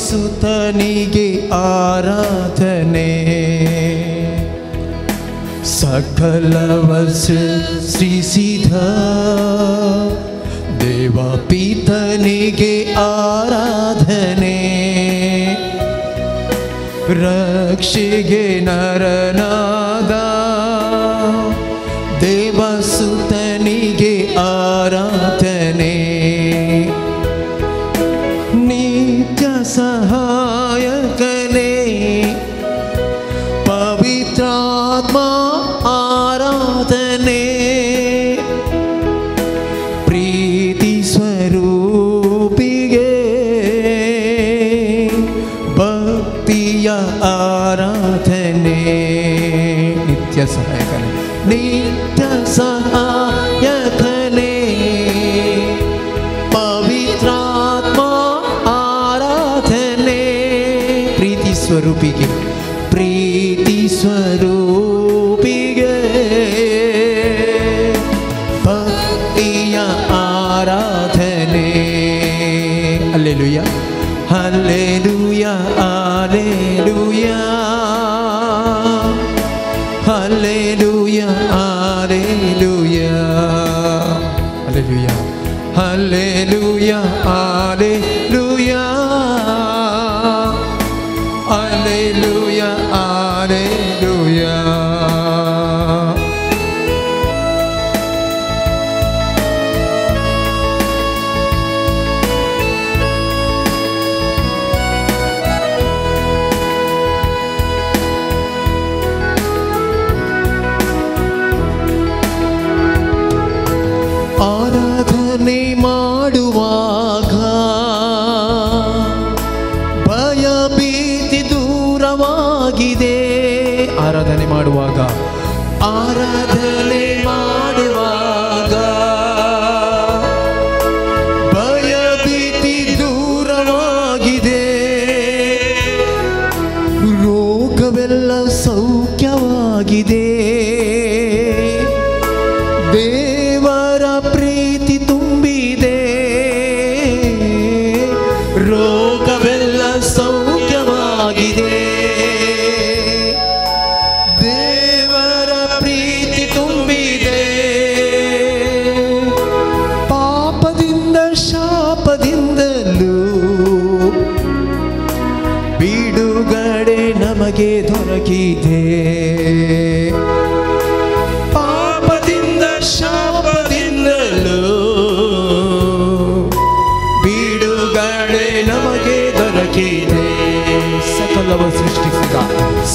ದೇವಸುತನಿಗೆ ಆರಾಧನೆ, ಸಕಲವ ಸೃಷ್ಟಿಸಿದ ದೇವಪಿತನಿಗೆ ಆರಾಧನೆ, ರಕ್ಷೆಗೆ ನರನಾದ ದೇವಸುತನಿಗೆ ಆರಾಧನೆ, ನಿತ್ಯ ಸಹಾಯಕನೇ ಪವಿತ್ರಾತ್ಮ ಆರಾಧನೆ, ಪ್ರೀತಿ ಸ್ವರೂಪಿಗೆ ಭಕ್ತಿಯ ಆರಾಧನೆ, ನಿತ್ಯ ಸಹಾಯಕನೇ, ನಿತ್ಯ ಸಹಾಯಕನೇ ಪವಿತ್ರಾತ್ಮ ಆರಾಧನೆ, ಪ್ರೀತಿ ಸ್ವರೂಪಿಗೆ, ಪ್ರೀತಿ ಸ್ವರೂಪಿಗೆ ಭಕ್ತಿಯ ಆರಾಧನೆ. Alleluia, hallelujah, alleluia, hallelujah, alleluia, alleluia, hallelujah, alleluia, alleluia, alleluia. ಆರಾಧನೆ ಮಾಡುವಾಗ ಭಯ ಭೀತಿ ದೂರವಾಗಿದೆ. ಆರಾಧನೆ ಮಾಡುವಾಗ, ಆರಾಧನೆ ಮಾಡುವಾಗ ಭಯ ಭೀತಿ ದೂರವಾಗಿದೆ, ರೋಗವೆಲ್ಲ ಸೌಖ್ಯವಾಗಿದೆ, ದೇವರ ಪ್ರೀತಿ ತುಂಬಿದೆ, ರೋಗವೆಲ್ಲ ಸೌಖ್ಯವಾಗಿದೆ, ದೇವರ ಪ್ರೀತಿ ತುಂಬಿದೆ, ಪಾಪದಿಂದ ಶಾಪದಿಂದಲೂ ಬಿಡುಗಡೆ ನಮಗೆ ದೊರಕಿದೆ, ಪಾಪದಿಂದ ಶಾಪದಿಂದಲೂ ಬಿಡುಗಡೆ ನಮಗೆ ದೊರಕಿದೆ. ಸಕಲವ ಸೃಷ್ಟಿಸಿದ,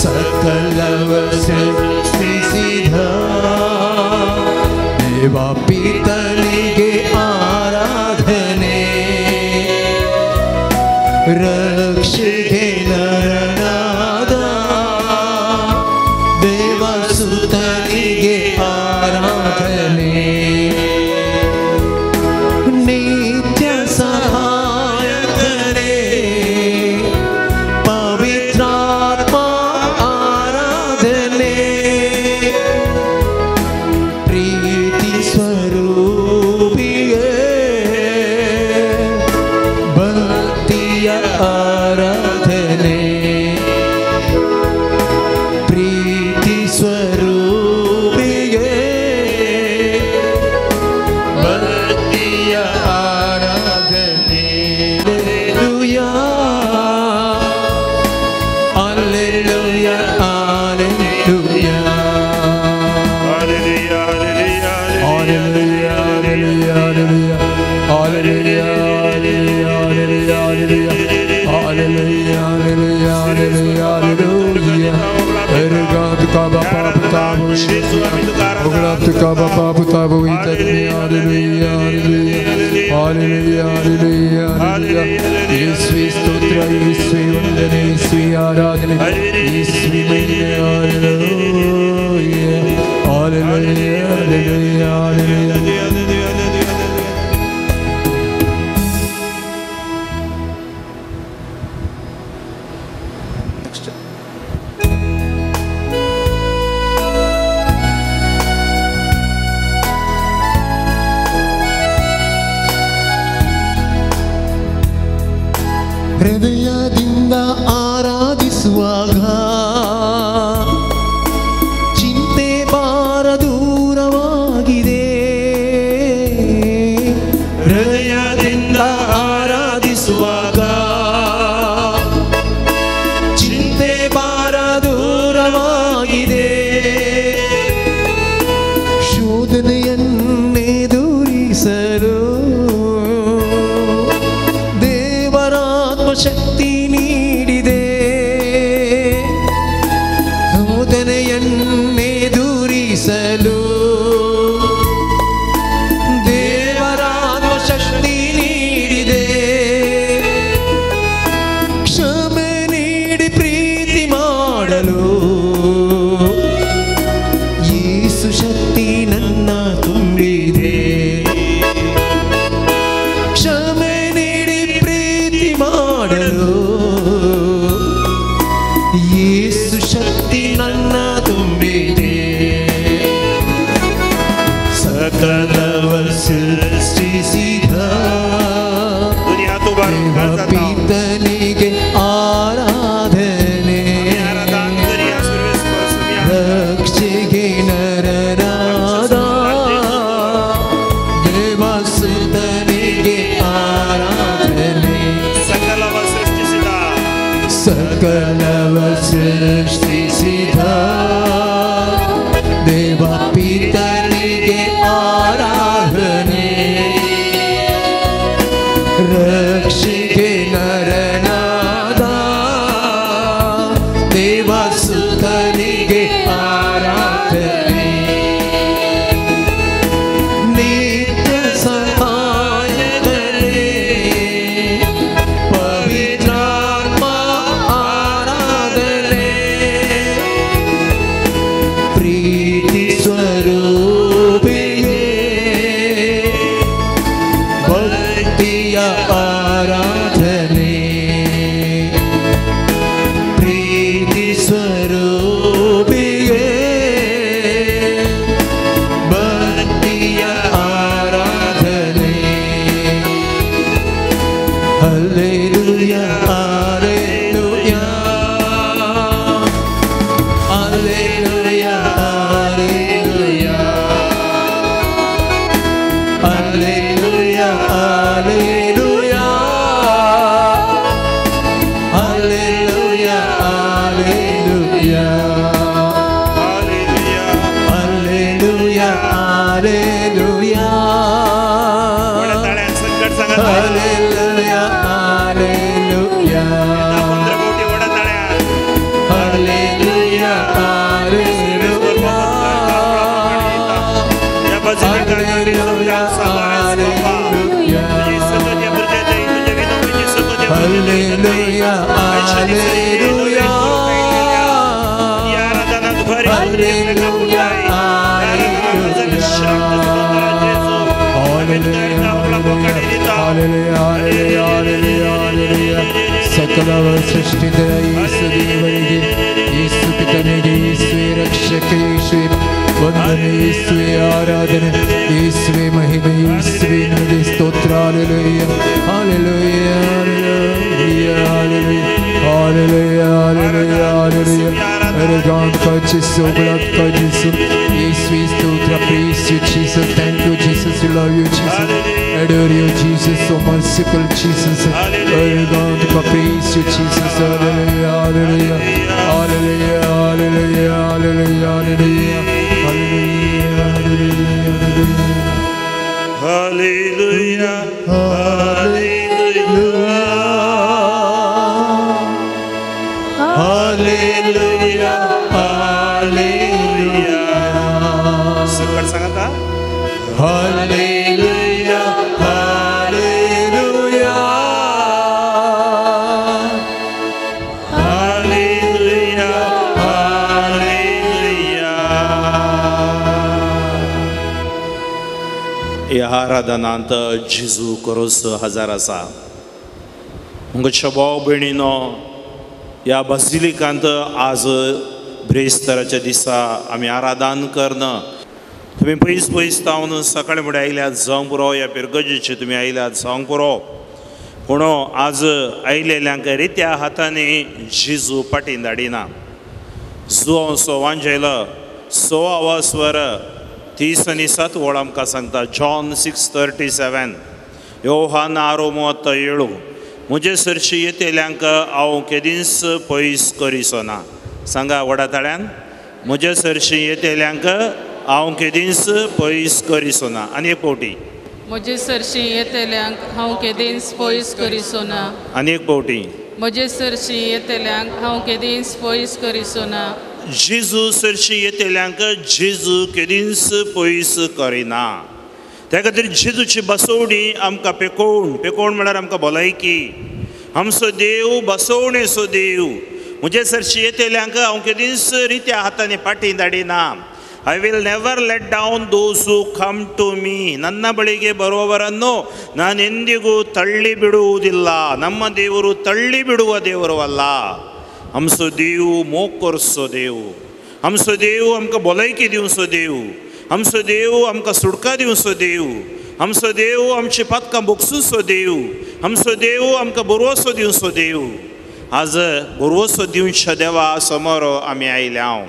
ಸಕಲವ ಸೃಷ್ಟಿಸಿದ ದೇವಪಿತನಿಗೆ ಆರಾಧನೆ, ರಕ್ಷೆಗೆ ನರನಾದ ದೇವಸುತನಿಗೆ ಆರಾಧನೆ, ನಿತ್ಯ ಸಹಾಯಕನೇ ಪವಿತ್ರಾತ್ಮ ಆರಾಧನೆ, ಪ್ರೀತಿ ಸ್ವರೂಪಿಗೆ ಭಕ್ತಿಯ ಆರಾಧನೆ, ಪ್ರೀತಿ ಸ್ವರೂಪಿಗೆ ಭಕ್ತಿಯ ಆರಾಧನೆ. Alleluia, alleluia, alleluia, alleluia, alleluia, alleluia, alleluia, alleluia, alleluia, alleluia. ಯೇಸುವೇ ಸ್ತೋತ್ರ, ಯೇಸುವೇ ವಂದನೆ, ಯೇಸುವೇ ಆರಾಧನೆ, ಯೇಸುವೇ ಮಹಿಮೆ. Hallelujah, hallelujah, hallelujah. ಹೃದಯದಿಂದ ಹೃದಯದಿಂದ ಆರಾಧಿಸುವಾಗ ಚಿಂತೆ ಭಾರ ದೂರವಾಗಿದೆ. ಹೃದಯದಿಂದ ಆರಾಧಿಸುವಾಗ ಚಿಂತೆ ಭಾರ ದೂರವಾಗಿದೆ. ಶೋಧನೆಯನ್ನೆದುರಿಸಲು ದೇವರಾತ್ಮ ಶಕ್ತಿ ನೀಡಿದೆ. ಶೋಧನೆಯನ್ನೆದುರಿಸಲು ದೇವರಾತ್ಮ ಶಕ್ತಿ ನೀಡಿದೆ. ಕ್ಷಮೆ ನೀಡಿ ಪ್ರೀತಿ ಮಾಡಲು ಯೇಸು ಶಕ್ತಿ ನನ್ನ ತುಂಬಿದೆ. ಕ್ಷಮೆ ನೀಡಿ ಪ್ರೀತಿ ಮಾಡಲು ಯೇಸು ಶಕ್ತಿ ನನ್ನ ತುಂಬಿದೆ. ಸಕಲವ ಸೃಷ್ಟಿಸಿದ ಪಿತನಿಗೆ ಆರಾಧನೆ, ರಕ್ಷೆಗೆ ನರನಾದ ದೇವಸುತನಿಗೆ ಆರಾಧನೆ. ಸಕಲವ ಸೃಷ್ಟಿಸಿದ, ಸಕಲವ ಸೃಷ್ಟಿಸಿದ ದೇವ ಪಿತನಿಗೆ ಆರಾಧನೆ, ರಕ್ಷೆಗೆ ನರನಾದ ದೇವಸುತನಿಗೆ ಆರಾಧನೆ. ನಿತ್ಯ ಸಹಾಯಕನೇ ಪವಿತ್ರಾತ್ಮ ಆರಾಧನೆ, ಪ್ರೀತಿ ಸ್ವರೂಪಿಯೇ ಭಕ್ತಿಯ ಆರಾಧನೆ, ಪ್ರೀತಿ ಸ್ವರೂಪಿಯೇ ಭಕ್ತಿಯ ಆರಾಧನೆ. Hallelujah, hallelujah, hallelujah, hallelujah, hallelujah, hallelujah, hallelujah, hallelujah, hallelujah, hallelujah, hallelujah, hallelujah, hallelujah, hallelujah, hallelujah, hallelujah, hallelujah. ಸಕಲವ ಸೃಷ್ಟಿದ ಯೇಸು ದೇವರಿಗೆ, ಯೇಸು ಪಿತನಿಗೆ, ಯೇಸುವೆ ರಕ್ಷಕ, ಯೇಸುವೆ ವಂದನೆ, ಯೇಸುವೆ ಆರಾಧನೆ, ಯೇಸುವೆ ಮಹಿಮೆ, ಯೇಸುವೆ ನಿಮಗೆ ಸ್ತೋತ್ರ. Hallelujah, hallelujah, hallelujah, hallelujah, hallelujah, hallelujah. God, Jesus, blood, Jesus, Yeshu ಸ್ತೋತ್ರ. Praise you, Jesus. Thank you, Jesus. We love you, Jesus. Adore you, Jesus. So merciful, Jesus. Oh God, praise you, Jesus. Hallelujah, hallelujah, hallelujah, hallelujah, hallelujah, hallelujah, hallelujah, hallelujah, hallelujah, hallelujah. सकट सांगता hallelujah, hallelujah, hallelujah, hallelujah. ह्या आराधनांत जेजू cross हजार आसा. म्हज्या भाव भयणीनो, ह्या बासिलिकांत आज ब्रेस्तराच्या दिसा आमी आराधन करना. तुमी पयस पयस तावन सकाळी फुडें आयल्यात जावंक पुरो, ह्या पिरगजेचे तुमी आयल्यात जावंक पुरो. पूण आज आयलेल्यांक रित्या हातांनी जेजू पाटीं धाडिना. जुवांव वांजेल 6 स्वर 37 वळ आमकां सांगता. जॉन 6:37 योहान 6:37 म्हजे सरशी येतेल्यांक हांव केदींच पयस करिसो ना. सांगा व्हडा ताळ्यान, म्हजे सरशी येतेल्यांक हांव केदींच पयस करिसो ना. आनी एक फावटी, म्हजे सरशी येतेल्यांक हांव केदींच पयस करिसो ना. आनी एक फावटी, म्हजे सरशी येतेल्यांक हांव केदींच पयस करिसो ना. जेजू सरशी येतेल्यांक जेजू केदींच पयस करिना. त्या खातीर जेजूची बसवणी आमकां पेकोवण, पेकोवण म्हळ्यार आमकां भलायकी. आमचो देव बसवणेचो देव. म्हजे सरशी येतेल्यांक हांव केदींच रित्या हातांनी पाटी धाडिना. I will never let down those who come to me. ನನ್ನ ಬಳಿಗೆ ಬರುವವರನ್ನು ನಾನೆಂದಿಗೂ ತಳ್ಳಿ ಬಿಡುವುದಿಲ್ಲ. ನಮ್ಮ ದೇವರು ತಳ್ಳಿ ಬಿಡುವ ದೇವರು ಅಲ್ಲ. आमचो देव मोग करचो देव, आमचो देव आमकां भलायकी दिवचो देव, आमचो देव आमकां सुटका दिवचो देव, आमचो देव आमची पातकां बोगसुचो देव, आमचो देव आमकां बरोवसो दिवचो देव. आज ಬರೋಸೋ ದಿವಸ ದೇವ ಸಮೋರ ಆಮಿ ಆಯ್ಲ್ಯಾವ್.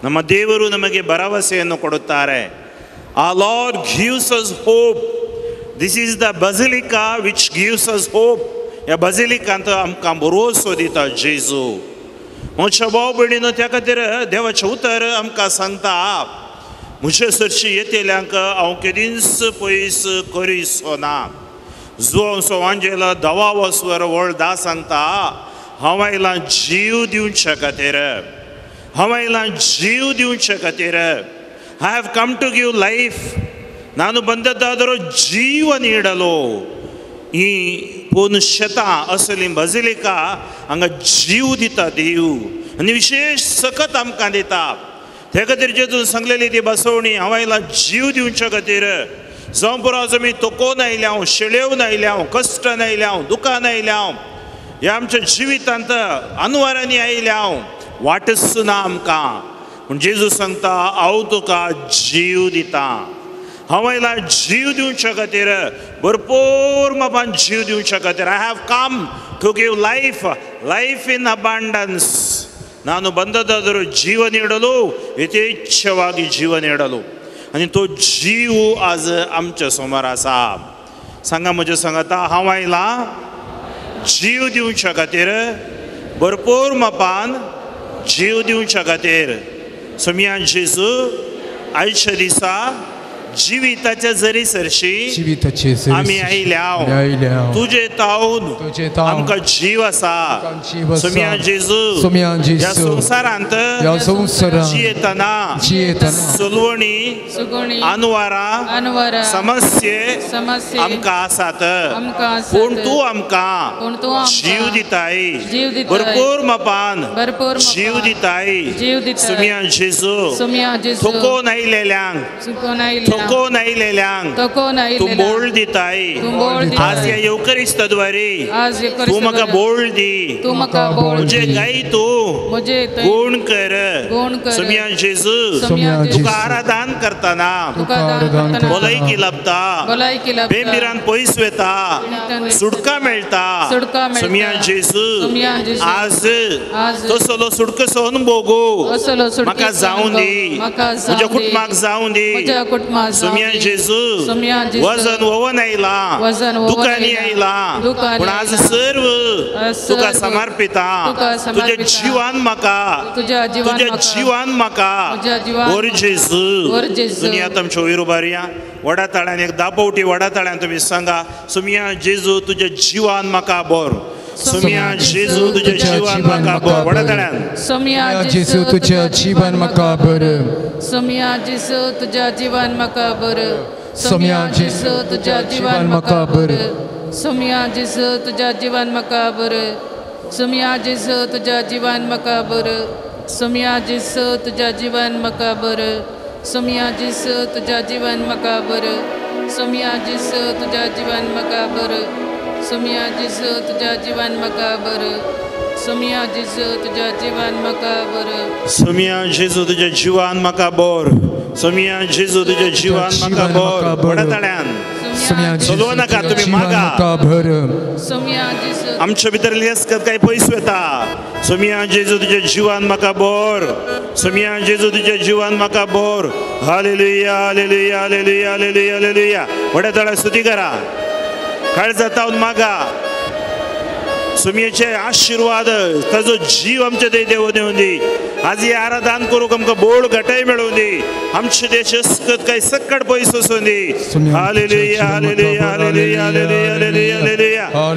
ನಮ್ಮ ದೇವರು ನಮಗೆ ಭರವಸೆಯನ್ನು ಕೊಡುತ್ತಾರೆ. ಆ Lord gives us hope. This is the basilica which gives us hope. ह्या बझिलिकांत आमकां भरोसो दिता जेजू. म्हज्या भाव भयणीनो, त्या खातीर देवाचें उतर आमकां सांगता, म्हजे सरशी येतेल्यांक हांव केदींच पयस करिसो ना. जुवांव वांजेल 10 वस्वर वळ 10 सांगता, हांव आयलां जीव दिवचे खातीर, हांव आयलां जीव दिवचे खातीर. I have come to give life. ನಾನು ಬಂದದ್ದಾದರೂ ಜೀವ ನೀಡಲು. ಈ पूर्ण शेतां असली बझिलिका हांगा जीव दिता देव आनी विशेश सकत आमकां दिता. त्या खातीर जेजून सांगलेली ती बसवणी, हांव आयलां जीव दिवचे खातीर. जावं पुरो आज आमी तोकोवन आयल्या, शेळेवन आयल्या, कश्टान आयल्या, दुकान आयल्या, ह्या आमच्या जिवितांत अनवरांनी आयल्या, वाटच ना आमकां. पूण जेजू सांगता, हांव तुका जीव दिता. हांव आयलां जीव दिवचे खातीर, भरपूर मापान जीव दिवचे खातीर. I have come to give life, life in abundance. ನಾನು ಬಂದದ್ದಾದರೂ ಜೀವ ನೀಡಲು, ಯಥೇಚ್ಛವಾಗಿ ಜೀವ ನೀಡಲು. आनी तो जीव आज आमच्या समोर आसा. सांगा म्हज्या सांगता, हांव आयलां जीव दिवच्या खातीर, भरपूर मापान जीव दिवच्या खातीर. सोमिया जेजू आयच्या दिसा जिविताच्या जरी सरशी आमी आयल्या, तुजे तावन आमकां जीव आसा. सोमिया जेजू ह्या संवसारांत जियेतना सलवणी अनवारा समस्ये आमकां आसात, पूण तूं आमकां जीव दिताय, भरपूर मापान जीव दिताय. सोमिया जेजू थकोवन आयलेल्यांक, थकोवन आयलेल्यांक तूं बोळ दिताय. आज ह्या येवकरिस्ताद्वारे तूं म्हाका बोळ दी, म्हजे गाय तूं गुण कर. सोमिया जेजू तुका आराधन करतना भलायकी लाभता, बेमिरान पयस वता, सुटका मेळटा. सोमिया जेजू आज तसलो सुटकेचो अनुभव म्हाका जावं दी, म्हज्या कुटुंबाक जावं दी. सोमिया जेजू वजन ववन आयलां, दुकानी आयलां, पूण आज सर्व तुका समर्पिता. तुज्या जिवान म्हाका, तुज्या जिवान म्हाका वर जेजू. दुनिया आमच्या वयर उबारया व्हडा ताळ्यान, एक 10 फावटी व्हडा ताळ्यान तुमी सांगा, सोमिया जेजू तुज्या जिवान म्हाका बर. सोमिया जेजू तुज्या जिवान म्हाका बर. व्हडा ताळ्यान, सोमिया जेजू तुज्या जिवान म्हाका बर. सोमिया जेजू तुज्या जिवान म्हाका बर. सोमिया जेजू तुज्या जिवान म्हाका बर. सोमिया जेजू तुज्या जिवान म्हाका बर. सोमिया जेजू तुज्या जिवान म्हाका बर. सोमिया जेजू तुज्या जिवान म्हाका बर. सोमिया जेजू तुज्या जिवान म्हाका बर. सोमिया जेजू तुज्या जिवान म्हाका बर. सोमिया जेजू तुज्या जिवान म्हाका बर. सोमिया जेजू तुज्या जिवान म्हाका बर. सोमिया जेजू तुज्या जिवान म्हाका बर. सोमिया जेजू तुज्या जिवान म्हाका बर. व्हडा ताळ्यान, चलोवं नाका तुमी मागा. आमच्या भितर लेसकत काय पयस वता. सोमिया जेजू तुज्या जिवान म्हाका बोर, सोमिया जेजू तुज्या जिवान म्हाका bore. Hallelujah hallelujah hallelujah hallelujah hallelujah. व्हड्या तळ्या स्तुती करा, काळजा तावन मागा. सुमियेचे आशीर्वाद ताजो जीव आमच्या थंय देव दिवं दी. आज ही आराधन करूंक आमकां बोळ घटाय मेळूं दी. आमचे देश अस्कत काय सक्कड पयस वचूं दी. Hallelujah hallelujah hallelujah hallelujah hallelujah hallelujah.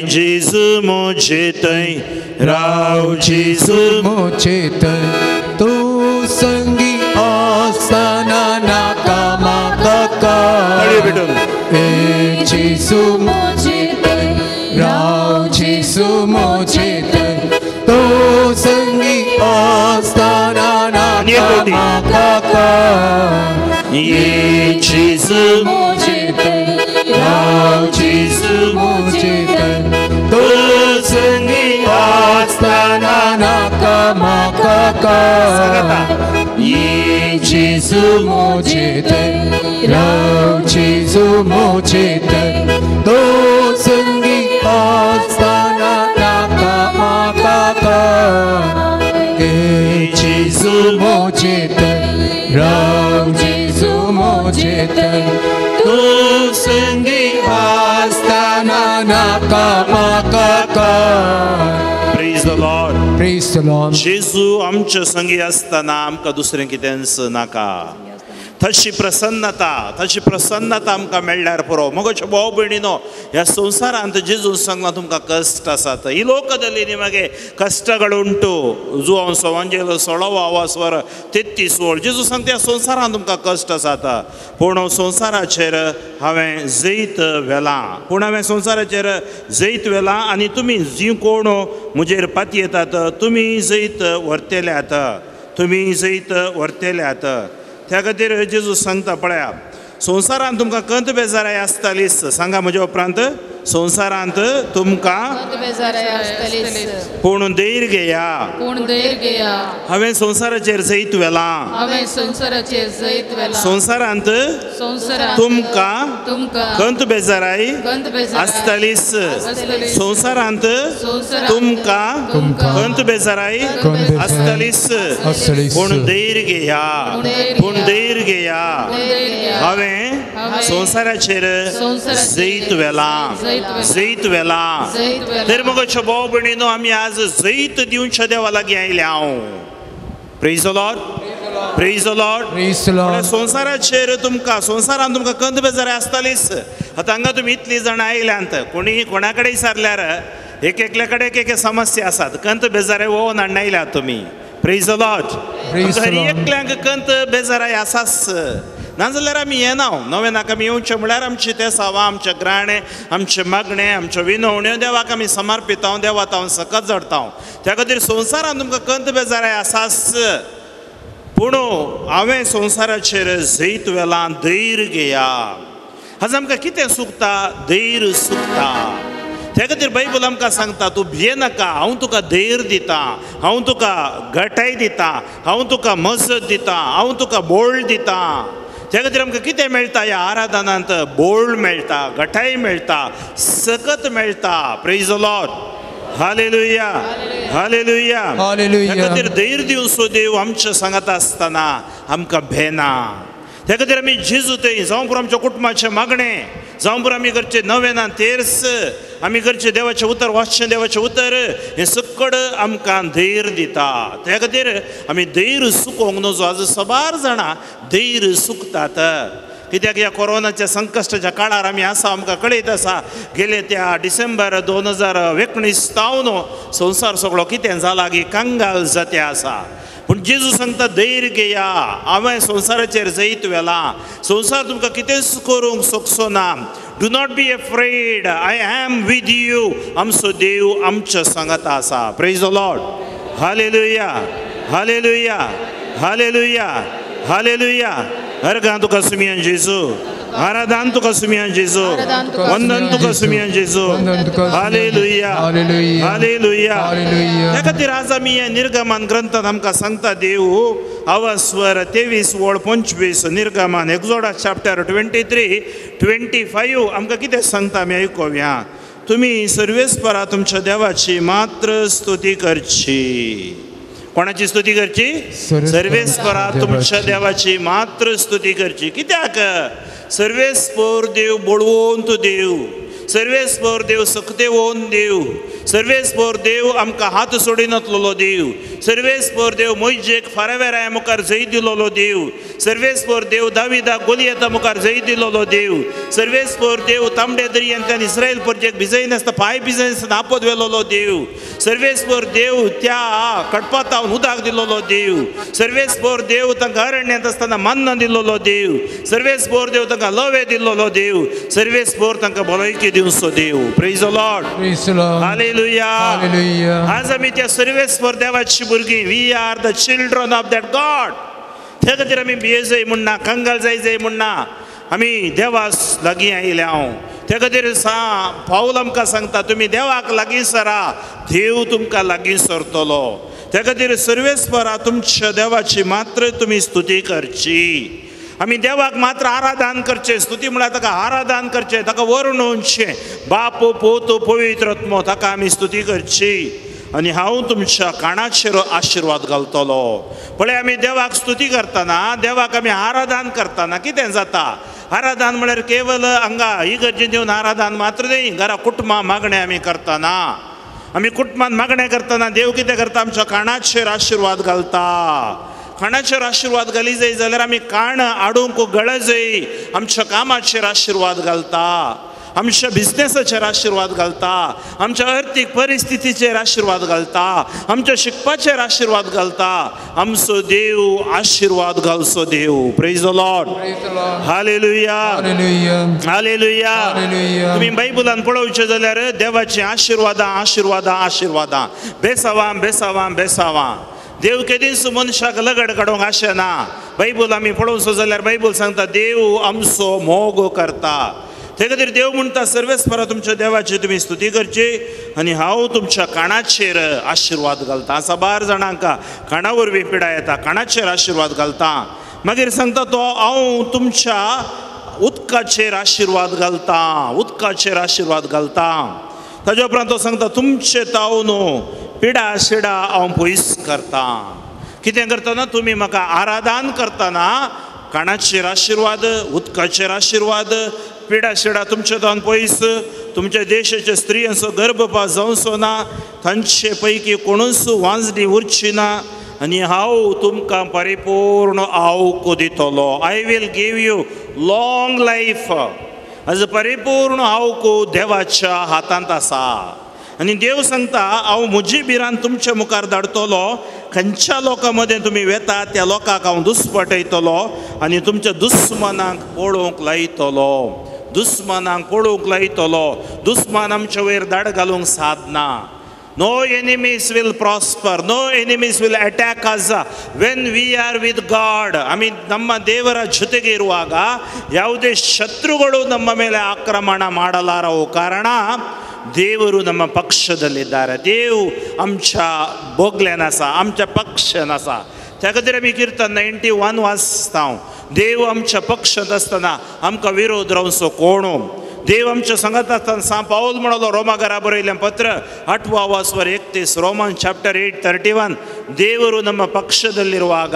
जेजू मोजे थंय राव, जेजू मोजे थंय तूं संगी आसतना नाका म्हाका काय. जेजू मोजे थंय राव, जेजू मोजे थंय तूं संगी आसतना नाका म्हाका काय. जेजू मोजे थंय राव, जेजू मोजे थंय तूं संगी आसतना नाका म्हाका काय. जेजू मोजे थंय राव, जेजू मोजे थंय तूं संगी आसतना नाका म्हाका काय. जेजू मोजे थंय राव, जेजू मोजे थंय तूं संगी आसतना नाका म्हाका काय. Praise the Lord. Praise the Lord. जेजू आमच्या संगी आसतना आमकां दुसरें कितेंच नाका. तशी प्रसन्नता, तशी प्रसन्नता आमकां मेळ्ळ्यार पुरो. मगोचे भाव भयणीनो, ह्या संवसारांत जेजून सांगलां तुमकां कश्ट आसात. ही लोकदली निमगे कश्टಗಳು उंटು. जुआंव सवांजेलो सोळावो आवासवर 33 ओळ. जेजू सांगता ह्या संवसारांत तुमकां कश्ट आसात, पूण संवसाराचेर हांवें जैत व्हेलां, पूण हांवें संवसाराचेर जैत व्हेलां आनी तुमी जी कोण म्हजेर पातयेतात तुमी जैत व्हरतल्यात, तुमी जैत व्हरतल्यात. त्या खातीर जेजू सांगता पळया, संवसारांत तुमकां कंत बेजाराय आसतालीच. सांगा म्हज्या उपरांत, संवसारांत तुमकां पूण धैर्य घेया, पूण धैर्य घेया. हांवें संवसाराचेर जैत व्हेलां, हांवें संवसाराचेर जैत व्हेलां. संवसारांत तुमकां कंत बेजाराय आसतालीच. संवसारांत तुमकां कंत बेजाराय आसतालीच, पूण धैर्य घेया, पूण धैर्य घेया. हांवें संवसाराचेर जैत व्हेलां, जैत व्हेलां. तर मगो भाव भयणीनो, आमी आज जैत दिवच्या देवा लागीं आयल्या हांव. Praise the Lord, praise the Lord. संवसाराचेर तुमकां, संवसारांत तुमकां कंत बेजाराय आसतालीच. आतां हांगा तुमी इतलीं जाणां आयल्यांत, कोणी कोणा कडेन विचारल्यार एक एकल्या कडेन एक एक समस्या आसात. कंत बेजाराय वोवन हाडून आयल्यात तुमी. Praise the Lord. हर एकल्यांक कंत बेजाराय आसाच, नाजाल्यार आमी येना. नवेनाक आमी येवचें म्हळ्यार आमचें तें सावां, आमचें ग्राणें, आमचें मागणें, आमच्यो विनवण्यो देवाक आमी समर्पिताव, देवा हांव सकत जडताव. त्या खातीर संवसारांत तुमकां कंत बेजाराय आसाच, पूण हांवें संवसाराचेर जैत व्हेलां. धैर्य घेया. आज आमकां कितें सुकता? धैर्य सुकता. त्या खातीर बायबल आमकां सांगता, तूं भियेनाका, हांव तुका धैर्य दितां, हांव तुका घटाय दितां, हांव तुका मजत दितां, हांव तुका बोळ दितां. त्या खातीर आमकां कितें मेळटा ह्या आराधनांत? बोळ मेळटा, घटाय मेळटा, सकत मेळटा. Praise the Lord. Hallelujah hallelujah. त्या खातीर धैर्य दिवचो देव आमच्या सांगात आसतना आमकां भेना. त्या खातीर आमी जेजू थंय जावं पुरो आमच्या कुटुंबाचें मागणें, जावं पुरो आमी करचें नवेना तेर्स, आमी करचें देवाचें उतर वाचचें, देवाचें उतर हें सकड आमकां धैर्य दिता. त्या खातीर आमी धैर्य सुकोवंक नजो. आज सबार जाणां धैर्य सुकतात, कित्याक ह्या कोरोनाच्या संकश्टाच्या काळार आमी आसा, आमकां कळयत आसा. गेले त्या डिसेंबर 2019 तावन संवसार सगळो कितें जाला की कंगाल जाते आसा. पूण जेजू सांगता धैर्य घेया, हांवें संवसाराचेर जैत व्हेलां. संवसार तुमकां कितेंच करूंक शकचो ना. Do not be afraid, I am with you. आमचो देव आमच्या सांगाता आसा. Praise the Lord. Hallelujah hallelujah hallelujah hallelujah अर्गां तुका सुमियान जेजू, आराधन तुका सुमियान जेजू, वंदन तुका सुमियान जेजू. Hallelujah, hallelujah. त्या खातीर आज आमी ह्या निर्गमन ग्रंथात आमकां सांगता देव अवस्वर 23:25 निर्गमन एक्सोडस चॅप्टर 23:25 आमकां कितें सांगता आमी आयकुया. तुमी सर्वेस्परा तुमच्या देवाची मात्र स्तुती करची. कोणाची स्तुती करची? सर्वेस्परा तुमच्या देवाची मात्र स्तुती करची. कित्याक? सर्वेस्पर देव बळवंत देव, सर्वेस्पर देव सक्तेवंत देव, सर्वेस्पर देव आमकां हात सोडिनातलेलो देव, सर्वेस्पर देव मोयजेक फारावेराया मुखार जैत दिलोलो देव, सर्वेस्पर देव दाविदाक गोलियता मुखार जैत दिलोलो देव, सर्वेस्पर देव तांबड्या दर्यांतल्यान इस्रायल परजेक भिजयनासतना पांय भिजयनासतना आपत व्हेलोलो देव, सर्वेस्पर देव त्या कडपातावन उदक दिलोलो देव, सर्वेस्पर देव तांकां अरण्यांत आसतना मान्ना दिलोलो देव, सर्वेस्पर देव तांकां लवे दिलोलो देव, सर्वेस्पर तांकां भलायकी दिवचो देव. Praise the Lord. Hallelujah. आज आमी त्या सर्वेस्पर देवाची भुरगीं. We are the children of that God. त्या खातीर आमी भियेजय म्हूण ना, कंगाल जायजय म्हूण ना, आमी देवास लागीं आयल्या हांव. त्या खातीर पावल आमकां सांगता तुमी देवाक लागीं सरा, देव तुमकां लागीं सरतलो. त्या खातीर सर्वेस्परा तुमच्या देवाची मात्र तुमी स्तुती करची. आमी देवाक मात्र आराधन करचें. स्तुती म्हळ्यार ताका आराधन करचें, ताका वर्णुचें. बाप पोत पवित्र आत्मो ताका आमी स्तुती करची. आनी हांव तुमच्या कानाचेर आशिर्वाद घालतलो. पळय आमी देवाक स्तुती करतना, देवाक आमी आराधन करतना कितें जाता? आराधन म्हळ्यार केवल हांगा इगर्जेंत येवन आराधन मात्र न्ही, घरा कुटुंबां मागणें आमी करतना, आमी कुटुंबान मागणें करतना देव कितें करता? आमच्या कानाचेर आशिर्वाद घालता. खाणाचेर आशिर्वाद घाली जाय जाल्यार आमी काण हाडूंक गरजय. आमच्या कामाचेर आशिर्वाद घालता, आमच्या बिजनेसाचेर आशिर्वाद घालता, आमच्या अर्थीक परिस्थितीचेर आशिर्वाद घालता, आमच्या शिकपाचेर आशिर्वाद घालता. आमचो देव आशिर्वाद घालचो देव. Praise the Lord. Hallelujah, hallelujah. तुमी बायबलान पळोवचें जाल्यार देवाची आशिर्वादां आशिर्वादां आशिर्वादां, बेसावां बेसावां बेसावां. देव केदींच मनशाक लगड काडूंक आशेना. बायबल आमी पळोवचो जाल्यार बायबल सांगता देव आमचो मोग करता. ते खातीर देव म्हणटा सर्वेस्परा तुमच्या देवाची तुमी स्तुती करची आनी हांव तुमच्या कानाचेर आशिर्वाद घालता. साबार जाणांक काना वरवीं पिडा येता, कानाचेर आशिर्वाद घालता. मागीर सांगता तो हांव तुमच्या उदकाचेर आशिर्वाद घालता, उदकाचेर आशिर्वाद घालता. ताज्या उपरांत तो सांगता तुमचे ताव न्हू पिडा शिडा हांव पयस करता. कितें करतना? तुमी म्हाका आराधन करतना कानाचेर आशिर्वाद, उदकाचेर आशिर्वाद, पिडा शिडा तुमचे तावन पयस. तुमच्या देशाच्या स्त्रियांचो गर्भपात जावचो ना, तांचे पैकी कोणूच वांजणी उरची ना, आनी हांव तुमकां परिपूर्ण आवक दितलो. I will give you long life. आज परिपूर्ण आवक देवाच्या हातांत आसा. आनी देव सांगता हांव म्हजी भिरांत तुमच्या मुखार धाडटलो. खंयच्या लोकां मदें तुमी वेता त्या लोकांक हांव दुस्पटयतलो आनी तुमच्या दुस्मनांक पळोवंक लायतलो, दुस्मनांक पळोवंक लायतलो. दुस्मान आमच्या वयर धाड घालूंक सादना. No enemies will prosper, no enemies will attack us when we are with God. ಆಮಿ ನಮ್ಮ ದೇವರ ಜೊತೆಗೆ ಇರುವಾಗ ಯಾವುದೇ ಶತ್ರುಗಳು ನಮ್ಮ ಮೇಲೆ ಆಕ್ರಮಣ ಮಾಡಲಾರವು. ಕಾರಣ ದೇವರು ನಮ್ಮ ಪಕ್ಷದಲ್ಲಿದ್ದಾರೆ. ದೇವ್ आमच्या बोगल्यान आसा, आमच्या पक्षान आसा. त्या खातीर आमी कीर्तन 91 वाचता. देव आमच्या पक्षांत आसतना आमकां विरोध रावचो कोण? देव आमच्या संगत आसतना सांत पावल म्हणलो रोमा घरा बरयलें पत्र 8:31, ರೋಮನ್ ಚಾಪ್ಟರ್ 8:31, ದೇವರು ನಮ್ಮ ಪಕ್ಷದಲ್ಲಿರುವಾಗ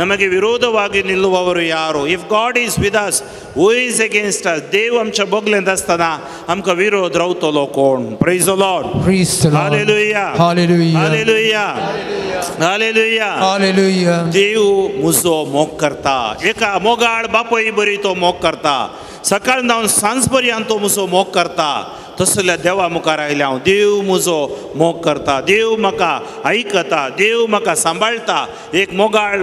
ನಮಗೆ ವಿರೋಧವಾಗಿ ನಿಲ್ಲುವವರು ಯಾರು? If God is with us who is against us? देव आमच्या बोगलेंत आसतना आमकां विरोध रावतलो कोण? Praise the Lord. Hallelujah, hallelujah, hallelujah, hallelujah. देव म्हजो मोग करता. एका मोगाळ बापूय बरी तो मोग करता. सकाळ जावन सांज पर्यंत तो म्हजो मोग करता. तसल्या देवा मुखार आयल्या हांव. देव म्हजो मोग करता, देव म्हाका आयकता, देव म्हाका सांबाळटा. एक मोगाळ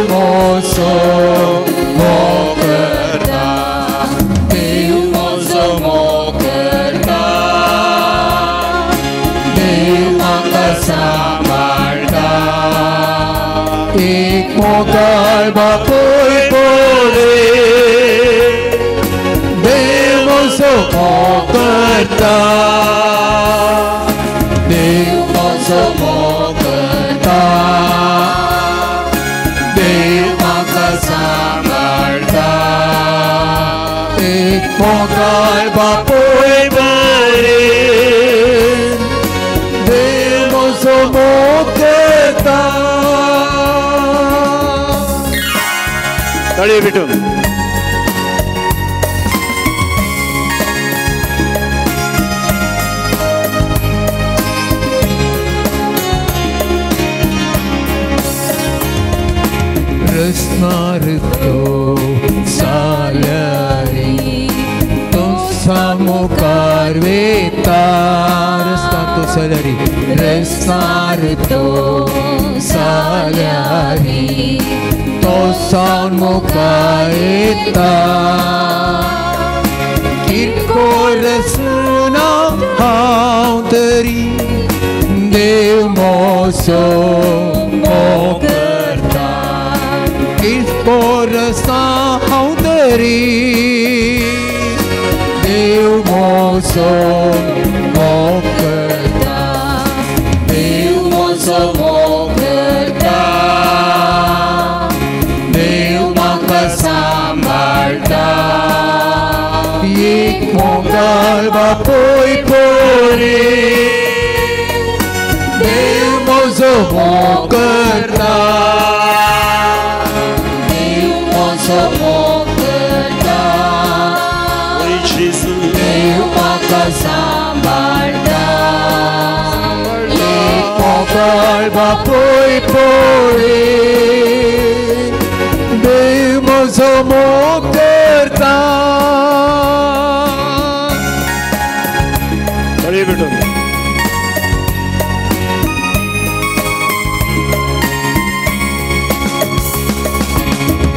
देव म्हाका सांबाळटा एक मोगाळ बापूय पळय देव म्हजो मोग करता देव म्हजो मोग करता देव म्हाका सांबाळटा एक मोगाळ बापूय पळय देव म्हजो मोग करता. ताळयो भेटून. रसनार तो साल्यारी तो सामुखार वेता रसनार तो साल्यारी रसनार तो साल्यारी तो सामुखार वेता किरकोळ रसना हांव तरी देव म्हजो मोग करता किरकोळ रसना हांव तरी देव म्हजो मोग करता देव म्हजो मोग करता देव म्हाका सांबाळटा एक मोगाळ बापूय पळय देव म्हजो मोग करता देव म्हजो मोग करता देव म्हाका सांबाळटा एक मोगाळ बापूय पळय देव म्हजो मोग करता. ताळयो भेटून.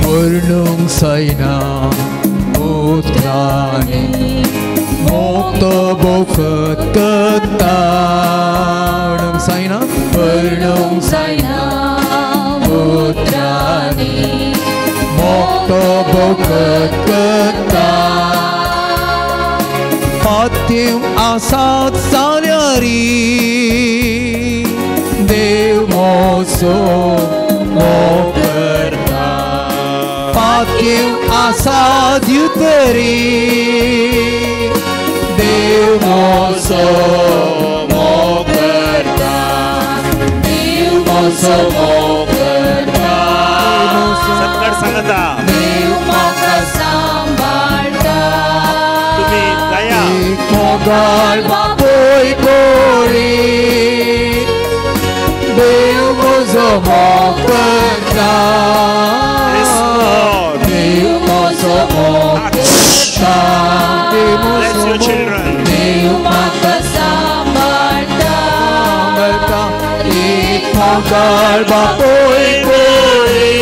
वर्णूंक जायना उतरांनी मोग तो बोखत करता वर्णूंक जायना वर्णूंक जायना उतरांनी मोग तो बोखत करता पात्यम आसात जाल्यारी देव म्हजो मोग करता पात्यम आसात तरी देव म्हजो मोग करता देव म्हजो मोग करता सत्कार सांगता देव म्हाका सांबाळटा तुमी गाया एक मोगाळ बापूय पळय देव म्हजो मोग करता देव म्हजो मोग करता Bless your children. देव म्हाका सांबाळटा एक मोगाळ बापूय पळय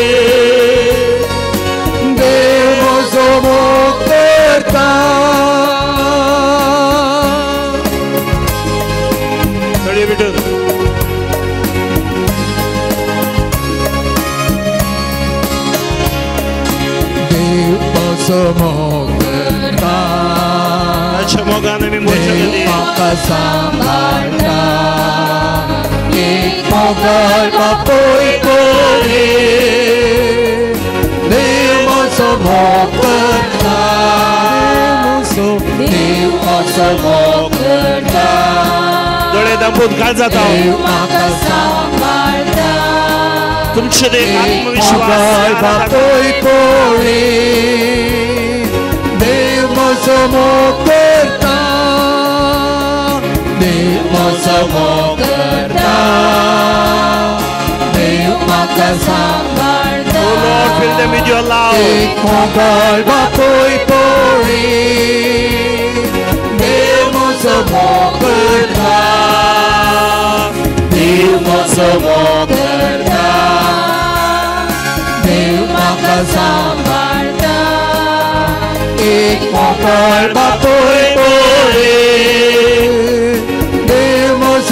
देव म्हजो मोग करता. ताळयो भेटून. देव म्हजो मोग करता ताच्या मोगान आमी मोरच्या देव खातीर म्हाका सांबाळटा एक मोगाळ बापूय पळय देव म्हजो मोग करता देव म्हजो मोग करता दोळे दांपून काळ जाता देव म्हाका सांबाळटा तुमचे एक आत्मविश्वास मोगाळ बापूय पळय देव म्हजो मोग करता देव म्हजो मोग करता देव म्हाका सांबाळटा Oh Lord, fill them with your love. एक मोगाळ बापूय पळय देव म्हजो मोग करता देव म्हजो मोग करता देव म्हाका सांबाळटा एक मोगाळ बापूय पळय देव म्हजो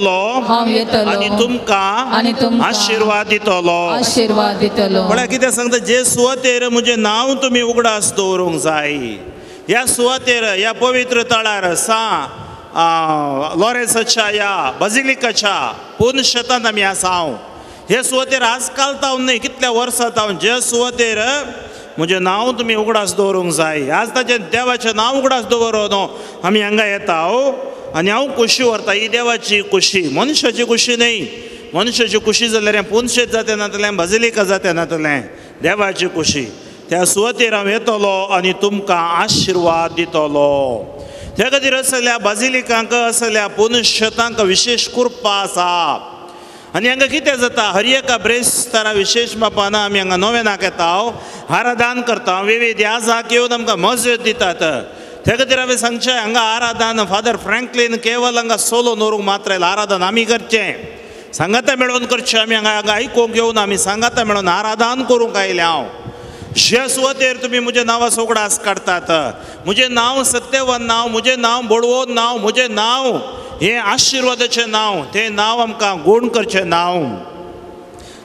येतलो, हांव येतलो आनी तुमकां आशिर्वाद दितलो, आशिर्वाद दितलो. पळय कितें सांगता, जे सुवातेर म्हजें नांव तुमी उगडास दवरूंक जाय, ह्या सुवातेर, ह्या पवित्र तळार, सा लॉरेन्साच्या ह्या बाजिलिकाच्या पूर्ण शेतांत आमी आसा. हांव हे सुवातेर आजकाल तावन न्हय, कितल्या वर्सां तावन जे सुवातेर म्हजें नांव तुमी उगडास दवरूंक जाय. आज ताचें देवाचें नांव उगडास दवरून आमी हांगा येता आनी हांव खोशी व्हरता. ही देवाची खोशी, मनशाची खोशी न्हय. मनशाची खोशी जाल्यार पुनशेत जाता नातलें, बाजिलिका जाता नातलें, देवाची खोशी. त्या सुवातेर हांव येतलो आनी तुमकां आशिर्वाद दितलो. त्या खातीर असल्या बाजिलिकांक, असल्या पुनशेतांक विशेश कृपा आसा. आनी हांगा कितें जाता, हर एका ब्रेस्तारा विशेश बापान आमी हांगा नोवेनाक येता, आराधन करता, विविध याजाक येवन आमकां मजत दितात. त्या खातीर हांवें सांगचें, हांगा आराधन फादर फ्रँकलीन केवल हांगा सोलो नोरूंक मात्र आयला, आराधन आमी करचें, सांगाता मेळोवन करचें. आमी हांगा हांगा आयकूंक येवन आमी सांगाता मेळोवन आराधन करूंक आयलें. हांव ज्या सुवातेर तुमी म्हजें नांवाचो उगडास काडटात, म्हजें नांव सत्यवान नांव, म्हजें नांव बळवंत नांव, म्हजें नांव हें आशिर्वादाचें नांव, तें नांव आमकां गूण करचें नांव,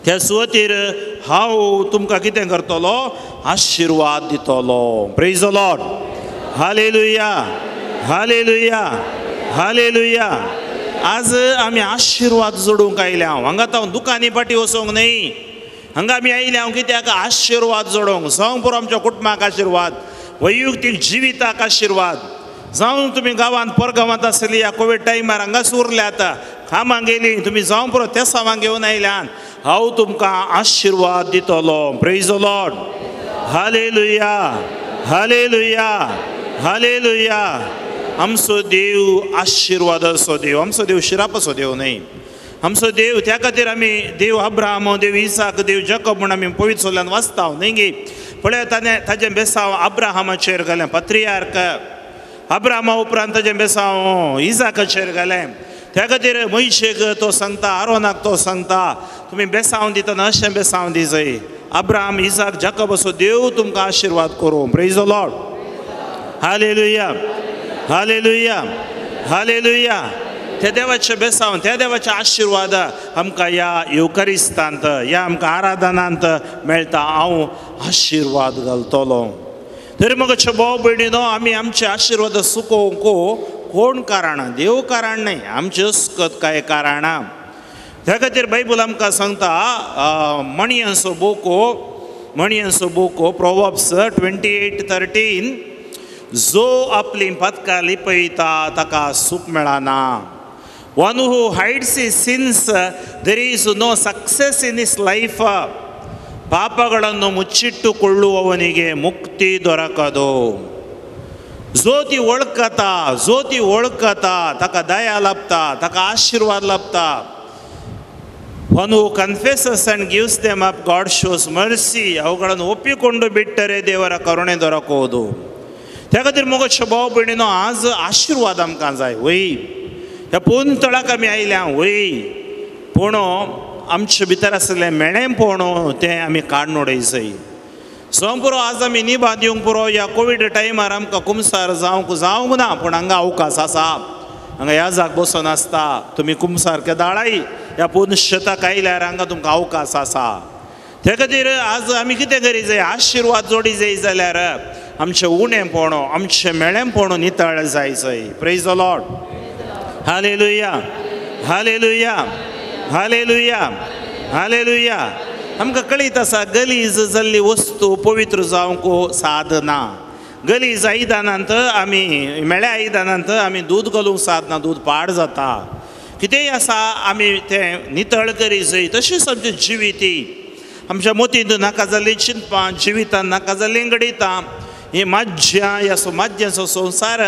त्या सुवातेर हांव तुमकां कितें करतलो, आशिर्वाद दितलो. Praise the Lord. Hallelujah, hallelujah, hallelujah. आज आमी आशिर्वाद जोडूंक आयल्या. हांव हांगा हांव दुकानी फाटी वचोंक न्हय, हांगा आमी आयल्या हांव कित्याक, आशिर्वाद जोडूंक. जावं पुरो आमच्या कुटुंबाक आशिर्वाद, वैयक्तीक जिविताक आशिर्वाद. जावं तुमी गांवांत परगांवांत आसली ह्या कोवीड टायमार हांगाच उरल्यात, कामां गेली तुमी, जावं पुरो तेसांवांक घेवन आयल्यान, हांव तुमकां आशिर्वाद दितलो. Praise the Lord. Hallelujah, hallelujah, hallelujah. आमचो देव आशिर्वादाचो देव, आमचो देव शिरापाचो देव न्हय, आमचो देव. त्या खातीर आमी देव अब्राहम, देव इसाक, देव जॅकब म्हूण आमी पवित्र सोल्यान वाचता न्हय गे. पळय ताणें ताजें बेसांव अब्राहमाचेर घालें, पत्रियार्क. अब्राहमा उपरांत ताजें बेसांव इसाकाचेर घालें. त्या खातीर मोयशेक तो सांगता, आरोनाक तो सांगता, तुमी बेसांव दितना अशें बेसांव दिजय, अब्राहम, इसाक, जॅकब असो देव तुमकां आशिर्वाद करूं. Praise the Lord. Hallelujah, hallelujah, hallelujah. त्या देवाचे बेसांव, त्या देवाचे आशिर्वाद आमकां ह्या येवकारिस्तांत, ह्या आमकां आराधनांत मेळटा. हांव आशिर्वाद घालतलो. तरी मग भाव भयणीनो, आमी आमचे आशिर्वाद सुकोवंक कोण कारण, देव कारण न्हय, आमचे अस्कत काय कारणां. त्या खातीर बायबल आमकां सांगता, मणयांचो बोको, मणयांचो बोको, प्रोवर्ब्स 28:13, जो आपली पातकां लिपयता ताका सूख मेळना. One who hides his sins, there is no success in his life. ಪಾಪಗಳನ್ನು ಮುಚ್ಚಿಟ್ಟುಕೊಳ್ಳುವವನಿಗೆ ಮುಕ್ತಿ ದೊರಕದು. ಜ್ಯೋತಿ ಒಳ್ಕತಾ, ಜ್ಯೋತಿ ಒಳ್ಕತಾ ತಕ ದಯಾ ಲಪ್ತಾ, ತಕ ಆಶೀರ್ವಾದ ಲಪ್ತಾ. One who confesses and gives them up, God shows mercy. ಅವುಗಳನ್ನು ಒಪ್ಪಿಕೊಂಡು ಬಿಟ್ಟರೆ ದೇವರ ಕರುಣೆ ದೊರಕುವುದು. त्या खातीर मोगो भाव भयणीनो, आज आशिर्वाद आमकां जाय वय. ह्या पूर्ण तळाक आमी आयल्या वय, पूण आमचे भितर आसलें मेळेंपण तें आमी काडून उडयचय. जावं पुरो आज आमी निभा दिवंक पुरो. ह्या कोवीड टायमार आमकां कुमसार जावंक जावंक ना, पूण हांगा अवकाश आसा, हांगा ह्या जाग बसून आसता. तुमी कुमसार केदाळाय ह्या पूर्ण शेताक आयल्यार हांगा तुमकां अवकाश आसा. त्या खातीर आज आमी कितें करी जाय, आशिर्वाद जोडी जाय जाल्यार आमचें उणेंपण, आमचें मेळेंपण नितळ जाय जाय. Praise the Lord. Hallelujah, hallelujah, hallelujah, hallelujah. आमकां कळीत आसा, गलीज जाल्ली वस्तू पवित्र जावंक सादना. गलीज आयदनांत आमी, मेळ्या आयदनांत आमी दूद घालूंक सादना, दूद पाड जाता. कितेंय आसा आमी तें नितळ करी जाय. तशेंच आमचें जिवीत, आमच्या मोतींत नाका जाल्लीं चिंतपां, जिवितान नाका जाल्लीं घडितां, ही माज्यां, ह्या माज्यांचो संवसार,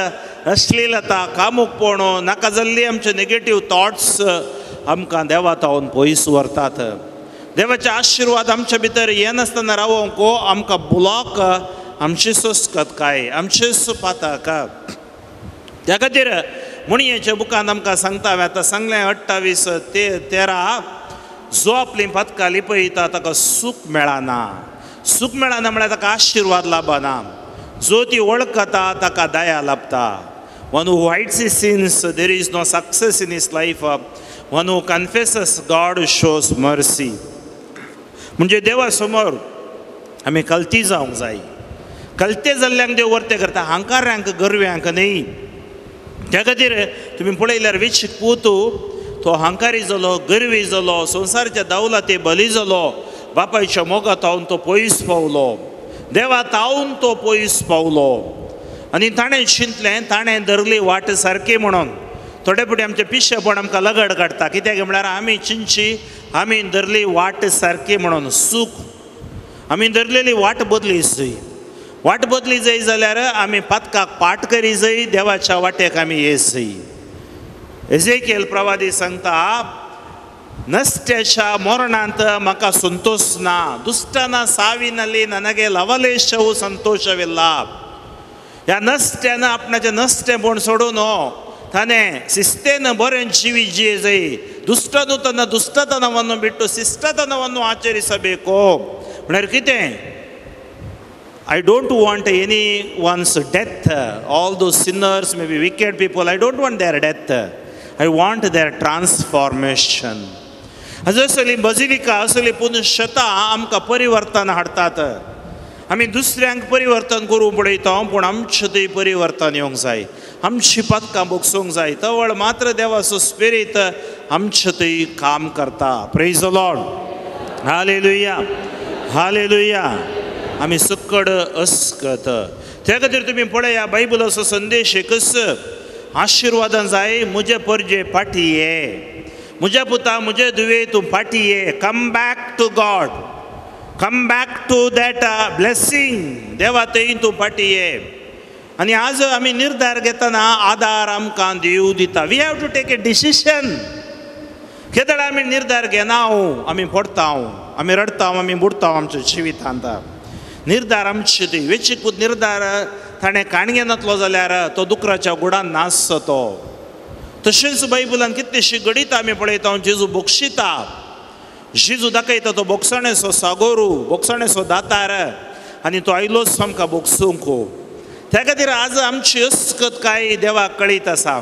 अश्लीलता, कामुकपण, नाका जाल्ली आमचे नेगेटीव थॉट्स आमकां देवा तावन पयस व्हरतात. देवाचे आशिर्वाद आमच्या भितर येनासतना रावोंक आमकां ब्लॉक आमची सोसकतकाय, आमचे पातक. त्या खातीर म्हणयेच्या बुकान आमकां सांगता, हांवें आतां सांगलें 28:13, जो आपली पातकां लिपयता ताका सूख मेळना. सूख मेळना म्हळ्यार ताका आशिर्वाद लाभना. जो ती वळखता ताका दया लाभता. One who hides his sins, there is no success in his life. One who confesses God shows mercy. म्हणजे देवा समोर आमी कलती जावंक जाय. कलते जाल्ल्यांक देव वर्ते करता, हांकारांक गर्व्यांक न्ही. त्या खातीर तुमी पळयल्यार वेचीक पूत तो हांकारी जालो, गर्वी जालो, संवसाराच्या दावला ते बली जालो, बापायच्या मोगा तावन तो पयस पावलो, देवा तावन तो पयस पावलो. आनी ताणें चिंतलें ताणें धरली वाट सारकी म्हणून. थोडे फावटी आमचें पिशेपण आमकां लगड काडटा. कित्याक म्हळ्यार आमी चिंतची आमी धरली वाट सारकी म्हणून सूख, आमी धरलेली वाट बदली जाय. वाट बदली जाय जाल्यार आमी पातकाक पाट करी जाय, देवाच्या वाटेक आमी येस जाय. एजेकियल प्रवादी सांगता, नस्त्याच्या मरणांत म्हाका संतोष ना, दुश्टाना ಸಾವಿನಲ್ಲಿ ನನಗೆ ಲವಲೇಶವು ಸಂತೋಷವಿಲ್ಲ. ह्या नस्त्यान आपणाचें नस्तेपण सोडून ತಾನೇ ಶಿಸ್ತೇನ ಬರೆನ್ ಜೀವಿ ಜೈ, ದುಷ್ಟನು ತನ್ನ ದುಷ್ಟತನವನ್ನು ಬಿಟ್ಟು ಶಿಷ್ಟತನವನ್ನು ಆಚರಿಸಬೇಕು. म्हळ्यार कितें? I don't want anyone's death. All those sinners may be wicked people, I don't want their death, I want their transformation. असली बजिलिका, असली पुनशता आमकां परिवर्तन हाडटात. आमी दुसऱ्यांक परिवर्तन करूंक पळयता, पूण आमचें थंय परिवर्तन येवंक जाय, आमची पातकां भोगसूंक जाय. तवळ मात्र देवाचो स्पिरीत आमचें थंय काम करता. Praise the Lord. Hallelujah, hallelujah. आमी सक्कड अस्कत. त्या खातीर तुमी पळया बायबलाचो संदेश एकच, आशिर्वादान जाय. म्हजे परजे फाटी ये, म्हज्या पुता म्हजे दुवे तूं फाटी ये. Come back to God, come back to that blessing. देवा थंय तूं फाटी ये. आनी आज आमी निर्धार घेतना आदार आमकां देव दिता. We have to take a decision. केदळ आमी निर्धार घेना, आमी पडटा, आमी रडटा, आमी बुडटा आमच्या जिवितांत. निर्धार आमचे थंय वेचीक निर्धार ताणें काणयेनातलो जाल्यार तो दुकराच्या गुडान नासतो तो. तशेंच बायबलान कितलीशी घडितां आमी पळयता. जेजू बक्षिता, जेजू दाखयता तो बोगसणेचो सागोरू, बोगसणेचो दातार, आनी तो आयलोच आमकां बोगसूंक. त्या खातीर आज आमची अस्कत काय देवाक कळीत आसा.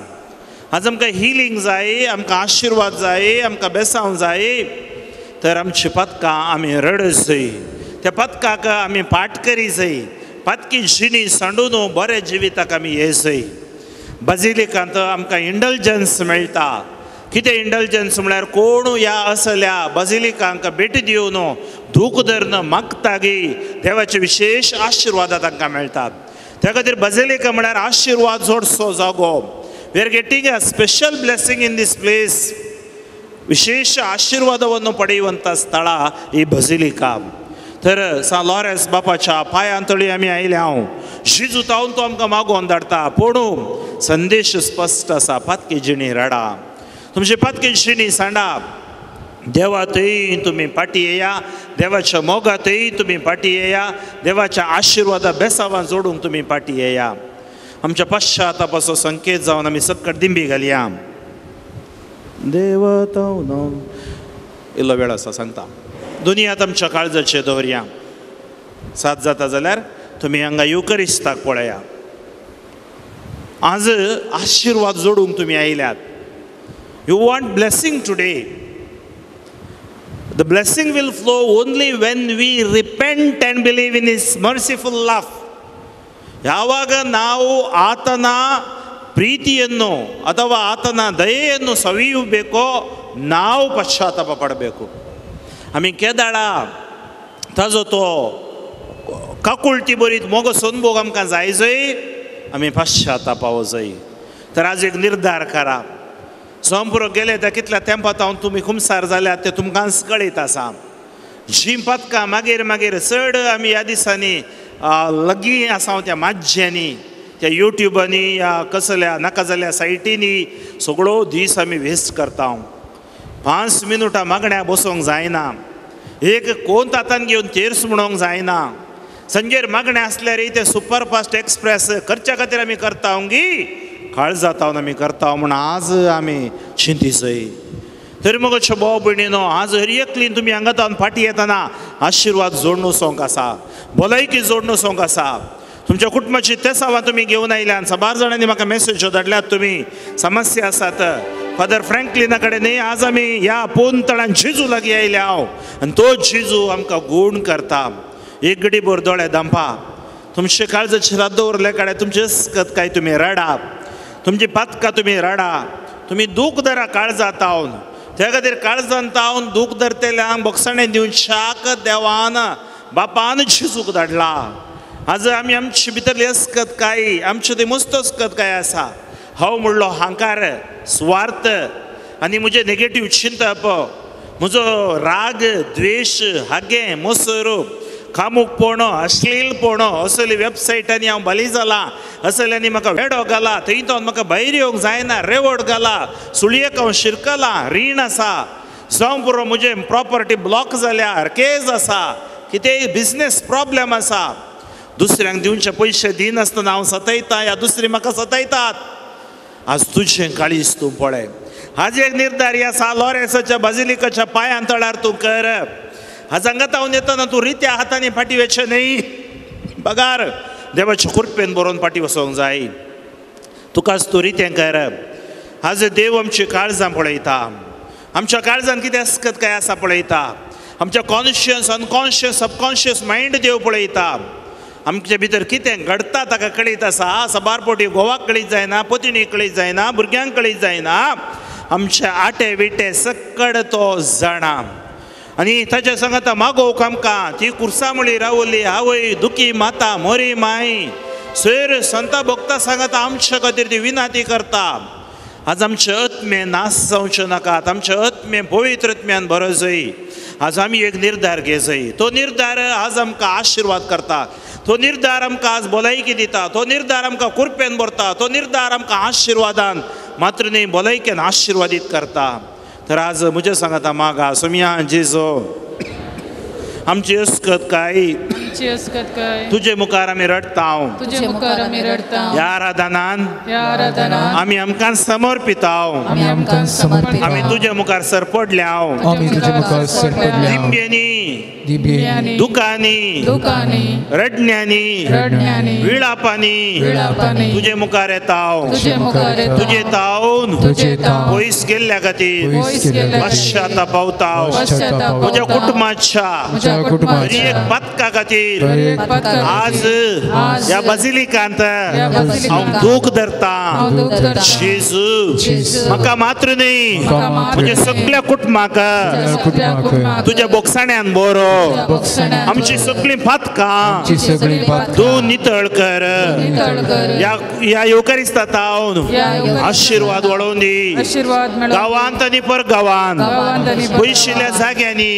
आज आमकां हिलींग जाय, आमकां आशिर्वाद जाय, आमकां बेसांव जाय, तर आमची पातकां आमी रड जाय, त्या पातकाक आमी पाट करी जाय, पातकी जिणी सांडून बऱ्या जिविताक आमी ये जाय. बाजिलिकांत आमकां इंडल्जन्स मेळटा. कितें इंडल्जन्स म्हळ्यार कोण ह्या असल्या बाजिलिकांक भेटी दिवन दूख धरून मागता गी देवाचे विशेश आशिर्वाद तांकां मेळटात. त्या खातीर बाजिलिका म्हळ्यार आशिर्वाद जोडचो जागो. We are getting a special blessing in this place. ವಿಶೇಷ ಆಶೀರ್ವಾದವನ್ನು ಪಡೆಯುವಂಥ ಸ್ಥಳ ಈ ಬಸಿಲಿಕಾ. तर सा लॉरेन्स बापाच्या पांयांतळी आमी आयले. हांव जेजू तावन तो आमकां मागोवन धाडटा, पूण संदेश स्पश्ट आसा. पातकी जिणी रडा, तुमची पातकी जिणी सांडा, देवा थंय तुमी फाटी येया, देवाच्या मोगा थंय तुमी फाटी येया, देवाच्या आशिर्वादा बेसावान जोडूंक तुमी फाटी येया. आमच्या पश्चातापाचो संकेत जावन आमी सक्कट दिंबी घालया. देवा तावन इल्लो वेळ आसा सांगता. दुनियात आमच्या काळजाचे दवरया. सात जाता जाल्यार तुमी हांगा युकरिस्ताक पळया. आज आशिर्वाद जोडूंक तुमी आयल्यात. You want blessing today. The blessing will flow only when we repent and believe in his merciful love. ಯಾವಾಗ ನಾವು ಆತನ ಪ್ರೀತಿಯನ್ನು ಅಥವಾ ಆತನ ದಯೆಯನ್ನು ಸವಿಯಬೇಕೋ ನಾವು ಪಶ್ಚಾತ್ತಾಪ ಪಡಬೇಕು. आमी केदाळा ताजो तो काकुळटी बरीत मोगो सोनभोग आमकां जाय जय आमी पश्चातापाव जाय. तर आज एक निर्धार करा. सोमपुरो गेले त्या कितल्या तेंपात हांव तुमी खुमसार जाल्यात ते तुमकां कळीत आसा. जीं पातकां मागीर मागीर चड आमी ह्या दिसांनी लगीं आसा त्या माज्यांनी, त्या युट्युबांनी, ह्या कसल्या नाका जाल्ल्या सायटींनी सगळो दीस आमी वेस्ट करता. 5 मिनुटां मागण्या बसोंक जायना, एक कोण तातान घेवन तेर्स म्हणोंक जायना. संजेर मागणें आसल्यार ते सुपरफास्ट एक्सप्रेस करच्या खातीर आमी करता गी काळजातावन आमी करता म्हूण आज आमी चिंती जय. तरी मगो भाव भयणीनो, आज हर एकलीन तुमी हांगा तावन फाटीं येतना आशिर्वाद जोडून वचोंक आसा, भलायकी जोडून वचोंक आसा. तुमच्या कुटुंबाची तेसावां तुमी घेवन आयल्यान. साबार जाणांनी म्हाका मॅसेज्यो धाडल्यात, तुमी समस्या आसात, फादर फ्रँकलिना कडेन न्ही, आज आमी ह्या पोनतळान जेजू लागीं आयल्या हांव आनी तो जेजू आमकां गूण करता. एक घडी भर दोळे दांपा, तुमचे काळजाचे रात दवरले कडेन तुमचे अस्कत काय तुमी रडा, तुमची पातकां तुमी रडा, तुमी दूख धरा काळजांत तावन. त्या खातीर काळजांत तावन दूख धरतल्यांक बोगसाणें दिवन शाक देवान बापान जेजूक धाडला. आज आमी आमचे भितरली अस्कत काय, आमचे ती मस्त अस्कत काय आसा. हांव म्हणलो हांकार, स्वार्थ आनी म्हजें नेगेटीव चिंतप, म्हजो राग, द्वेश, हागें, मसर, कामूकपण, अश्लीलपण असले वेबसायटांनी हांव बली जाला, असल्यांनी म्हाका वेडो घाला, थंय तो म्हाका भायर येवंक जायना, रेवड घाला, सुळयेक हांव शिरकलां, रीण आसा, जावं पुरो म्हजें प्रॉपर्टी ब्लॉक जाल्या, केज आसा, कितेंय बिजनेस प्रॉब्लेम आसा, दुसऱ्यांक दिवचे पयशे दिनासतना हांव सतायता ह्या दुसरी म्हाका सतायतात. आज तुजें काळीज तूं पळय. आज एक निर्धारी आसा लॉरेन्साच्या बाजिलिकाच्या पांयां तळार तूं कर. आज हांगा तावन येतना तूं रित्या हातांनी फाटी वचचें न्ही, बगार देवाच्या कृपेन बरोवन फाटी वचोंक जाय. तुकाच तूं रितें कर. आज देव आमची काळजां पळयता, आमच्या काळजान कितें अस्कत काय आसा पळयता, आमच्या कॉन्शियस, अनकॉन्शियस, सबकॉन्शियस मायंड देव पळयता. आमचे भितर कितें घडटा ताका कळीत आसा. साबार पोटी घोवाक कळीत जायना, पतिणीक कळीत जायना, भुरग्यांक कळीत जायना, आमचे आटे विटे सक्कड तो जाणा. आनी ताच्या सांगाता मागोवक आमकां ती कुर्सामुळी रावली आवय दुखी माता मोरी माय सैर संता भोगता सांगाता आमच्या खातीर ती विनाती करता. आज आमचे आत्मे नाश जावचे नाकात, आमचे आत्मे पवित्र आत्म्यान बरो जाय. आज आमी एक निर्धार घेजय, तो निर्धार आज आमकां आशिर्वाद करता, तो निर्धार आमकां आज भलायकी दिता, तो निर्धार आमकां कुरपेन भरता, तो निर्धार आमकां आशिर्वादान मात्र न्ही भलायकेन आशिर्वादीत करता. तर आज म्हजें सांगाता मागा सोमिया जेजो आमची अस्कत काय, तुजे मुखार आमी रडटा, ह्या आराधनान आमी आमकां समर्पिता, आमी तुजे मुखार सरपडल्या, दिंब्यांनी, दुकांनी, रडण्यांनी, विळापांनी तुजे मुखार येता. तुजे तावन पयस गेल्ल्या खातीर पश्चाताप पावता. म्हज्या कुटुंबाच्या एक पातका खातीर आज ह्या बाजिलिकांत हांव दूख धरता. जेजू म्हाका मात्र न्ही म्हज्या सगळ्या कुटुंबाक तुज्या बोगसाण्यान बरो, आमची सगळीं पातकां तूं नितळ कर. ह्या येवकारिस्ता तावन आशिर्वाद वाडोवन दी. गांवांत आनी परगांवांत पयशिल्ल्या जाग्यांनी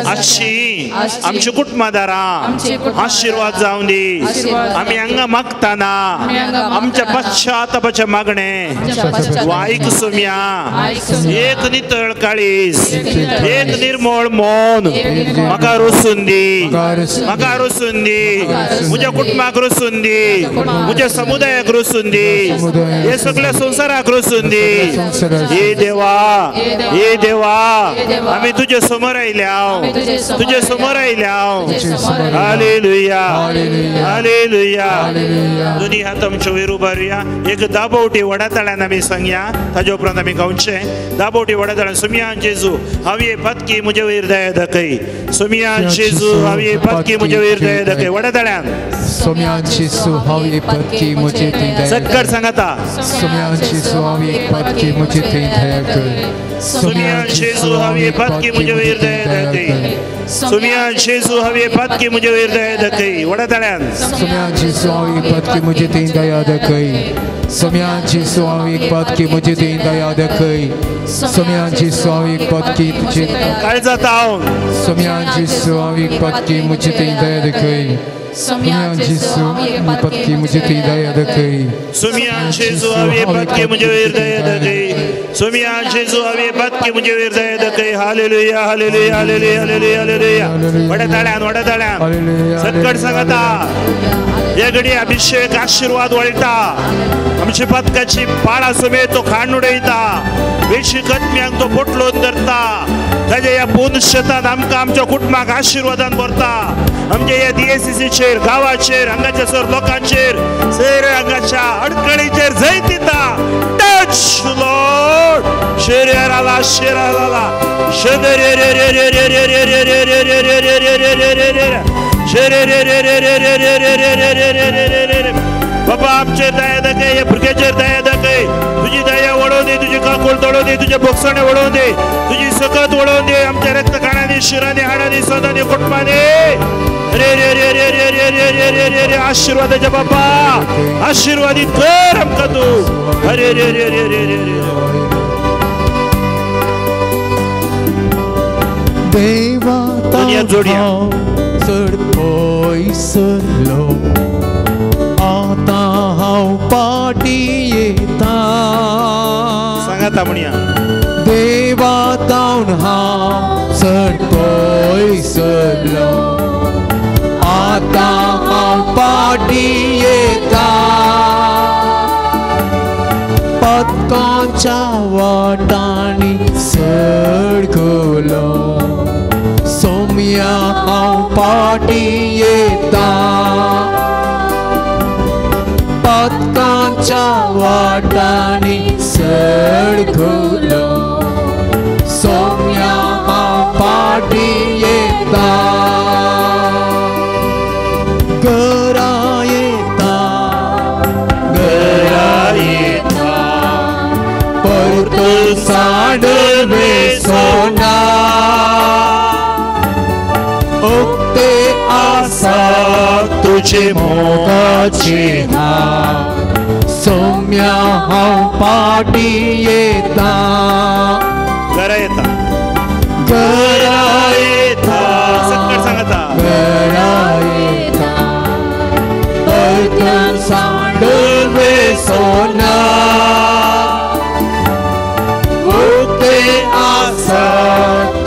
आशी आमच्या कुटुंबादारां आशिर्वाद जावन दी. आमी हांगा मागतना आमच्या पश्चातापाचें मागणें आयक सोम्या. एक नितळ काळीज, एक निर्मळ मन म्हाका रोसून दी, म्हाका रोसून दी, म्हज्या कुटुंबाक रोसून दी, म्हज्या समुदायाक रोसून दी, हे सगळ्या संवसाराक रोसून दी. हे देवा, हे देवा, आमी तुजे समोर आयल्या, तुजे समोर आयल्या. Hallelujah, hallelujah. दोनी हात आमचे वयर उबारुया. एक दाबोवटी व्हडा ताळ्यान आमी सांगया, ताजे उपरांत आमी गावचें. दाबोवटी व्हडा ताळ्यान सोमिया जेजू हांव पातकी म्हजे वयर दया दाखय. सोमिया जेजू हांव पातकी म्हजे वयर दया दाखय. व्हडा ताळ्यान सोमिया जेजू हांव पातकी म्हजे दया. सक्कड सांगाता. सोमिया जेजू हांव पातकी म्हजे दया कर. सोमिया जेजू हांव पातकी म्हजे वयर दया दाखय. सोमिया जेजू हांव पातकी म्हजे वयर दया दाखय. व्हडा ताळ्यान सोमिया जेजू हांव पातकी म्हजे दया दाखय. सोमिया जेजू हांव पातकी म्हजे दया दाखय. सोमिया जेजू हांव पातकी तुझे काळजा तावन. सोमिया जेजू हांव पातकी म्हजे दया दाखय. सोमिया जेजू पातकी म्हजे दया दाखय. सोमिया जेजू हांव पातकी म्हजे वयर दया दाखय. सोमिया जेजू हांव पातकी म्हजे वयर दया दाखय. Hallelujah, hallelujah, hallelujah, hallelujah, hallelujah. व्हडा ताळ्यान, व्हडा ताळ्यान सक्कड सांगता. हे घडी अभिषेक आशिर्वाद वळटा. आमची पातकाची पाळा समेत तो खाण उडयता. वेशीक आत्म्यांक तो पोटलोन धरता. ताज्या ह्या पूर्ण शेतान आमकां आमच्या कुटुंबाक आशिर्वादान भरता. आमच्या ह्या डीएसीसीचेर, गांवाचेर, हांगाच्या सर लोकांचेर, सर हांगाच्या अडकळीचेर जैत दिता. Touch Yes Lord. Şerala şerala. बाबा आमचेर दया दाखय, ह्या भुरग्याचेर दया दाखय. तुजी दया वळोवन दी, तुजी काकूळ तोडून दी, तुजे भोगसणे वळोवन दी, तुजी सकत वळोवन दी आमच्या रक्तखाणांनी, शिरांनी, हाडांनी, सदांनी, कुटुंबांनी. रे रे रे रे रे रे रे रे रे रे रे आशीर्वादाच्या बाबा आशीर्वादित कर आमकां तूं. अरे रे रे रे रे रे रे देवा दुनिया जोडया चड पयसरलो आतां हांव पाटी येता. सांगाता म्हणया देवा तावन हांव चड पयसरलो आतां हांव पाटी येता. पदकांच्या वाटांनी सडकलो सोम्या हांव पाटी येता. पदकांच्या वाटांनी सडकलो सोम्या हांव पाटी येता. घरा येता घरा येता परतून सांडवे सोना उक्ते आसा तुझे मोगाचे हात सोम्या हांव पाटी येता. घरा येता घरा येता सकट सांगता घरा येता परतून सांडवे सोना उक्ते आसा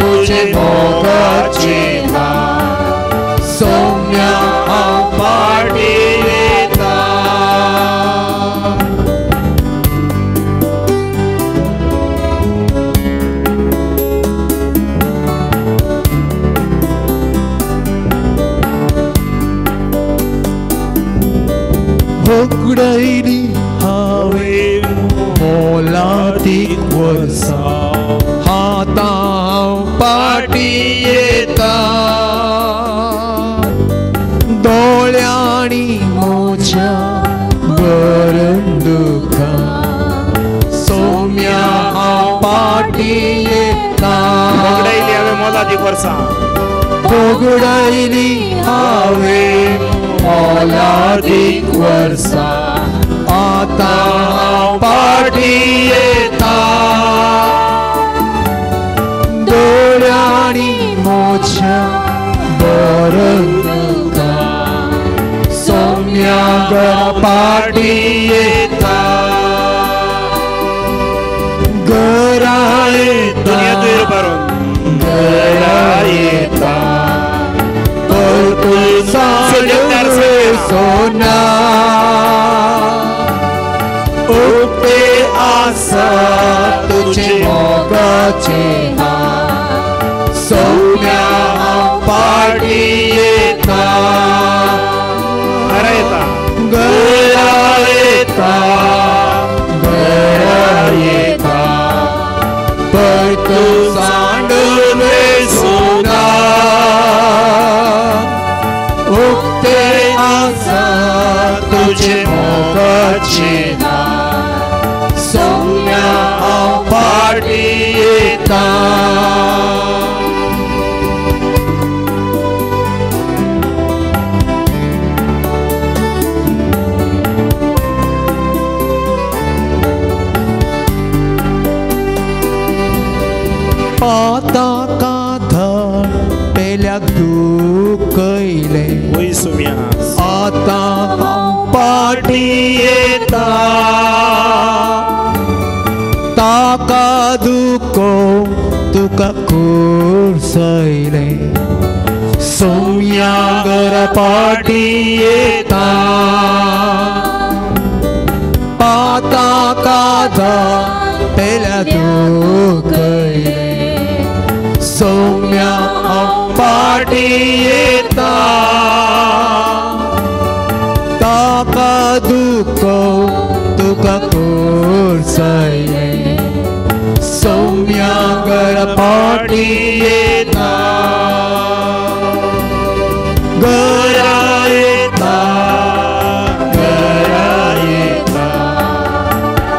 तुझे मोगाचे हात सोम्या हांव पाटी येता. होगडायली हांवें मोलादीक वर्सां आतां हांव पाटी येता. दोळ्यांनी म्हज्या भरून दुखां सोम्या हांव पाटी येता. होगडायली हांवें मोलादीक वर्सां होगडायली हांवें मोलादीक वर्सां आतां हांव पाटी येता. दोळ्यांनी म्हज्या भरून दुखां सोम्या घरा पाटी येता. घरा येता दुनिया तुयर भरून घरा येता परतून सांडवे सोना उक्ते आसा तुझे मोगाचे हात सोम्या हांव पाटी येता. घरा येता घरा येता घरा येता परतून सांडवे सोना उक्ते आसा तुझे मोगाचे हात सोम्या हांव पाटी येता. पाताका धड पेल्याक दुखयलें वय सोम्या आतां हांव पाटी येता. ताका दुखो तुका कुर्सयलें सोम्या घरा पाटी येता. पाताका धड पेल्याक दुखयलें सोम्या हांव पाटी येता. ताका दुखो तुका कुर्सयलें येता घरा येता घरा येता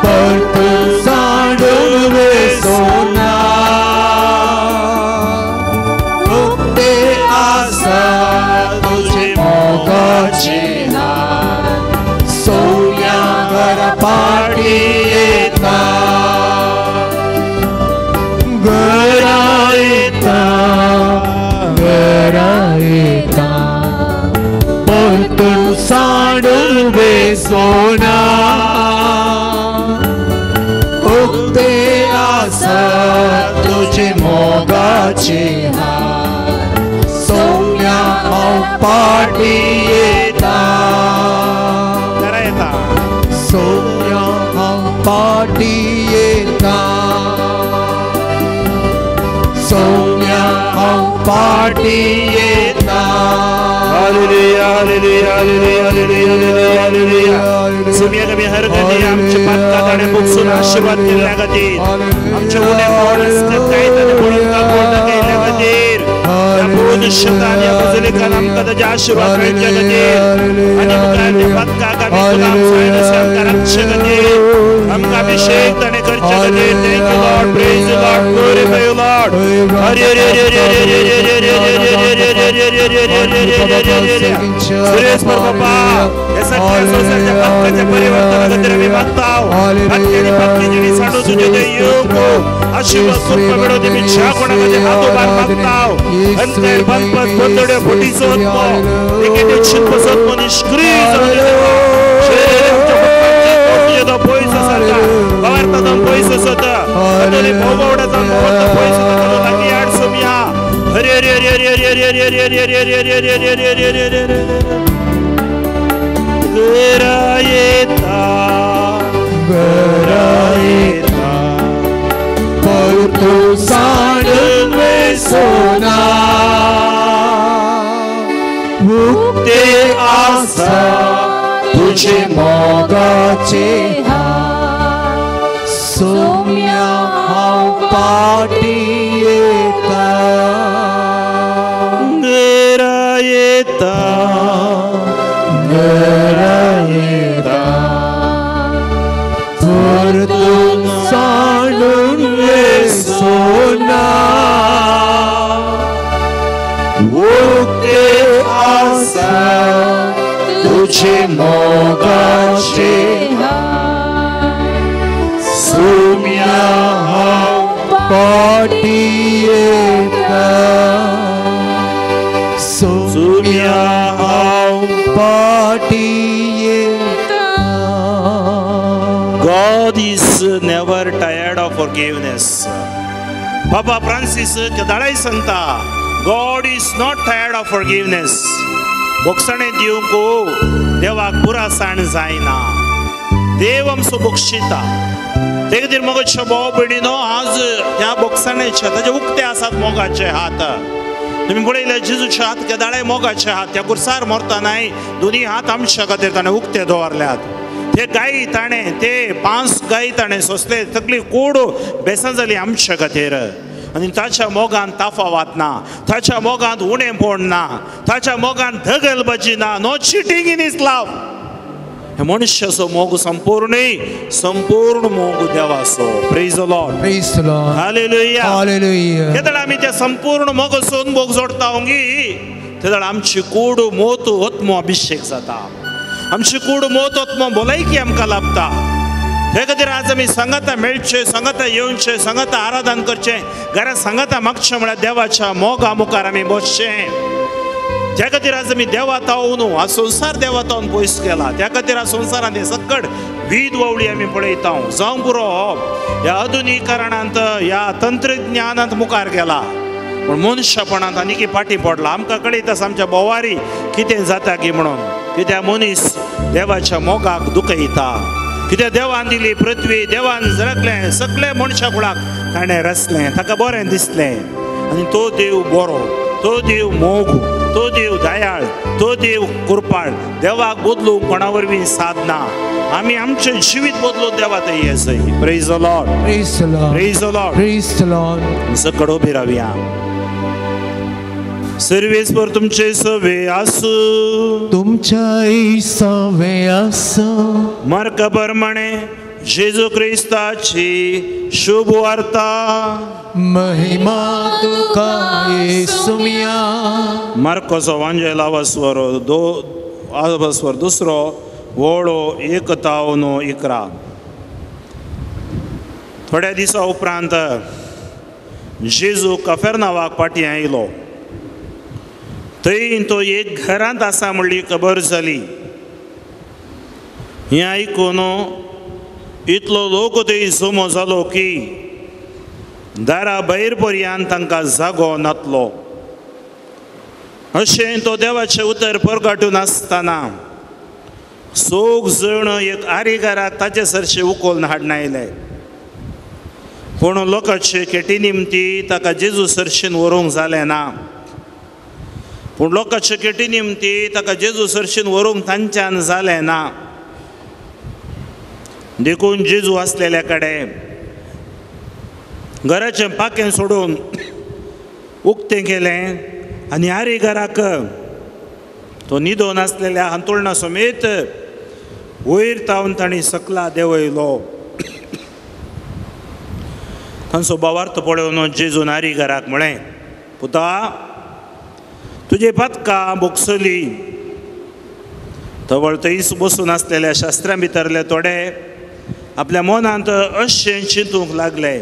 परतून सांडून वेसोना उक्ते आसा तुझे मोगाचे हात सोम्या घरा पाटी येता घरा येता घरा येता परतून सांडून वेसोना उक्ते आसा तुझे मोगाचे हात सोम्या हांव पाटी येता घरा येता सोम्या हांव पाटी येता सोम्या हांव पाटी येता. Hallelujah hallelujah hallelujah hallelujah hallelujah. Saumya कमी हरकती आमचे पातकां ताणें बोगसून आशीर्वाद केल्ल्या खातीर आमचे उणे मोड काय ताणें पळोवन केल्ल्या खातीर ह्या मनुष्यतान ह्या बजलिकान आमकां ताजे आशीर्वाद मेळच्या खातीर आनी मुखार त्या पातकाक आमी गुलाम जायनासले आमकां राखचे खातीर आमकां अभिशेक ताणें करचे खातीर. Thank you Lord, praise you Lord, glorify you Lord. Hari Hari Hari Hari Hari Hari Hari Hari Hari Hari Hari Hari Hari Hari. Suresh बाबा हे सगळ्या संसाराच्या पातकाच्या परिवर्तना खातीर आमी मागताव. पातकी आनी पातकी जिणी सांडून तुजें तें येवंक आशीर्वाद कृपा मेळोवन आमी ज्या कोणा खातीर हात उबार मागताव. अंतर बंदपत बंदड्यो फटीचो आत्मो निगेटीव चिंतपाचो आत्मो निश्क्रीय जावन देवा आमच्या कुटुंबाची तो पयस आसा भावार्थान पयस आसता आनी भोवभावडाचान भोवता पयस आसता लागीं हाड सोम्या. हरी हरी हरी हरी हरी हरी हरी हरी हरी हरी हरी हरी हरी हरी हरी हरी हरी. घरा येता घरा येता परतून सांडून वेसोना उक्ते आसा तुझे मोगाचे हात सोम्या हांव पाटी येता घरा येता घरा येता परतून सांडून वेसोना उक्ते आसा तुझे मोगाचे हात सोम्या हांव पाटी येता सोम्या हांव पाटी येता. God is never tired of forgiveness. Papa Francis केदाळाय सांगता God is not tired of forgiveness. बोगसणें दिवंक देवाक पुरासाण जायना. देव आमचो बक्षिता. ते खातीर मोगाच्या भाव भयणीनो आज ह्या बोगसणेचे ताजे उक्ते आसात मोगाचे हात. तुमी पळयले जेजूचे हात केदाळाय मोगाचे हात. त्या कुर्सार मरता न्हय दोनी हात आमच्या खातीर ताणें उक्ते दवरल्यात. ते गायी ताणें ते 5 गायी ताणें सोंसले. सगळी कोड बेसां जाली आमच्या खातीर. आनी ताच्या मोगान ताफावात ना, ताच्या मोगांत उणेंपण ना, ताच्या मोगान दगलबाजी ना. No cheating in his love. हे मनुष्याचो मोग संपूर्ण संपूर्ण मोग देवाचो. Praise the Lord, praise the Lord. Hallelujah hallelujah. केदळ आमी त्या संपूर्ण मोगाचो अनुभव जोडता गी तेदळ आमची कूड मोत आत्मो अभिशेक जाता. आमची कूड मोत आत्मो भलायकी आमकां लाभता. ते खातीर आज आमी सांगाता मेळचें, सांगाता येवचें, सांगाता आराधन करचें, घरा सांगाता मागचें म्हळ्यार देवाच्या मोगा मुखार आमी बसचें. त्या खातीर आज आमी देवा तावन हा संवसार देवा तावन पयस गेला. त्या खातीर हा संवसारांत हे सकट वीद वावळी आमी पळयता. जावं पुरो ह्या आधुनिकरणांत ह्या तंत्रज्ञानांत मुखार गेला पूण मनशापणांत आनीक फाटीं पडला. आमकां कळीत आसा आमच्या भोवारी कितें जाता की म्हणून. कित्याक मनीस देवाच्या मोगाक दुखयता. कित्याक देवान दिली पृथ्वी, देवान रकलें सगळें मनशा कुळाक ताणें रचलें, ताका बरें दिसलें. आनी तो देव बरो, तो देव मोग, तो देव दयाळ, तो देव कृपाळ. देवाक बदलूंक कोणा वरवीं सादना. आमी आमचें जिवीत बदलून देवा थंय येसय. Praise the Lord. Praise the Lord. Praise the Lord. Praise the Lord. सकड उबी रावया. सर्वेस्पर तुमचे सवे आसूं. तुमच्याय सवे आसूं. मार्का प्रमाणे जेजू क्रिस्ताची शुभ वार्ता. महिमा तुका येसुमिया. मार्कोचो वांजेल आवास्वर आवास्वर दुसरो वोळो 1-11. थोड्या दिसा उपरांत जेजू कफेरनावाक फाटीं आयलो. थंय तो एक घरांत आसा म्हणली खबर जाली. हें आयकून इतलो लोक थंय जमो जालो की दारा भायर पर्यंत तांकां जागो नातलो. अशें तो देवाचें उतर परगाटून आसतना सोग जण एक आरीगाराक ताचे सरशें उखलून हाडून आयले. पूण लोकांचे केटी निमती ताका जेजू सरशीन व्हरूंक जालें ना. पूण लोकांचे केटी निमती ताका जेजू सरशीन व्हरूंक तांच्यान जालें ना. देखून जेजू आसलेल्या कडेन घराचें पाखें सोडून उक्तें केलें आनी आरीगाराक तो न्हिदोन आसलेल्या हांतुळणा समेत वयर तावन तांणी सकला देंवयलो. तांचो भावार्थ पळोवन जेजून आरीगाराक म्हळें, पुता तुजे पातकां भोगसली. तवळ थंयच बसून आसलेल्या शास्त्रां भितरले थोडे आपल्या मनांत अशें चिंतूंक लागले,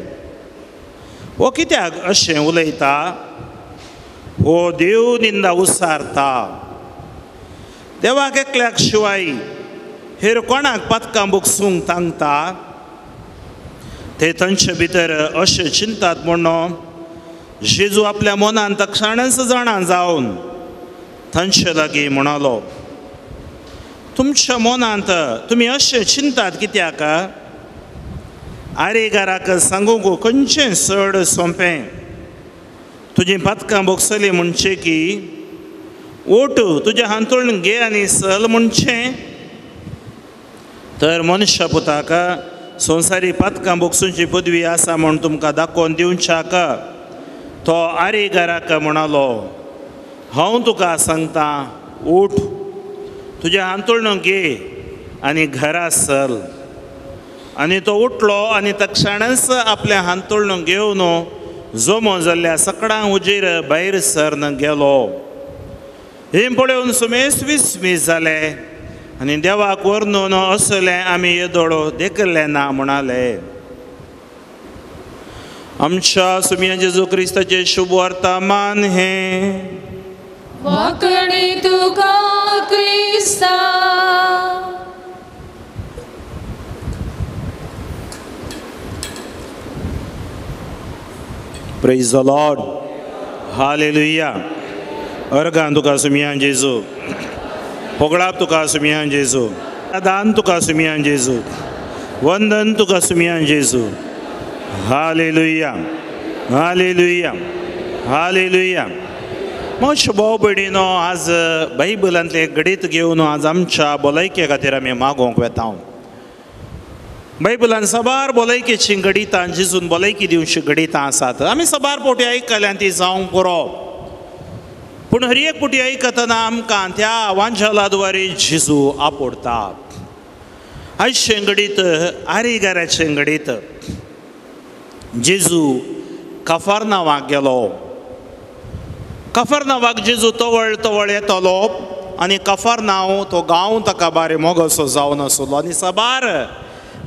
हो कित्याक अशें उलयता? हो देव निंदा उसारता. देवाक एकल्याक शिवाय हेर कोणाक पातकां भोगसूंक तांकता? ते तांचे भितर अशें चिंतात म्हणून जेजू आपल्या मनांत तक्षणच जाणा जावन तांचे लागीं म्हणालो, तुमच्या मनांत तुमी अशें चिंतात कित्याक? आरेगाराक सांगूंक खंयचें चड सोंपें, तुजीं पातकां भोगसलीं म्हणचें की ओट तुजें हांतुळण घे आनी सल म्हणचें? तर मनशा पुताक संवसारी पातकां भोगसूंची पदवी आसा म्हूण तुमकां दाखोवन दिवच्याक तो आरेगाराक म्हणालो, हांव तुका सांगता, उठ, तुजें हांतुळण घे आनी घरा सल. आनी तो उठलो आनी तक्षणच आपलें हांतुळण घेवन जमो जाल्ल्या सकडां हुजीर भायर सरन गेलो. हें पळोवन सुमेस विस्मीत जाले आनी देवाक वर्णून असलें आमी येदोळो देखलें ना म्हणाले. आमच्या सुमिया जेजू क्रिस्ताचें शुभ वर्तमान हें. वाकणी तुका क्रिस्ता. Praise the Lord. Hallelujah. Organ तुका सुमियान जेजू, होगळाप तुका सुमियान जेजू, दान तुका सुमियान जेजू, वंदन तुका सुमियान जेजू. Hallelujah, hallelujah, hallelujah. मातशें भाव भयणीनो, आज बायबलांतलें घडीत घेवन आज आमच्या भलायके खातीर आमी मागोवंक वेता. बायबलान साबार भलायकेचीं घडितां, जेजून भलायकी दिवची घडितां आसात. आमी साबार पोटी आयकल्यान ती जावंक पुरो, पूण हर एक पोटी आयकतना आमकां त्या वांजेला द्वारे जेजू आपोडता. आयचें घडीत आरीगाराचें घडीत जेजू कफर्नावाक गेलो. कफर्नावाक जेजू तवळ तवळ येतलो आनी कफर्नाव तो गांव ताका बारे मोगसो जावन आसलो आनी साबार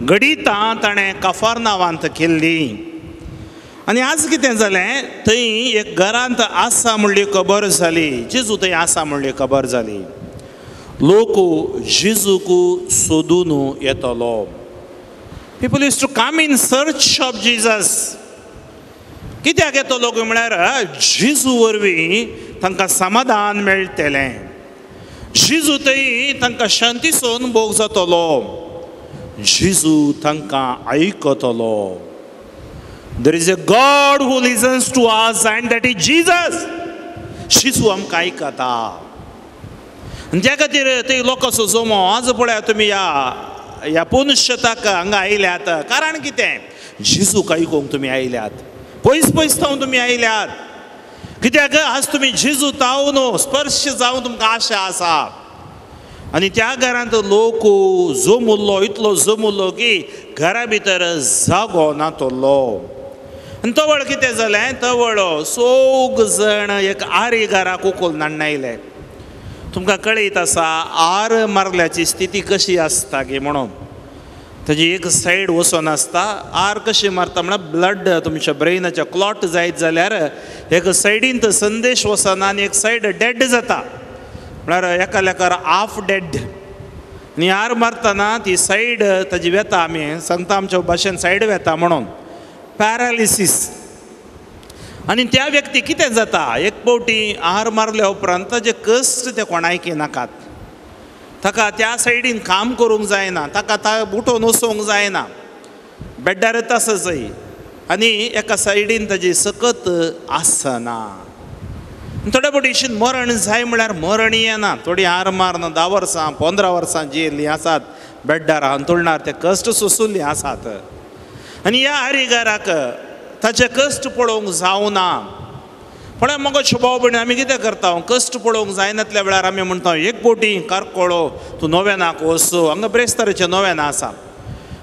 घडितां ताणें कफर्नावांत केल्लीं. आनी आज कितें जालें, थंय एक घरांत आसा म्हणली खबर जाली, जेजू थंय आसा म्हणली खबर जाली. लोक जेजूक सोदून येतलो. People use to come in search of Jesus. कित्याक येतलो म्हळ्यार जेजू वरवीं तांकां समाधान मेळटलें, जेजू थंय तांकां शांतीचो अनुभव जातलो, जेजू तांकां आयकतलो. There is a God who listens to us and that is Jesus. जेजू आमकां आयकता. आनी त्या खातीर ते लोकांचो जमो आज पळया तुमी ह्या ह्या पुनशताक हांगा आयल्यात. कारण कितें? जेजूक आयकूंक तुमी आयल्यात, पयस पयस थावन तुमी आयल्यात. कित्याक आज तुमी जेजू तावन स्पर्श जावन तुमकां आशा आसा. आनी त्या घरांत लोक जमुल्लो, इतलो जमुल्लो की घरा भितर जागो नातलो. आनी तवळ कितें जालें, तवळ सोग जाण एक आरी घराक उखलून हाडून आयले. तुमकां कळयत आसा आर मारल्याची स्थिती कशी आसता गी म्हणून. ताजी एक सायड वचोन आसता. आर कशी मारता म्हळ्यार ब्लड तुमच्या ब्रेनाच्या क्लॉट जायत जाल्यार एक सायडीन तो संदेश वचना आनी एक सायड डेड जाता, म्हळ्यार एका लेखार हाफ डेड. आनी आर मारतना ती सायड ताजी वेता, आमी सांगता आमच्या भाशेन सायड वेता म्हणून, पॅरालिसीस. आनी त्या व्यक्ती कितें जाता, एक फावटी आर मारल्या उपरांत ताजे कश्ट ते कोणायकी नाकात, ताका त्या सायडीन काम करूंक जायना, ताका ता उठोवन वचोंक जायना, बेड्डारच आसा जाय आनी एका सायडीन ताजी सकत आसना. थोडे फावटी मरण जाय म्हळ्यार मरण येना. थोडी हार मारून 10 वर्सां 15 वर्सां जियेल्लीं आसात, बेड्डार हांतुळणार ते कश्ट सोंसुल्लीं आसात. आनी ह्या आरीगाराक ताचे कश्ट पळोवंक जावना. पळय मगो भाव भयणी, आमी कितें करता, कश्ट पळोवंक जायनातल्या वेळार आमी म्हणटा एक फावटी कारकोळो तूं नोवेनाक वच, हांगा ब्रेस्ताराचें नोवेना आसा.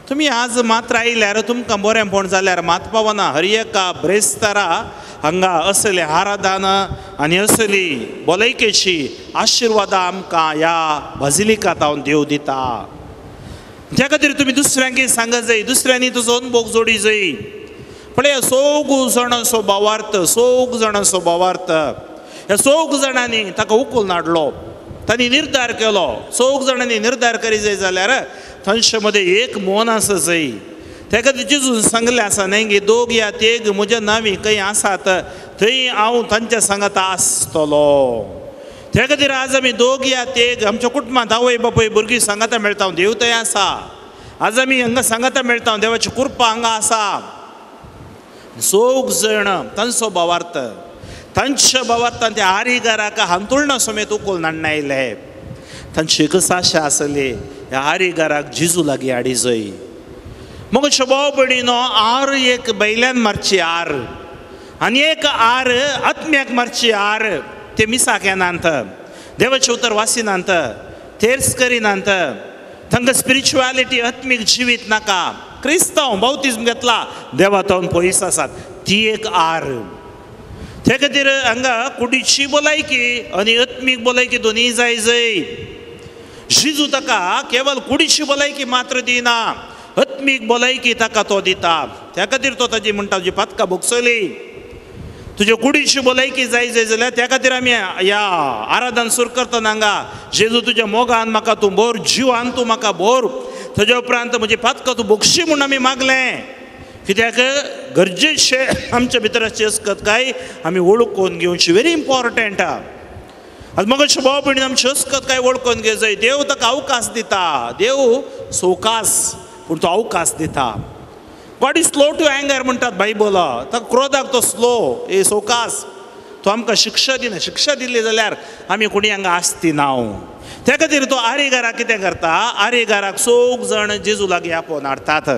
तुमी आज मात्र आयल्यार तुमकां बरेंपण जाल्यार मात पावना. हर एका ब्रेस्तारा हांगा असले आराधन आनी असली भलायकेची आशिर्वादां आमकां ह्या बाजिलिका तावन देव दिता. त्या खातीर तुमी दुसऱ्यांकय सांगत जाय, दुसऱ्यांनी तुजो अनुभव जोडी जाय. पळय सोग जाणांचो भावार्थ, सोग जाणांचो भावार्थ, ह्या सोग जाणांनी ताका उखलून हाडलो, तांणी निर्धार केलो. सोग जाणांनी निर्धार करी जाय जाल्यार तांचे मदें एक मन आसा जाय. त्या खातीर जेजून सांगलें आसा न्हय गे, दोग या तेग म्हज्या नांवी खंय आसात थंय हांव तांच्या सांगाता आसतलो. त्या खातीर आज आमी दोग या तेग आमच्या कुटुंबांत आवय बापूय भुरगीं सांगाता मेळटा, देव थंय आसा. आज आमी हांगा सांगाता मेळटा, देवाची कृपा हांगा आसा. सोग जाण तांचो भावार्थ, तांच्या भावार्थान त्या आरीगाराक हांतुळणा समेत उखलून हाडून आयले. तांची एकच आशा आसली, ह्या आरीगाराक जेजू लागीं हाडी जाय. मग भाव भयणीनो, आर एक बैल्यान मारची आर आनी एक आर आत्म्याक मारची आर, ते मिसाक येनात, देवाचें उतर वासिनात, तेर्स करिनात, तांकां स्पिरिच्युएलिटी आत्मीक जिवीत नाका. क्रिस्तांव बावतिज्म घेतला, देवा तावन पयस आसात, ती एक आर. त्या खातीर हांगा कुडीची भलायकी आनी आत्मीक भलायकी दोनूय जाय जाय. जेजू ताका केवल कुडीची भलायकी मात्र दिना, आत्मीक भलायकी ताका तो दिता. त्या खातीर तो ताजी म्हणटा, तुजी पातकां भोगसली, तुजे कुडीची भलायकी जाय जाय जाल्यार त्या खातीर आमी ह्या आराधन सुरू करतना हांगा जेजू तुज्या मोगान म्हाका तूं भर, जिवान तूं म्हाका भर, ताज्या उपरांत म्हजी पातकां तूं भोगशी म्हूण आमी मागलें. कित्याक गरजेचें आमच्या भितर आसची अस्कत काय आमी वळखून घेवची, व्हेरी इम्पॉर्टंट. आज मगो भाव भयणी, आमची अस्कत काय वळखून घेवं जाय. देव ताका अवकाश दिता, देव सवकास पूण तो अवकाश दिता. God is slow to anger म्हणटात बायबल, ताका क्रोधाक तो स्लो, ए सवकास, तो आमकां शिक्षा दिना. शिक्षा दिली जाल्यार आमी कोणी हांगा आसती ना. त्या खातीर तो आरीगाराक कितें करता, आरीगाराक सोग जाण जेजू लागीं आपोवन हाडटात.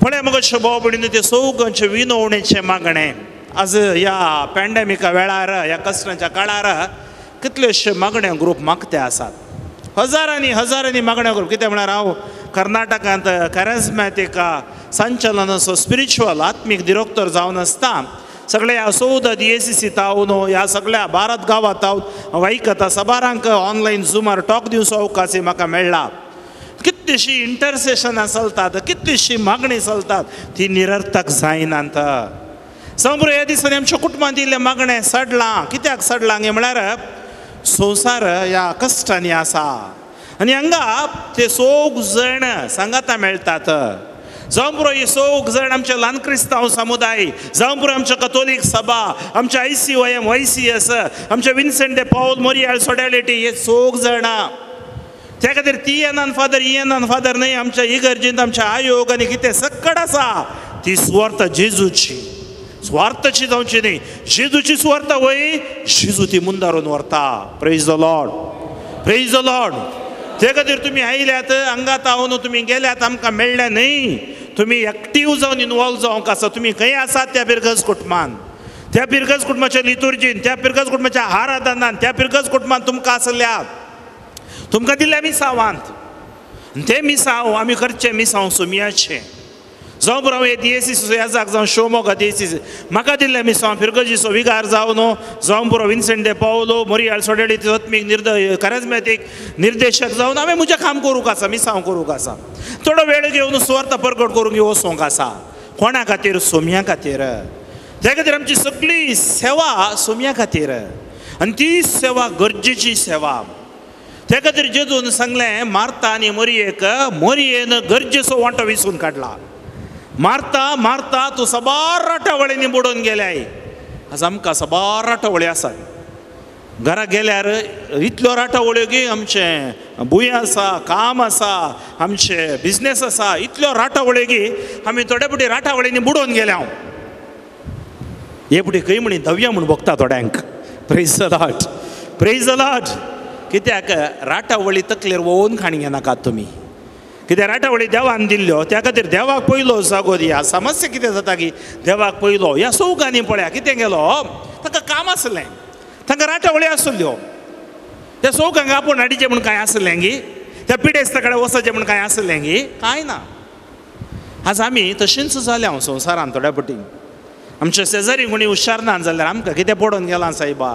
पळय मगो भाव भयणीनो, ते सगळ्यांचे विनवणेचें मागणें आज ह्या पॅन्डेमिका वेळार, ह्या कश्टांच्या काळार कितलेशे मागण्यो ग्रूप मागते आसात, हजारांनी हजारांनी मागण्यो ग्रूप. कितें म्हळ्यार हांव कर्नाटकांत कॅरिज्मॅटिक संचलनाचो स्पिरिच्युअल आत्मीक दिरोक्तर जावन आसता. सगळे ह्या 14 DACC तावन ह्या सगळ्या भारत गांवांत तावन हांव आयकता, साबारांक ऑनलायन झुमार टॉक दिवचो अवकाश म्हाका मेळ्ळा. कितलीशीं इंटरसेशनां चलतात, कितलीशीं मागणी चलतात, ती निरर्थक जायनात. समब्रो ह्या दिसांनी आमच्या कुटुंबांत इल्लें मागणें सडलां. कित्याक सडलां गे म्हळ्यार संवसार ह्या कश्टांनी आसा आनी हांगा ते सोग जाण सांगाता मेळटात. जावं पुरो ही सोग जाण आमचे ल्हान क्रिस्तांव समुदाय, जावं पुरो आमच्या कथोलीक सभा, आमच्या ICOM YCS, आमच्या विन्सेंट दे पावल मोरियाल सोडॅलिटी, हे सोग जाणां. त्या खातीर ती येनान फादर, ही येनान फादर न्हय, आमच्या इगर्जेंत आमच्या आयोग आनी कितें सक्कड आसा ती सुवार्थ जेजूची. स्वार्थाची जावची न्ही. जेजूची सुवार्थ वय जेजू ती मुंदारून व्हरता. Praise the Lord, praise the Lord. ते खातीर तुमी आयल्यात हांगात हांव तुमी गेल्यात आमकां मेळ्ळ्या न्ही, तुमी एक्टीव जावन इनवॉल्व जावंक आसा. तुमी खंय आसात त्या पिरगज कुटुंबान, त्या पिरगज कुटुंबाच्या लितुर्जीन, त्या पिरगज कुटुंबाच्या आराधनान, त्या पिरगज कुटुंबान तुमकां आसल्यात, तुमकां दिल्ल्या मिसावांत. ते मिसांव आमी करचें मिसांव सोमियाचें. जावं पुरो हे दियेसीस याजाक जावं शिवमोगा दियेसीस म्हाका दिल्लें मिसांव फिरगजीचो विगार जावं न्हू, जावं पुरो विन्सेंट दे पावलो मोरियाळ सोडेली आत्मीक कॅरिज्मॅटीक निर्देशक जावन हांवें म्हजें काम करूंक आसा, मिसांव करूंक आसा. थोडो वेळ घेवन सुवार्थ परगट करूंक वचोंक आसा. कोणा खातीर? सोम्या खातीर. त्या खातीर आमची सगळी सेवा सोम्या खातीर आनी ती सेवा गरजेची सेवा. त्या खातीर जेजून सांगलें मार्ता आनी मोरयेक, मोरयेन गरजेचो वांटो विसून काडला. मारता मारता तूं साबार राटावळींनी बुडोवन गेल्याय. आज आमकां साबार राटावळी आसात. घरा गेल्यार इतल्यो राटावळ्यो की आमचें भूंय आसा, काम आसा, आमचें बिजनेस आसा, इतल्यो राटावळ्यो की आमी थोडे फुडें राटावळींनी बुडोवन गेल्या. हे फुडें खंय म्हणी धव्या म्हूण भोगता थोड्यांक. Praise the Lord, praise the Lord. कित्याक राटावळी तकलेर वोवन खाणी घेनाकात तुमी. कित्याक राटावळी देवान दिल्ल्यो, त्या खातीर देवाक पयलो जागो दिया. समस्या कितें जाता की देवाक पयलो ह्या चौगांनी पळया कितें गेलो, ताका काम आसलें, तांकां राटावळी आसल्यो. त्या चौगांक आपूण हाडीचें म्हूण कांय आसलें गी, त्या पिडेस्ता कडेन वचचें म्हूण कांय आसलें गी, कांय ना. आज आमी तशेंच जालें हांव संवसारान थोड्या पटी. आमच्या शेजारी कोणी हुशार ना जाल्यार आमकां कितें पडोवन गेलां सायबा.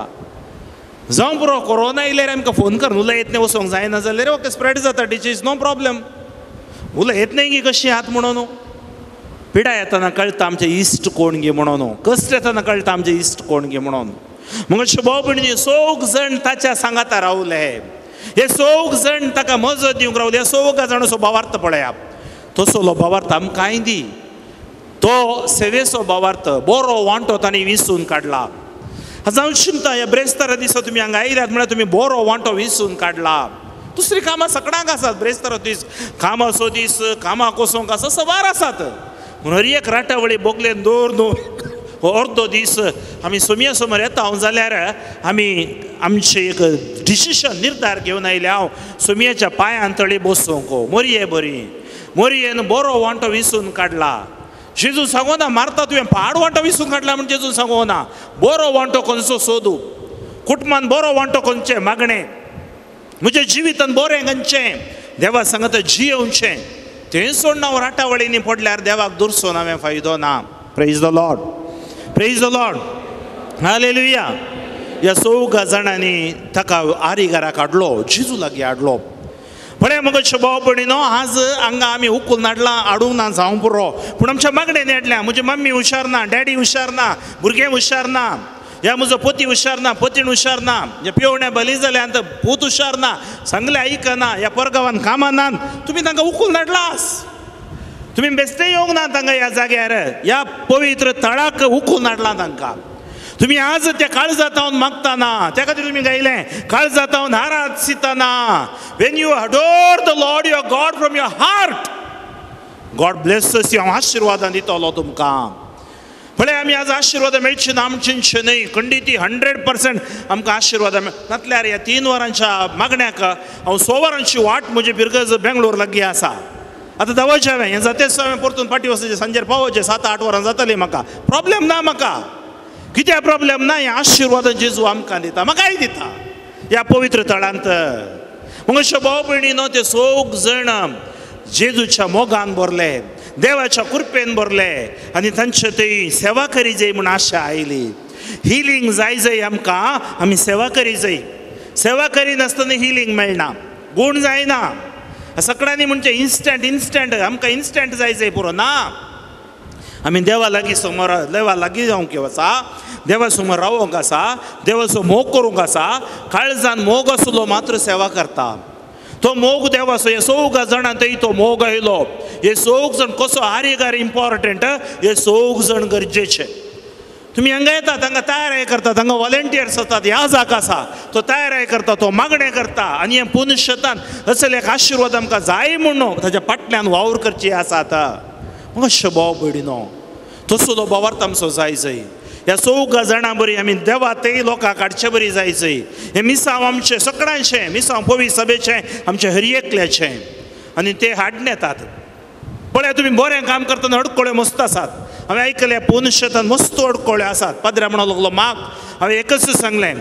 जावं पुरो कोरोना येयल्यार आमकां फोन कर उलयत न्ही वचोंक जायना जाल्यार ओके स्प्रेड जाता डिजीज, नो प्रॉब्लम. उलयत न्ही गी कशी हात म्हणून पिडा येतना कळटा आमचे इश्ट कोण गी म्हणून, कश्ट येतना कळटा आमचे इश्ट कोण गी म्हणून. मग भाव भयणी चौग जण ताच्या सांगाता रावले, हे चौग जण ताका मजत दिवंक रावले. हे चौग जाणाचो भावार्थ पळया, तसलो भावार्थ आमकांय दी. तो सेवेचो भावार्थ बरो वांटो तांणी विसून काडला. आज हांव चिंता ह्या ब्रेस्तारा दिसा तुमी हांगा आयल्यात म्हळ्यार तुमी बरो वांटो विसून काडला. दुसरी कामां सगळ्यांक आसात, ब्रेस्तारो दीस कामाचो दीस, कामाक वचोंक आसा, सवार आसात. म्हणून हर एक राटावळी बोगलेन दवर न्हू हो अर्दो दीस आमी सोमया समोर येता हांव जाल्यार आमी आमचें एक डिसिशन निर्धार घेवन आयले हांव सोमयाच्या पांयान तळी बसूंक. मोरये बरी, मोरयेन बरो वांटो विसून काडला. जेजू सांगोना मारता तुवें पाड वांटो विसून काडला म्हण जेजू सांगोना. बरो वांटो खंयचो सोदू, कुटुंबान बरो वांटो खंयचें मागणें, म्हज्या जिवितान बरें खंयचें देवा सांगता जियोवचें तें सोडना. हांव राटावळींनी पडल्यार देवाक दुरसोन हांवें फायदो ना. Praise the Lord, praise the Lord, hallelujah. ह्या चौगा जाणांनी ताका आरिगाराक हाडलो, जेजू लागीं हाडलो. पळय मगो भाव भयणीनो, आज हांगा आमी उखलून हाडलां, हाडूंक ना जावं पुरो, पूण आमच्या मागणेन हाडल्या. म्हजी मम्मी हुशार ना, डॅडी हुशार ना, भुरगें हुशार ना, ह्या म्हजो पती हुशार ना, पतीण हुशार ना, ह्या पिवण्या बली जाल्यान पूत हुशार ना, सांगलें आयकना, ह्या परगांवान कामां ना. तुमी तांकां उखलून हाडलास, तुमी बेश्टे येवंक ना तांकां ह्या जाग्यार, ह्या पवित्र तळाक उखलून हाडलां तांकां. तुमी आज त्या काळजातावन मागताना, त्या खातीर तुमी गायलें काळजातावन हारात सिताना. When you adore the Lord your God from your heart, God blesses you. हांव आशिर्वादान दितलो तुमकां. पळय आमी आज आशिर्वादां मेळची ना आमचें न्हय, खंडीती 100% आमकां आशिर्वादां मेळ नातल्यार ह्या 3 वरांच्या मागण्याक हांव 6 वरांची वाट म्हजी फिरगज बेंगलोर लागीं आसा. आतां धांवचें हांवें, हें जातेच हांवें परतून फाटीं वचचें, सांजेर पावोवचें, 7-8 वरां जातलीं म्हाका. प्रॉब्लेम ना म्हाका, कित्याक प्रॉब्लेम ना? हें आशिर्वादां जेजू आमकां दिता, म्हाकाय दिता ह्या पवित्र तळांत. मग अशें भाव भयणीनो ते चौग जण जेजूच्या मोगान भरले, देवाच्या कृपेन भरले आनी तांचे थंय सेवा करी जाय म्हूण आशा आयली. हिलींग जाय जाय आमकां, आमी सेवा करी जाय. सेवा करिनासतना हिलींग मेळना, गूण जायना. सगळ्यांनी म्हणचें इन्स्टंट इन्स्टंट, आमकां इन्स्टंट जाय जाय पुरो ना. आमी देवा लागीं समोर, देवा लागीं जावंक आसा, देवा समोर रावोंक आसा, देवाचो मोग करूंक आसा. काळजान मोग आसलो मात्र सेवा करता. तो मोग देवाचो हे चौग जाणां थंय तो मोग आयलो. हे चौग जाण कसो आरिगार इम्पॉर्टंट, हे चौग जाण गरजेचे. तुमी हांगा येतात, हांगा तयाराय करतात, हांगा वॉलंटियर्स आसात, ह्या जाक आसा तो तयाराय करता, तो मागणें करता आनी हें पुनः शेतान असले एक आशिर्वाद आमकां जाय म्हणून ताच्या फाटल्यान वावर करची आसा. आतां मातशें भाव भयणीनो, तसलो भावार्थ आमचो जाय जाय. ह्या चौगा जाणां बरी आमी देवा तेय लोकांक हाडचे बरी जाय जाय. हें मिसांव आमचें सगळ्यांचें, मिसांव पवी सभेचें, आमचें हर एकल्याचें, आनी ते हाडून येतात. पळय तुमी बरें काम करतना अडकळ्यो मस्त आसात. हांवें आयकलें पुन शेतान मस्त अडकळ्यो आसात. पाद्र्या म्हणूंक लागलो माग, हांवें एकच सांगलें,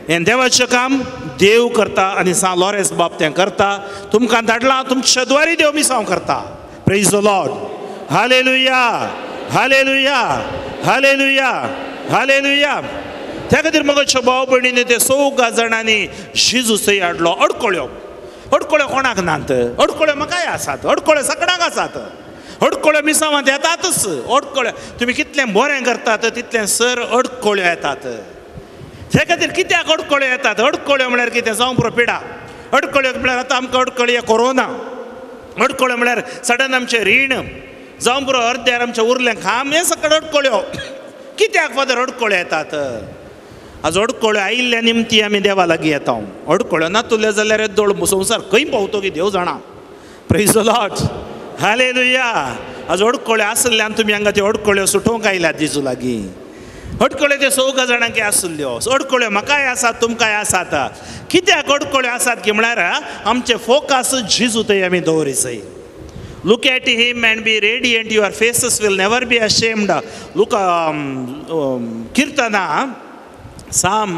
हें देवाचें काम देव करता आनी सांत लॉरेन्स बाब तें करता. तुमकां धाडलां, तुमच्या द्वारी देव मिसांव करता. Praise the Lord. Hallelujah, hallelujah, hallelujah, hallelujah. त्या खातीर मगच्या भाव भयणींनी ते चौगा जाणांनी जेजू थंय हाडलो. अडकळ्यो, अडकळ्यो कोणाक नात, अडकळ्यो म्हाकाय आसात, अडकळ्यो सगळ्यांक आसात, अडकळ्यो मिसांवांत येतातच. अडकळ्यो तुमी कितलें बरें करतात तितलें सर अडकळ्यो येतात. त्या खातीर कित्याक अडकळ्यो येतात? अडकळ्यो म्हळ्यार कितें? जावं पुरो पिडा. अडकळ्यो म्हळ्यार आतां आमकां अडकळी कोरोना, अडकळ्यो म्हळ्यार सडन आमचें रीण, जावं पुरो अर्द्यार आमचें उरलें खाम, हें सगळें अडकळ्यो. कित्याक फादर अडकळ्यो येतात? आज अडकळ्यो आयिल्ल्या निमती आमी देवा लागीं येता. अडकळ्यो नातुल्यो जाल्यार येदोळ संवसार खंय पावतो की देव जाणा. Praise the Lord. Hallelujah. आज अडकळ्यो आसल्यान तुमी हांगा त्यो अडकळ्यो सुटोवंक आयल्यात जेजू लागीं. अडकळ्यो त्यो चौगा जाणांक आसल्यो, अडकळ्यो म्हाकाय आसात, तुमकांय आसात. कित्याक अडकळ्यो आसात की म्हळ्यार आमचे फोकस जेजू थंय आमी दवरिसय. Look at him and be radiant, your faces will never be ashamed. Look, Kirtana, Psalm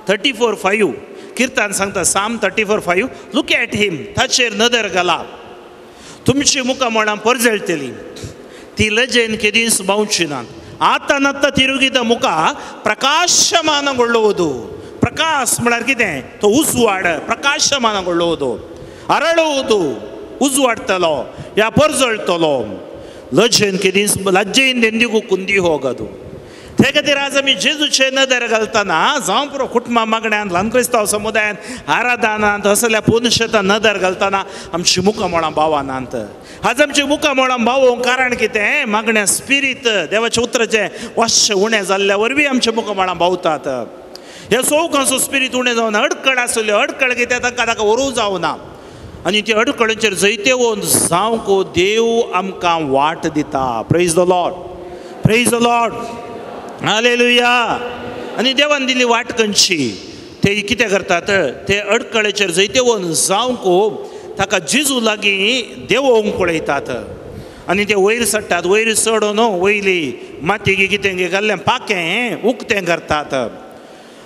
34:5. Kirtan सांगता Psalm 34:5. Look at him, ताचेर नदर घाला, तुमची मुखामळां परजळटली, ती लजेन केदींच बावची नात. आतां नात्ता तिरुगीत मुखा प्रकाशमानಗೊಳ್ಳುವುದು. प्रकाश म्हळ्यार कितें? तो उजवाड, प्रकाशमानಗೊಳ್ಳುವುದು, ಅರಳುವುದು, ಉಜ್ವಾಡ್ತಲೋ ಯಾ ಪರ್ಜಳ್ತಲೋ. लजेन केदींच लज्जेन ಎಂದಿಗೂ ಕುಂದಿ ಹೋಗೋದು. ते खातीर आज आमी जेजूचे नदर घालतना जावं पुरो कुटुंबा मागण्यान, ल्हान क्रिस्तांव समुदायान, आराधनांत, असल्या पुनशेतान नदर घालतना आमची मुखामळां भावनांत. आज आमची मुखामळां भावोवंक कारण कितें? मागण्या स्पिरीत देवाच्या उतराचें वाश्य उणें जाल्ल्या वरवीं आमच्या मुखामळां भावतात. ह्या चौगांचो स्पिरीत उणें जावना. अडकळ आसल्यो, अडकळ कितें तांकां ताका व्हरूंक जावना, आनी ते अडकळेचेर जैतेवंत जावंक देव आमकां वाट दिता. Praise the Lord, praise the Lord. Hallelujah. आनी देवान दिली वाट खंयची? ते कितें करतात? ते अडकळेचेर जैतेवंत जावंक ताका जेजू लागीं देवोवंक पळयतात आनी ते वयर चडटात. वयर चडोन वयली माती कितें घाल्लें पाकें उकतें करतात.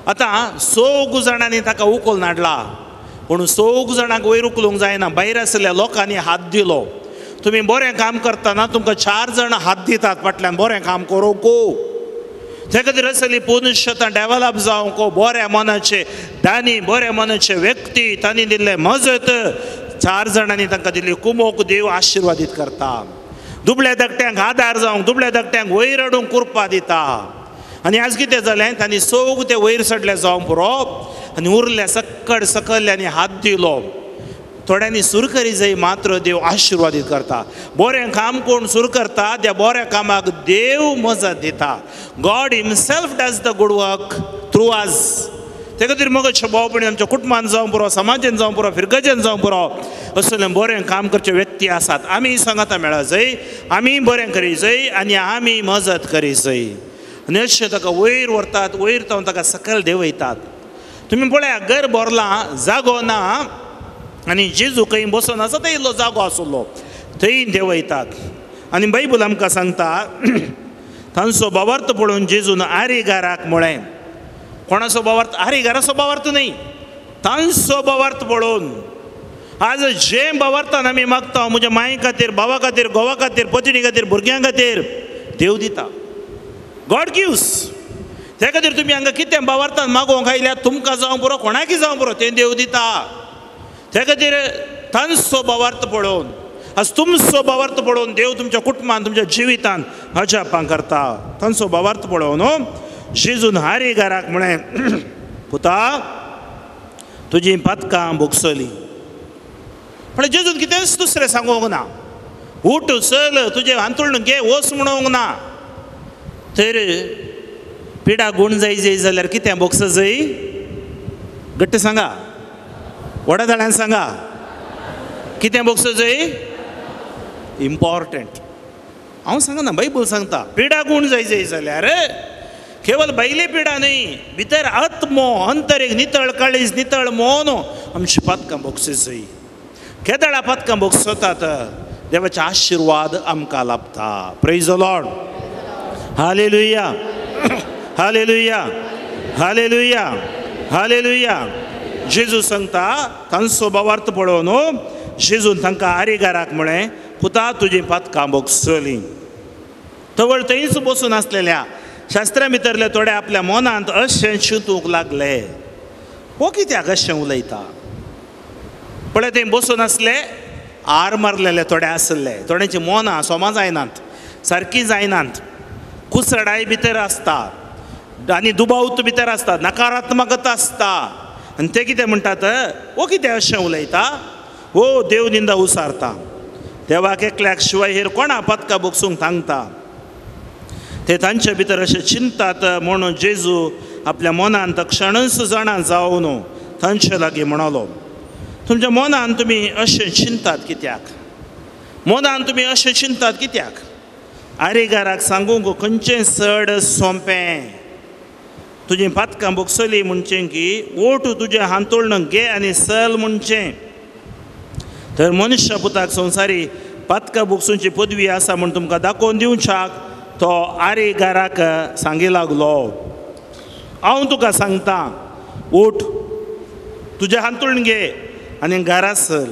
आतां चौग जाणांनी ताका उखलून हाडला, पूण चौग जाणांक वयर उखलूंक जायना. भायर आशिल्ल्या लोकांनी हात दिलो. तुमी बरें काम करतना तुमकां चार जाणां हात दितात फाटल्यान, बरें काम करूंक. ते खातीर असली पुनशतां डेवलप जावंक बऱ्या मनाचे दानी, बऱ्या मनाचे व्यक्ती तांणी दिल्ले मजत चार जाणांनी तांकां दिली कुमोक देव आशिर्वादीत करता. दुबळ्या धाकट्यांक आदार जावंक, दुबळ्या धाकट्यांक वयर हाडूंक कृपा दिता. आनी आज कितें जालें? तांणी चौग ते वयर चडले जावंक पुरो आनी उरले सक्कड सकल्ल्यांनी हात दिलो. थोड्यांनी सुरू करी जाय, मात्र देव आशिर्वादीत करता. बरें काम कोण सुरू करता त्या बऱ्या कामाक देव मजत दिता. God himself does the good work through us. ते खातीर मगच्या भाव भयणी आमच्या कुटुंबान जावं पुरो, समाजान जावं पुरो, फिरगजेन जावं पुरो, असले बरें काम करचे व्यक्ती आसात. आमी सांगाता मेळा जाय, आमी बरें करी जाय आनी आमी मजत करी जाय. आनी अशें ताका वयर व्हरतात, वयर तावन ताका सकयल देंवयतात. तुमी पळया, घर भरलां, जागो ना आनी जेजू खंय बसून आसा थंय इल्लो जागो आसलो थंय देंवयतात. आनी बायबल आमकां सांगता तांचो भावार्थ पळोवन जेजून आरीगाराक म्हळें. कोणाचो भावार्थ? आरीगाराचो भावार्थ न्हय, तांचो भावार्थ पळोवन. आज जे भावार्थान आमी मागता, म्हज्या माये खातीर, भावा खातीर, घोवा खातीर, पत्नी खातीर, भुरग्यां खातीर, देव दिता. गॉड गिव्स. ते खातीर तुमी हांगा कितें भावार्थान मागोवंक आयल्यात, तुमकां जावं पुरो, कोणाकय जावं पुरो, तें देव दिता. ते खातीर तांचो भावार्थ पळोवन, आज तुमचो भावार्थ पळोवन देव तुमच्या कुटुंबान, तुमच्या जिवितान अजापां करता. तांचो भावार्थ पळोवन जेजून हारीगाराक म्हळें, पुता तुजी पातकां भोगसली. पण जेजून कितेंच दुसरें सांगूंक ना. उठ, चल, तुजें हांतुळण घे, वच म्हणूंक ना. तर पिडा गूण जाय जाय जाल्यार कितें भोगस जाय? घट्ट सांगा, व्हडा जाणांक सांगा, कितें भोगस जाय? इम्पॉर्टंट. हांव सांगना, बायबल सांगता. पिडा गूण जाय जाय जाल्यार केवल भायली पिडा न्हय, भितर आत्मो अंतर एक नितळ काळीज, नितळ मन आमची पातकां भोगसी जाय. केदळा पातकां भोगसतात देवाचे आशिर्वाद आमकां लाभता. Praise the Lord. Hallelujah, hallelujah, hallelujah, hallelujah. जेजू सांगता तांचो भावार्थ पळोवन जेजून तांकां आरेगाराक म्हळें, पुता तुजी पातकां भोगसलीं. तवळ थंयच बसून आसलेल्या शास्त्रा भितरले थोडे आपल्या मनांत अशें चिंतूंक लागले, हो कित्याक अशें उलयता? पळय थंय बसून आसले आर मारलेले थोडे आसले, थोड्यांची मनां सोमा जायनात, सारकीं जायनात, कुसडाय भितर आसता आनी दुबावत भितर आसता, नकारात्मकता आसता. आनी ते कितें म्हणटात, हो कितें अशें उलयता, हो देव निंदा उसारता, देवाक एकल्याक शिवाय हेर कोणा पातकां भोगसूंक सांगता. ते तांचे भितर अशें चिंतात म्हणून जेजू आपल्या मनांत क्षणच जाणा जावन तांचे लागीं म्हणलो, तुमच्या मनान तुमी अशें चिंतात कित्याक? मनान तुमी अशें चिंतात कित्याक? आरेगाराक सांगूंक खंयचें चड सोंपें, तुजी पातकां भोगसली म्हणचें की ओट तुजें हांतुळण घे आनी सल म्हणचें. तर मनुष्य पुताक संवसारी पातकां भोगसूंची पदवी आसा म्हूण तुमकां दाखोवन दिवच्याक तो आरेगाराक सांगी लागलो, हांव तुका सांगता, उठ तुजें हांतुळण घे आनी घरा सल.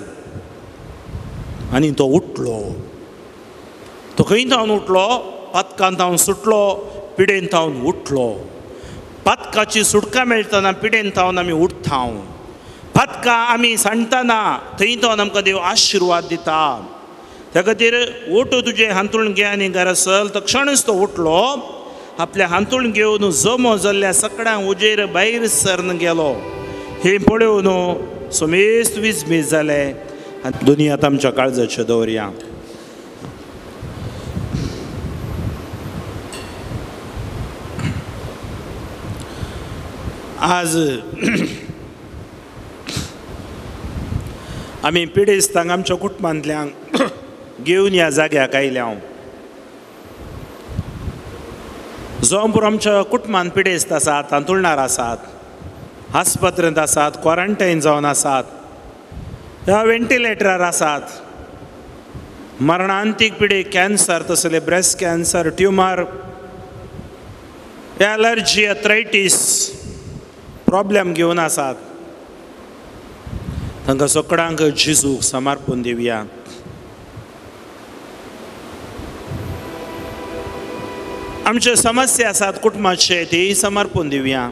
आनी तो उठलो. तो खंय थावन उठलो? पातकान थावन सुटलो, पिडेन थावन उठलो. पातकाची सुटका मेळटना पिडेन थावन आमी उठता, पातकां आमी सांडटना थंय थावन आमकां देव आशिर्वाद दिता. त्या खातीर ओट तुजें हांतुळण घे आनी घरा सल. तक्षणच तो उठलो, आपल्या हांतुळण घेवन जमो जाल्ल्या सगळ्यां उजेर भायर सरन गेलो. हें पळोवन समेस्त विजमीत जाले आनी दुनियांत आमच्या काळजाच्यो दवरया. आज आमी पिडेस्तांक आमच्या कुटुंबांतल्यांक घेवन ह्या जाग्याक आयल्या. हांव जावं आमच्या कुटुंबांत पिडेस्त आसात, हांतुळणार आसात, आस्पत्रेंत आसात, क्वॉरंटायन जावन आसात, ह्या वेंटिलेटरार आसात, मरणांतीक पिडे, कॅन्सर, तसले breast cancer, tumour, allergy, arthritis problem घेवन आसात, तांकां सगळ्यांक जेजूक समर्पण दिवया. आमच्यो समस्या आसात कुटुंबाचे, तेय समर्पण दिवया.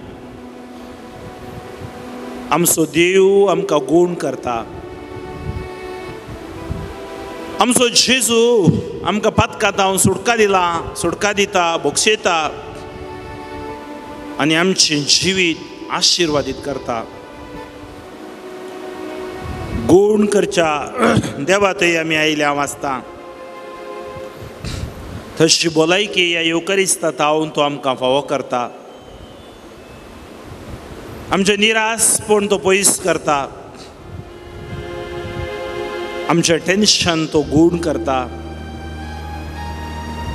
आमचो देव आमकां गूण करता, आमचो जेजू आमकां पातकां थावन सुटका दिला, सुटका दिता, भोगशेता आनी आमचें जिवीत आशिर्वादीत करता. गूण करच्या देवा थंय आमी आयल्या वाचता, तशी भलायकी ह्या येवकरिस्ता थावन तो आमकां फावो करता. आमचें निरासपण तो पयस करता, आमचें टेन्शन तो गूण करता,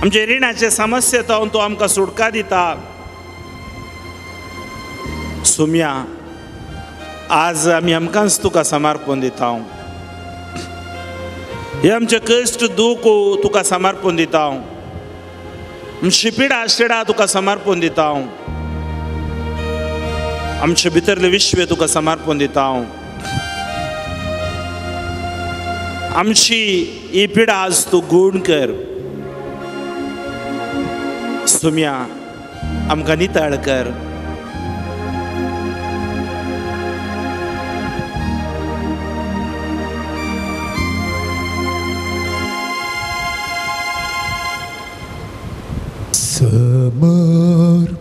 आमचे रिणाचे समस्या थावन तो आमकां सुटका दिता. सुम्या, आज आमी आमकांच तुका समर्पण दिता. हे आमचे कश्ट दूख तुका समर्पण दिता, आमची पिडा शिडा तुका समर्पण दिता, आमचे भितरले विश्व तुका समर्पण दिता. आमची ही पिडा आज तूं गूण कर. सुम्या, आमकां नितळ कर. समर्पिता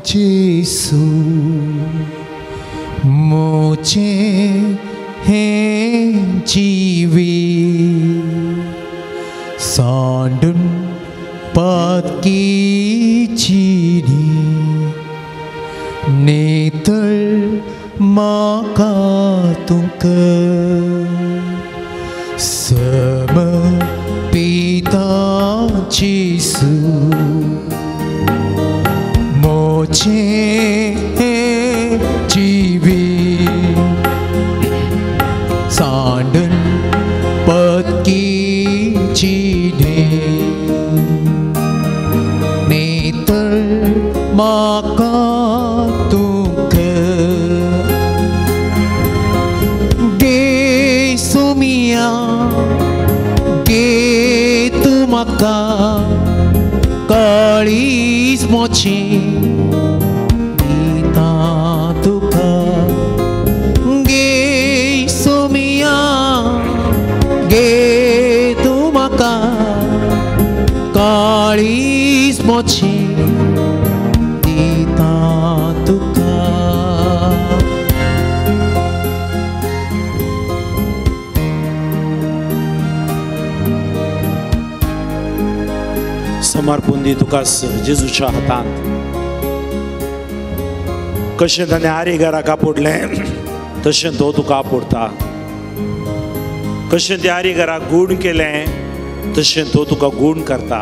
जेसू मोचे हे जीवी सांडून पातकी चिनी नेतळ म्हाका तुका. समर्पिता मोचे जीवी सांडन पदकीची नेतल म्हाका तुक गे सोमिया गे तूं म्हाका काळीज मोचे दिता तुका गे सोमिया गे तूं म्हाका काळीज मोचे दिता तुका. समर्पण दी तुका जेजूच्या हातांत. कशें ताणें आरीघराक आपोडलें तशें तो तुका आपोडटा. कशें त्या आरीघराक गूण केलें तशें तो तुका गूण करता.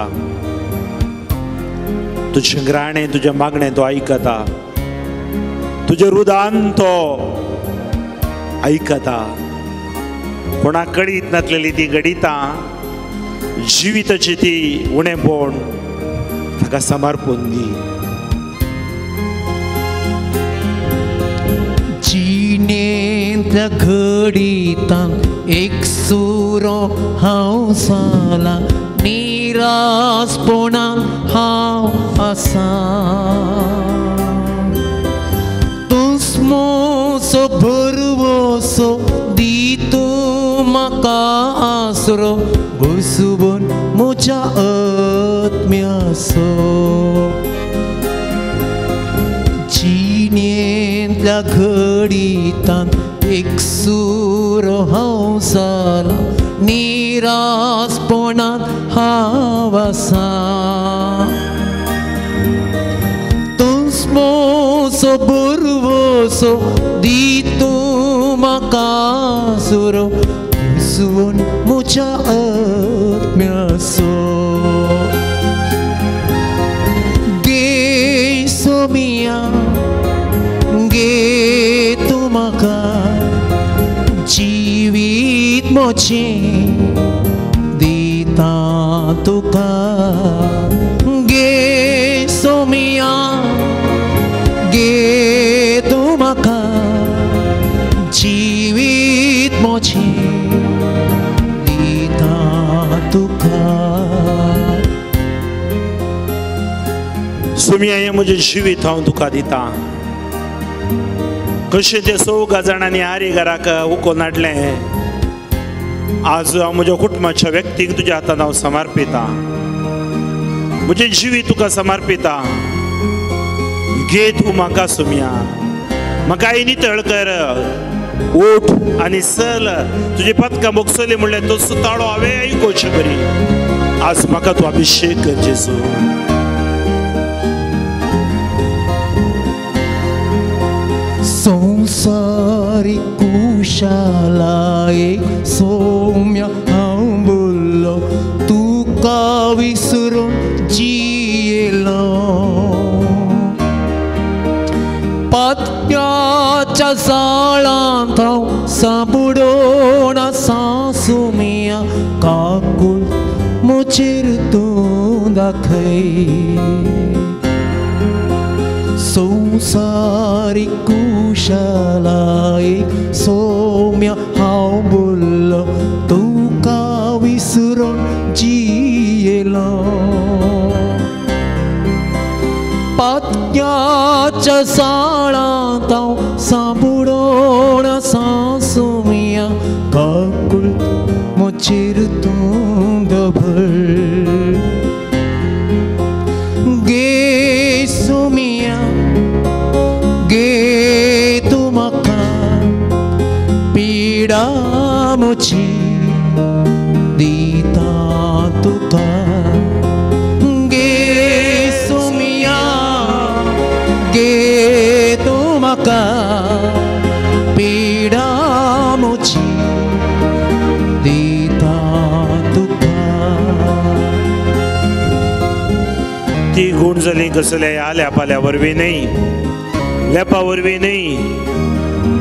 तुजें ग्राणें तुजें मागणें तो आयकता. तुजें रुदान तो आयकता. कोणाक कळीत नासलेली ती घडितां जिविताची ती उणेपण ताका समर्पण दी. जिणेंतल्या घडितांत एक सुरो हांव जाला निरासपणान हांव आसा. तूंच म्हजो भरवंसो दी तूं म्हाका आसरो घुसवून म्हज्या आत्म्याचो. जिणेंतल्या घडितांत एक सुरो हांव जाला निरासपणान हांव आसा. तूंच म्हजो भरवंसो दी तूं म्हाका आसरो घुसवून म्हज्या आत्म्याचो. गे सोमिया गे तूं म्हाका जिवीत मोचें दिता तुका. गे सोमिया गे तूं म्हाका जिवीत मोचें दिता तुका. सोमिया हें म्हजें जिवीत हांव तुका दिता. कशें ते चौगा जाणांनी आरीघराक उकोवन हाडलें आज हांव म्हज्या कुटुंबाच्या व्यक्तीक तुज्या हातान हांव समर्पिता. म्हजें जिवीत तुका समर्पिता. घे तूं म्हाका सोमिया म्हाका नितळ कर. उठ आनी चल तुजी पदकां भोगसली म्हणल्यार तो सुताळो हांवें आयकुचे बरी. आज म्हाका तूं अभिशेक कर जेजू. संवसारी कुशालाय सौम्य हांव बोल्लो तुका विसरून जियेलो. पात्याच्या जाळांत हांव सांपडून आसा सोमिया काकूळ म्हजेर तूं दाखय. संवसारी कुशालाय सौम्य हांव बोल्लो तुका विसरून जियेलो. पात्याच्या जाळांत हांव सांपडून आसा सोमिया काकूळ म्हजेर तूं दवर. गे सोमिया गे तूं म्हाका पिडा म्हजी दिता तुका. गे सोमिया गे तूं म्हाका पिडा म्हजी दिता तुका. ती गूण जाली कसले आल्या पाल्या वरवीं न्हय, लेपा वरवीं न्हय,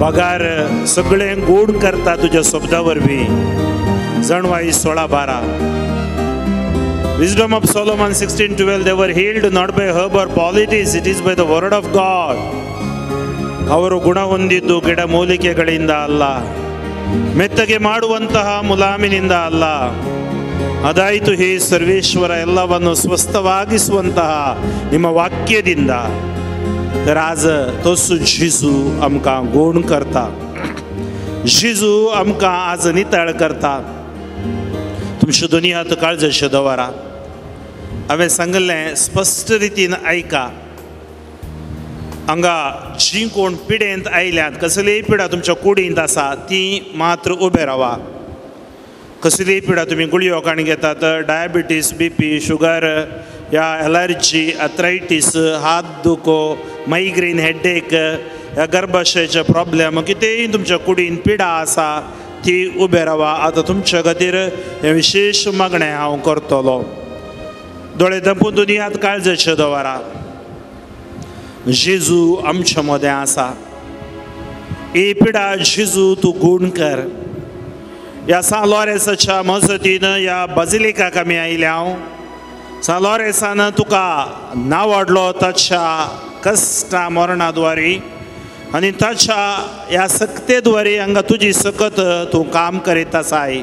बगार सगळें गोड करता तुज्या शब्दा वरवीं. जणवाई 16:12. Wisdom of Solomon 16:12, they were healed not by herb or poultice, it is by the word of God. ಅವರು ಗುಣ ಹೊಂದಿದ್ದು ಗಿಡ ಮೂಲಿಕೆಗಳಿಂದ ಅಲ್ಲ, ಮೆತ್ತಗೆ ಮಾಡುವಂತಹ ಮುಲಾಮಿನಿಂದ ಅಲ್ಲ. ಅದಾಯಿತು ಹೇ ಸರ್ವೇಶ್ವರ, ಎಲ್ಲವನ್ನು ಸ್ವಸ್ಥವಾಗಿಸುವಂತಹ ನಿಮ್ಮ ವಾಕ್ಯದಿಂದ. तर आज तोच जेजू आमकां गुण करता, जेजू आमकां आज नितळ करता. तुमच्यो दोनी हात काळजाचे दवरा. हांवें सांगिल्लें स्पश्ट रितीन आयका. हांगा जीं कोण पिडेंत आयल्यात, कसलीय पिडा तुमच्या कुडींत आसा ती मात्र उबे रावा. कसलीय पिडा तुमी गुळयो काण घेतात, डायबिटीस, बीपी, शुगर या एलर्जी, आर्थरायटीस, हात दुखो, मायग्रेन, हेडेक ह्या गर्भाशयाचे प्रॉब्लेम, कितेंय तुमच्या कुडीन पिडा आसा ती उबे रावा. आतां तुमच्या खातीर हें विशेश मागणें हांव करतलो. दोळे धांपून दोनी हात काळजाचे दवरा. जेजू आमच्या मदें आसा. ए पिडा जेजू तूं गूण कर. ह्या सान लॉरेन्साच्या मजतीन ह्या बाजिलिकाक आमी आयल्या. सान लॉरेन्सान तुका नावाडलो ताच्या कश्टा मरणाद्वारी आनी ताच्या ह्या सक्तेद्वारी हांगा तुजी सकत तूं काम करीत आसाय.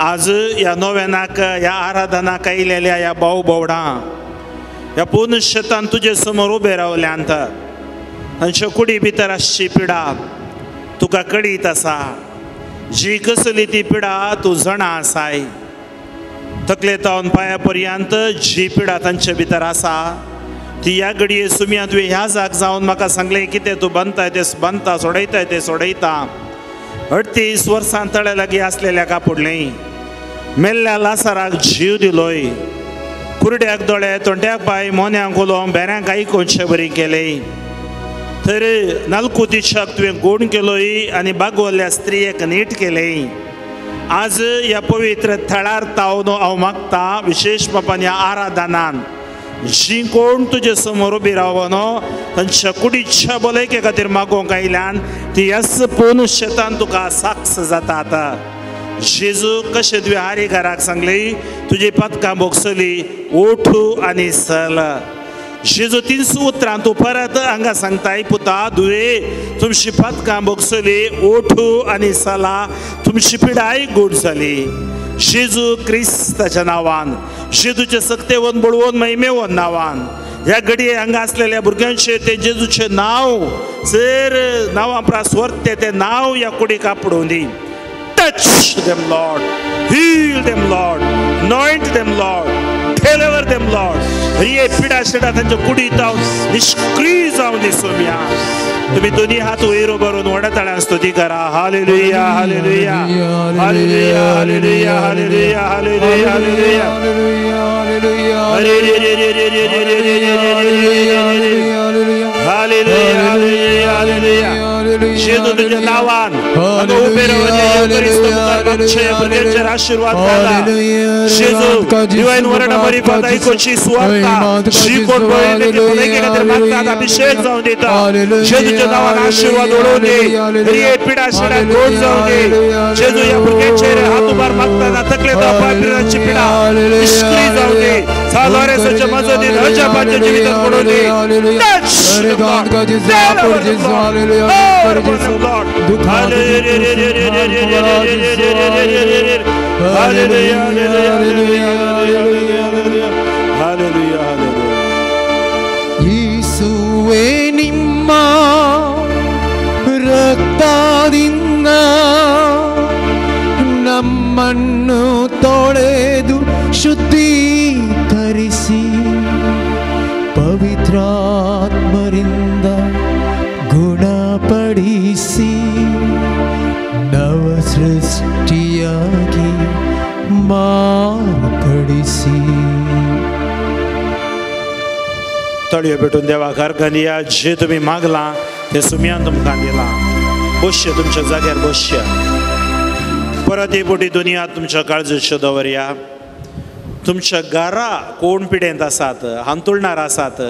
आज ह्या नोवेनाक, ह्या आराधनाक आयलेल्या ह्या भाव भोवडां ह्या पूर्ण शेतान तुजे समोर उबे रावल्यांत. तांच्या कुडी भितर आसची पिडा तुका कळीत आसा. जी कसली ती पिडा तूं जाणा आसाय. तकले तावन पांया पर्यंत जी पिडा तांचे भितर आसा ती ह्या घडये सुमया तुवें ह्या जाग जावन म्हाका सांगलें कितें तूं बांदताय तें बांदता, सोडयताय तें सोडयता. 38 वर्सां तळ्या लागीं आसलेल्या कापुडलें मेल्ल्या लासाराक जीव दिलोय, कुरड्याक दोळे, तोंड्याक पांय, मोन्यांक उलोवंक, बेऱ्यांक आयकुचे बरी केलें. तर नालकुतीशाक तुवें गूण केलोय आनी बागवल्ल्या स्त्रियेक नीट केलें. आज ह्या पवित्र थळार तावन हांव मागता, विशेश बापान ह्या आराधनान जीं कोण तुजे समोर उबी रावन तांच्या कुडीच्या भलायके खातीर मागोवंक आयल्यान ती ह्याच पूर्ण शेतान तुका साक्ष जाता. आतां जेजू कशें तुवें हारीकाराक सांगली तुजी पदकां भोगसली, ओठ आनी सल. जेजू 300 उतरां तूं परत हांगा सांगताय, पुता दुये तुमची पदकां भोगसली, ओठ आनी सला, तुमची पिडाय गोड जाली. जेजू क्रिस्ताच्या नांवान, जेजूचे सक्तेवन बळवून महिमेवन नांवान ह्या घडये हांगा आसलेल्या भुरग्यांचे ते जेजूचें नांव जर नांवां प्रास व्हरते तें नांव ह्या कुडीक आपडूं दी. Touch them, Lord. Heal them, Lord. Anoint them, Lord. Deliver them, Lord. हे पिडा शिडा तांच्या कुडीत जावन निश्क्रीय जावन दी सोम्या. तुम्ही दोन्ही हात वयर भरून व्हडा ताळ्यान स्तुती करा. Hallelujah, hallelujah, hallelujah, hallelujah, hallelujah, hallelujah, hallelujah. अरे रे रे रे रे रे रे रे रे हालेलुया, हालेलुया, हालेलुया. जेजू तुझ्या नावान हांगा उबे रावले क्रिस्त मुखार मागचे भुरग्यांचेर आशीर्वाद घाला. जेजू डिवायन वर्णा मारिफत आयकुची सुवार्ता जी कोण भलायके खातीर मागतात अभिषेक जावन दिता. जेजूच्या नावान आशीर्वाद ओडोवन दी. हे पिडा शिडा गोड जावन दी. जेजू ह्या भुरग्यांचेर हात उबार मागतना तकले पांय पिडा निश्क्रीय जावन दी. सालोरेसाच्या मजतीन अजापाच्या जिवितात पडून दी. Touch the Lord. ಯೇಸುವೇ ನಿಮ್ಮ ರಕ್ತದಿಂದ ನಮ್ಮನ್ನು ತೊಳೆದು ಶುದ್ಧೀಕರಿಸಿ ಪವಿತ್ರಾತ್ಮರಿಂದ ಗುಣಪಡಿಸಿ ನವ ಸೃಷ್ಟಿಯಾಗಿ ಮಾರ್ಪಡಿಸಿ. तळयो भेटून देवा कारखानिया जे तुमी मागलां तें सुमयान तुमकां दिलां. बसचें तुमच्या जाग्यार बसचें. परत एक फावटी दुनिया तुमच्या काळजाचेर दवरया. तुमच्या घरा कोण पिडेंत आसात, हांतुळणार आसात,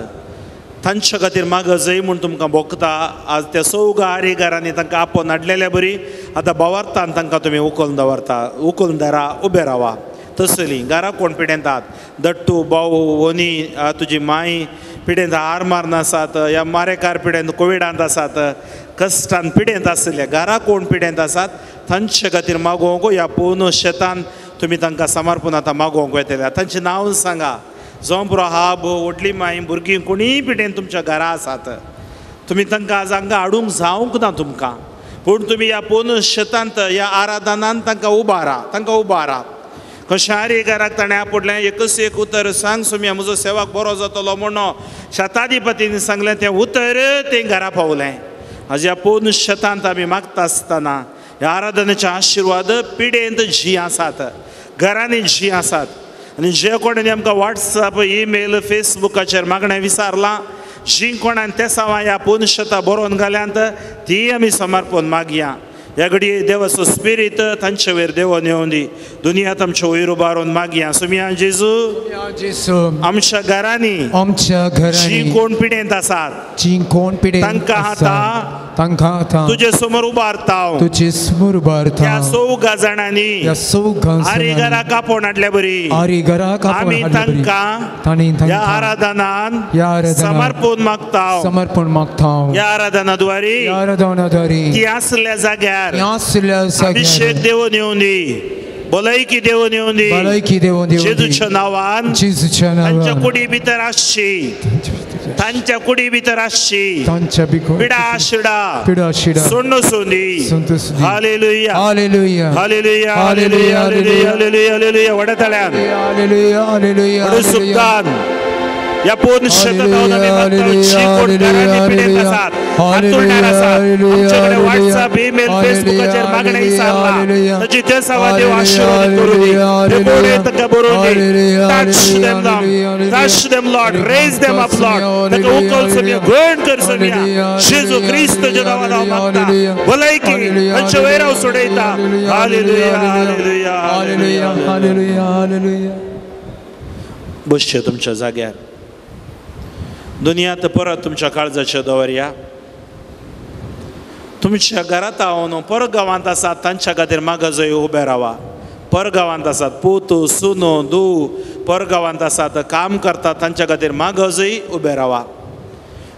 तांच्या खातीर मागजय म्हूण तुमकां भोगता. आज त्या सौग आरी घरांनी तांकां आपोवन हाडलेल्या बरी आतां बावार्थान तांकां तुमी उखलून दवरता, उखलून धरा, उबे रावा. तसली घरा कोण पिडेंतात, दट्टू भाऊ वनी तुजी माई पिडेंत हार मारून आसात, ह्या मारेकार पिडेंत कोविडांत आसात, कश्टान पिडेंत आसले घरा कोण पिडेंत आसात तांचे खातीर मागोवंक ह्या पूर्ण शेतान तुमी तांकां समर्पण आतां मागोवंक वयतले. तांचें नांव सांगा, जावं पुरो हाब व्हडली माई भुरगीं कोणीय पिडेन तुमच्या घरा आसात, तुमी तांकां आज हांगा हाडूंक जावंक ना तुमकां, पूण तुमी ह्या पूर्ण शेतांत ह्या आराधनान तांकां उबारा, तांकां उबारा. कशारी घराक ताणें आपडलें, एकच एक उतर सांग सुम्या म्हजो सेवाक बरो जातलो म्हणून शताधिपतीन सांगलें, तें उतर तें घरा पावलें. आज ह्या पूर्ण शेतांत आमी मागता आसतना ह्या आराधनेचे आशिर्वाद पिडेंत जी आसात, घरांनी जी आसात, आनी जे कोणानी आमकां वॉट्सएप ईमेल फेसबुकाचेर मागणें विचारलां, जी कोणान तेसांवां ह्या पूर्ण शेतां बरोवन घाल्यांत ती आमी समर्पण मागया. ह्या घडये देवाचो स्पिरीत तांचे वयर देवोन येवन दी, दुनियांत आमचे वयर उबारून मागया. सुमिया जेजू, आमच्या घरांनी आमच्या घरांनी जी कोण पिडेंत आसात, जी कोण पिडेंत तांकां आतां तांकां आतां तुजे समोर उबारता, तुजे समोर उबारता. ह्या चौगा जाणांनी ह्या चौगा आरी घरा कापोवन हाडल्या बरी, आरी घरा कापोवन आमी तांकां ह्या आराधनान समर्पण मागता, समर्पण मागता. ह्या आराधना द्वारे ह्या आराधना द्वारे ती आसल्या जाग्यार आसल्या जाग्यार अभिषेक देवोन येवन दी, भलायकी देवोन येवन दी, भलायकी देवोन दी. जेजूच्या नांवान, जेजूच्या नांवान तांच्या कुडी भितर आसची, तांच्या कुडी भितर आसची, तांच्या पिडा शिडा पिडा शिडा सोडून सोंदी. Hallelujah, hallelujah, hallelujah, hallelujah, hallelujah, hallelujah. व्हड्या ताळ्यान, हालेलुया, हालेलुया, व्हड सुक्तान ह्या पूर्ण शेतांत आमी मागता, जी कोण घरांनी पिडेंत आसात, हांतुळणार आसात, आमचे कडेन वॉट्सएप ईमेल फेसबुकाचेर मागणें विचारलां, ताची तेसांवां देव आशिर्वादीत करूं दी, ते तांकां बरोवं दी. Touch them Lord, touch them Lord, raise them up Lord, तांकां उखल सोमया, घण कर सोमया. जेजू क्रिस्तच्या नांवान हांव मागता, भलायकी तांचे वयर हांव सोडयता. Hallelujah, hallelujah, hallelujah, hallelujah, hallelujah. बसचें तुमच्या जाग्यार. दुनियांत परत तुमच्या काळजाचेर दवरया. तुमच्या घरांत हांव परगांवांत आसात तांच्या खातीर मागजय उबे रावा. परगांवांत आसात पूत सुनो दू परगांवांत आसात काम करतात तांच्या खातीर मागजय उबे रावा.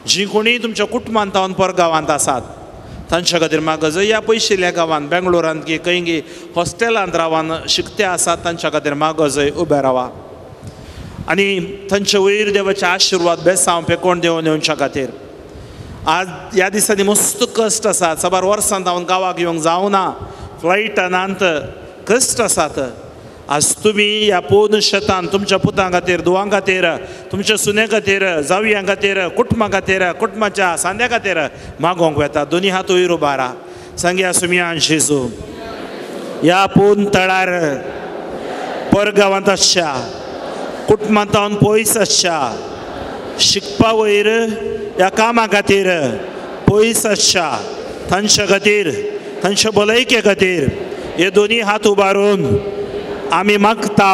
जी कोणी तुमच्या कुटुंबांत हांव परगांवांत आसात तांच्या खातीर मागजय. ह्या पयशिल्ल्या गांवांत बेंगलोरांत की खंय हॉस्टेलांत रावन शिकते आसात तांच्या खातीर मागजय उबे रावा. आनी तांचे वयर देवाचे आशिर्वाद बेसांव पेकोण देवोन येवच्या खातीर आज ह्या दिसांनी मस्त कश्ट आसात. साबार वर्सांत हांव गांवाक येवंक जावना, फ्लायटानांत कश्ट आसात. आज तुमी ह्या पूर्ण शेतान तुमच्या पुतां खातीर, धुवां खातीर, तुमच्या सुने खातीर, जावयां खातीर, कुटुंबा खातीर, कुटुंबाच्या सांद्या खातीर मागोवंक वेता. दोनी हात वयर उबारा, सांगया सुमिया जेजू, ह्या पूर्ण तळार परगांवांत आसच्या कुटुंबांत पयस आसच्या शिकपा वयर ह्या कामा खातीर पयस आसच्या तांच्या खातीर, तांच्या भलायके खातीर हे दोनी हात उबारून आमी मागता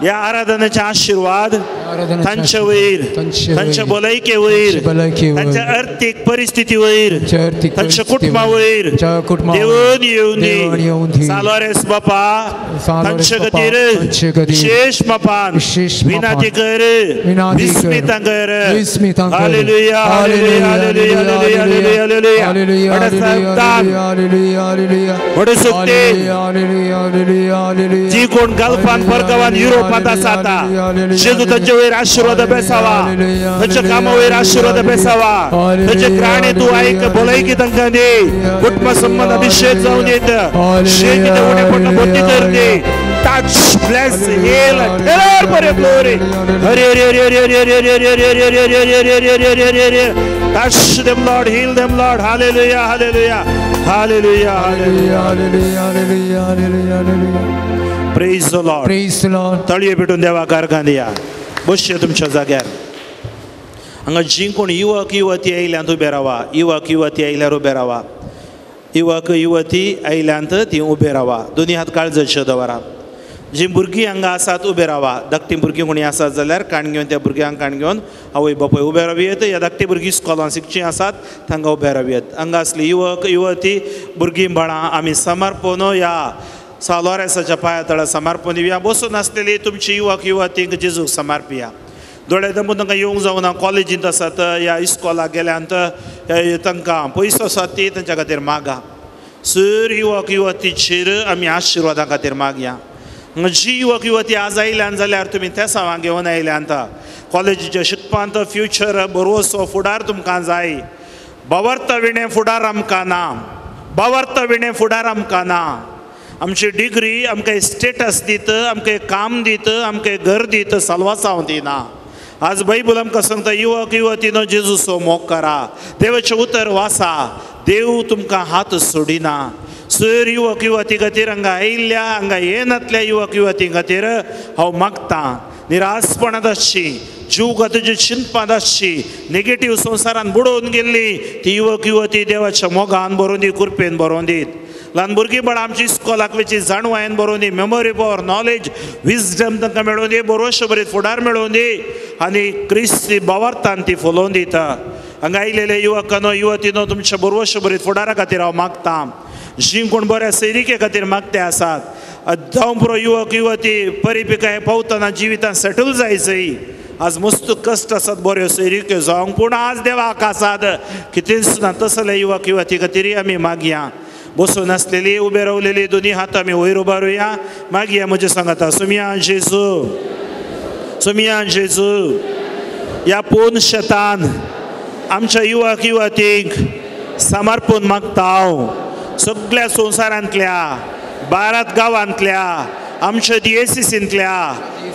ह्या आराधनेचे आशिर्वाद तांचे वयर, तांच्या भलायके वयर, तांच्या अर्थीक परिस्थिती वयर, तांच्या कुटुंबा वयर देवून येवन दी. सालोरेस बापा तांचे खातीर विशेश बापान विनंती कर, विस्मितां कर. Hallelujah, hallelujah, hallelujah, hallelujah, hallelujah. व्हड सुक्तेन जी कोण गल्फान परगांवान युरोपांत आसात जेजू तांचे वयर आशिर्वाद बेसावा, तांच्या कामा वयर आशिर्वाद बेसावा, तांचे ग्राणे तूं आयक, भलायकी तांकां दी, कुटुंबा संबंद अभिषेक जावन येत, जे कितें उणें पडटा भरती कर दी. Touch, bless, heal, deliver for your glory. Hare Hare Hare Hare Hare Hare Hare Hare Hare Hare Hare Hare Hare Hare. Touch them Lord, heal them Lord. Hallelujah, hallelujah, hallelujah, hallelujah, hallelujah, hallelujah, hallelujah. Praise the Lord. Praise the Lord. तळये पेटून देवा कारखान या. बसचे तुमच्या जाग्यार. हांगा जी कोण युवक युवती आयल्यात उबे रावा, युवक युवती आयल्यार उबे रावा, युवक युवती आयल्यांत ती उबे रावा. दोनी हात काळजाचेर दवरा. जी भुरगीं हांगा आसात उबे रावा. धाकटीं भुरगीं कोणी आसात जाल्यार काण घेवन त्या भुरग्यांक काण घेवन आवय बापूय उबे रावयत. ह्या धाकटीं भुरगीं स्कॉलान शिकचीं आसात तांकां उबे रावयत. हांगा आसली युवक युवती भुरगीं बाळां आमी समर्पण ह्या सालोरेसाच्या पांया तळा समर्पण दिवया. बसून आसलेली तुमची युवक युवतींक जेजूक समर्पिया. दोळे दमून तांकां येवंक जावना, कॉलेजींत आसात ह्या इस्कॉलाक गेल्यान तांकां पयसो आसात ती तांच्या खातीर मागा. सर युवक युवतीचेर आमी आशिर्वादां खातीर मागया. जी युवक युवती आज आयल्यान जाल्यार तुमी तेसांवां घेवन आयल्यात, कॉलेजीच्या शिकपांत फ्युचर बरोसो फुडार तुमकां जाय. बावर्त विणें फुडार आमकां ना, बावर्त विणें फुडार आमकां ना. आमची डिग्री आमकां स्टेटस दित, आमकां काम दित, आमकां घर दित, साल्वासांव दिना. आज बायबल आमकां सांगता युवक युवतीनो जेजूचो मोग करा, देवाचें उतर वासा, देव तुमकां हात सोडिना. सर युवक युवती खातीर हांगा आयिल्ल्या हांगा येनातल्या युवक युवती खातीर हांव मागतां. निरासपणांत आसची, जीव तुजे चिंतपांत आसची, नेगेटीव संवसारान बुडोवन गेल्ली ती युवक युवती देवाच्या मोगान बरोवन दी, कृपेन बरोवन दीत. ल्हान भुरगीं बाळां आमची इस्कॉलाक वयची जाणवायेन बरोवन दी, मेमोरी पावर, नॉलेज, विजडम तांकां मेळोवन दी, बरोवशे बरी फुडार मेळोवन दी आनी क्रिस्ती बावार्थान ती फुलोवन दिता. हांगा आयिल्ले युवकानो युवतीनो तुमच्या बरोवशे बरी फुडारा खातीर हांव मागतां. जी कोण बऱ्या सैरिके खातीर मागते आसात, जावं पुरो युवक युवती परिपिकाय पावतना जिवितान सेटल जायचय. आज मस्त कश्ट आसात बऱ्यो सैरिक्यो जावंक, पूण आज देवाक आसात कितेंच ना. तसले युवक युवती खातीरय आमी मागया. बसून आसलेली उबे रावलेली दोनी हात आमी वयर उबारुया, मागया. म्हजें सांगाता सुमिया जेजू, सुमिया जेजू, ह्या पोन शेतान आमच्या युवक युवतींक समर्पण मागता हांव. सगळ्या संवसारांतल्या, भारत गांवांतल्या, आमच्या डीएसीसींतल्या,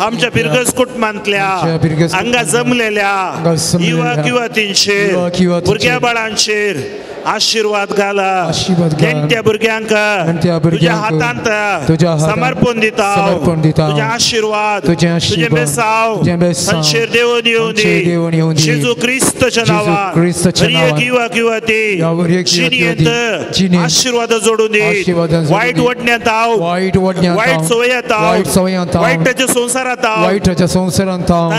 आमच्या पिरगस कुटुंबांतल्या हांगा जमलेल्या युवक युवतींचेर, भुरग्या बाळांचेर आशिर्वाद घाला. जाणट्या भुरग्यांक तुज्या हातांत समर्पण दिता, तुजे आशिर्वाद, तुजें बेसाव तांचेर देवून येवं दी. जेजू क्रिस्ताच्या नांवान हर एक युवक युवती जिणेंत आशिर्वाद जोडून दी. वायट वडण्यांत हांव, वायट सवयांत हांव, वायटाच्या संवसारांत हांव,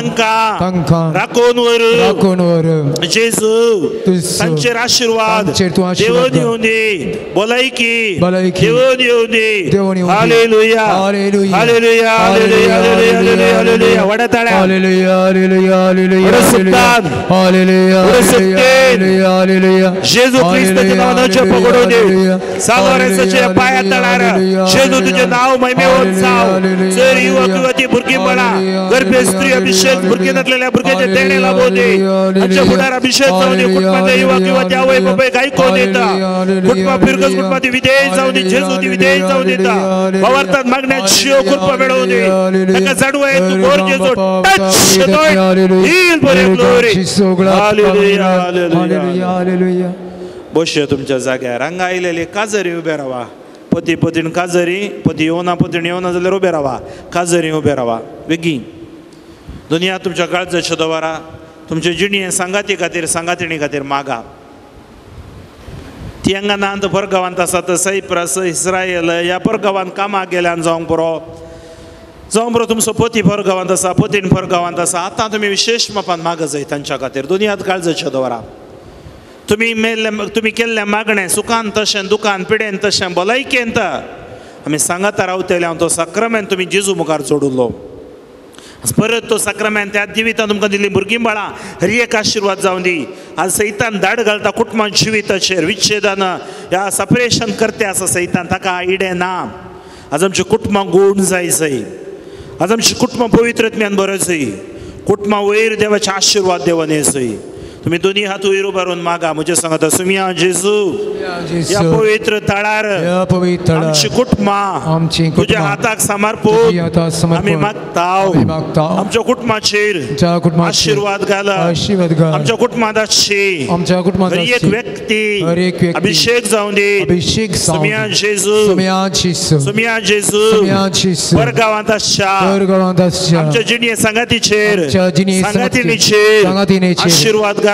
तांकां राखून व्हर जेजू. तांचेर आशिर्वाद देवून येवं दी, भलायकी देवून येवं दी. Hallelujah, hallelujah, hallelujah, hallelujah, hallelujah. व्हड्या ताळ्यान, व्हड्या सुतान, व्हड्या सुक्तेन जेजू क्रिस्ताच्या नांवान पकडून दी. सालोरेसाच्या पांया तळार जेजू तुजें नांव महिमेवंत जावं. सर युवक युवती भुरगीं बाळां, गर्भे स्त्री अभिषेक, भुरगीं नासलेल्या भुरग्याचे देणे लाभोवं दी. आमच्या फुडार अभिषेक जावं दी. कुटुंबांतल्या युवक युवती आवय बापायक आयकून दिता. कुटुंबा फिरकस कुटुंबाची विधेय जावं दी, जेजूची विधेय जावं दिता. भावार्थान मागण्याची कृपा मेळोवं दी. ताका जाणवाय तूं गोर जेजू टच हील बरे ग्लोरी. Hallelujah, hallelujah. बसया तुमच्या जाग्यार. हांगा आयलेले काजरी उबे रावा. पती पतीण काजरी, पती येवना पतीण येवना जाल्यार उबे रावा. काजरी उबे रावा बेगीन. दुनिया तुमच्या काळजाच्या दवारा तुमचे जिणें सांगाती खातीर, सांगातिणी खातीर मागा. ती हांगा ना परगांवांत आसात, सैप्रस, इस्रायल ह्या परगांवांत कामाक गेल्यान जावंक पुरो, जावं पुरो. तुमचो पती परगांवांत आसा, पतीण परगांवांत आसा. आतां तुमी विशेश मापान मागा जाय तांच्या खातीर. दोनी हात काळजाच्या दवरा. तुमी मेल्ले, तुमी केल्लें मागणें सुखान तशें, दुखान पिडेन तशें, भलायकेंत आमी सांगाता रावतले. हांव तो साक्रमेंत तुमी जेजू मुखार जोडुल्लो. परत तो साक्रमेंत त्या जिवितान तुमकां दिल्ली भुरगीं बाळां हर एक आशिर्वाद जावं दी. आज सैतान धाड घालता कुटुंबां जिविताचेर, विच्छेदन ह्या सपरेशन करते आसा सैतान, ताका इडें ना. आज आमचीं कुटुंबां गूण जाय जाय. आज आमचीं कुटुंबां पवित्रत्म्यान बरो जाय. कुटुंबां वयर देवाचे आशिर्वाद देवान जाय. तुमी दोनी हात वयर उबारून मागा. म्हजें सांगता सुमिया जेजू, ह्या पवित्र तळार आमची कुटुंबां तुज्या हाताक समर्पण आमी मागता. आमच्या कुटुंबाचेर आशिर्वाद घाला. आमच्या कुटुंबांत आसची हर एक व्यक्ती अभिषेक जावं दी. सुमिया जेजू, सुमिया जेजू, परगांवांत आसच्या आमच्या जिणये सांगातीचेर, सांगातिणीचेर आशिर्वाद घाला.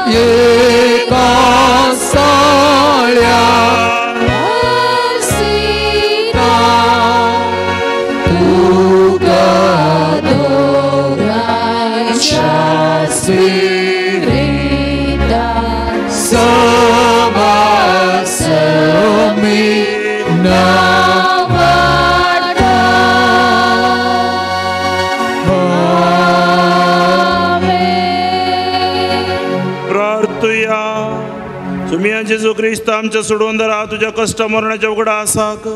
नांव वाडता. आमेन. प्रार्थुया. सुमिया जेजू क्रिस्त आमच्या सोडवणदारा तुज्या कश्ट मरणाच्या उगडा आसाक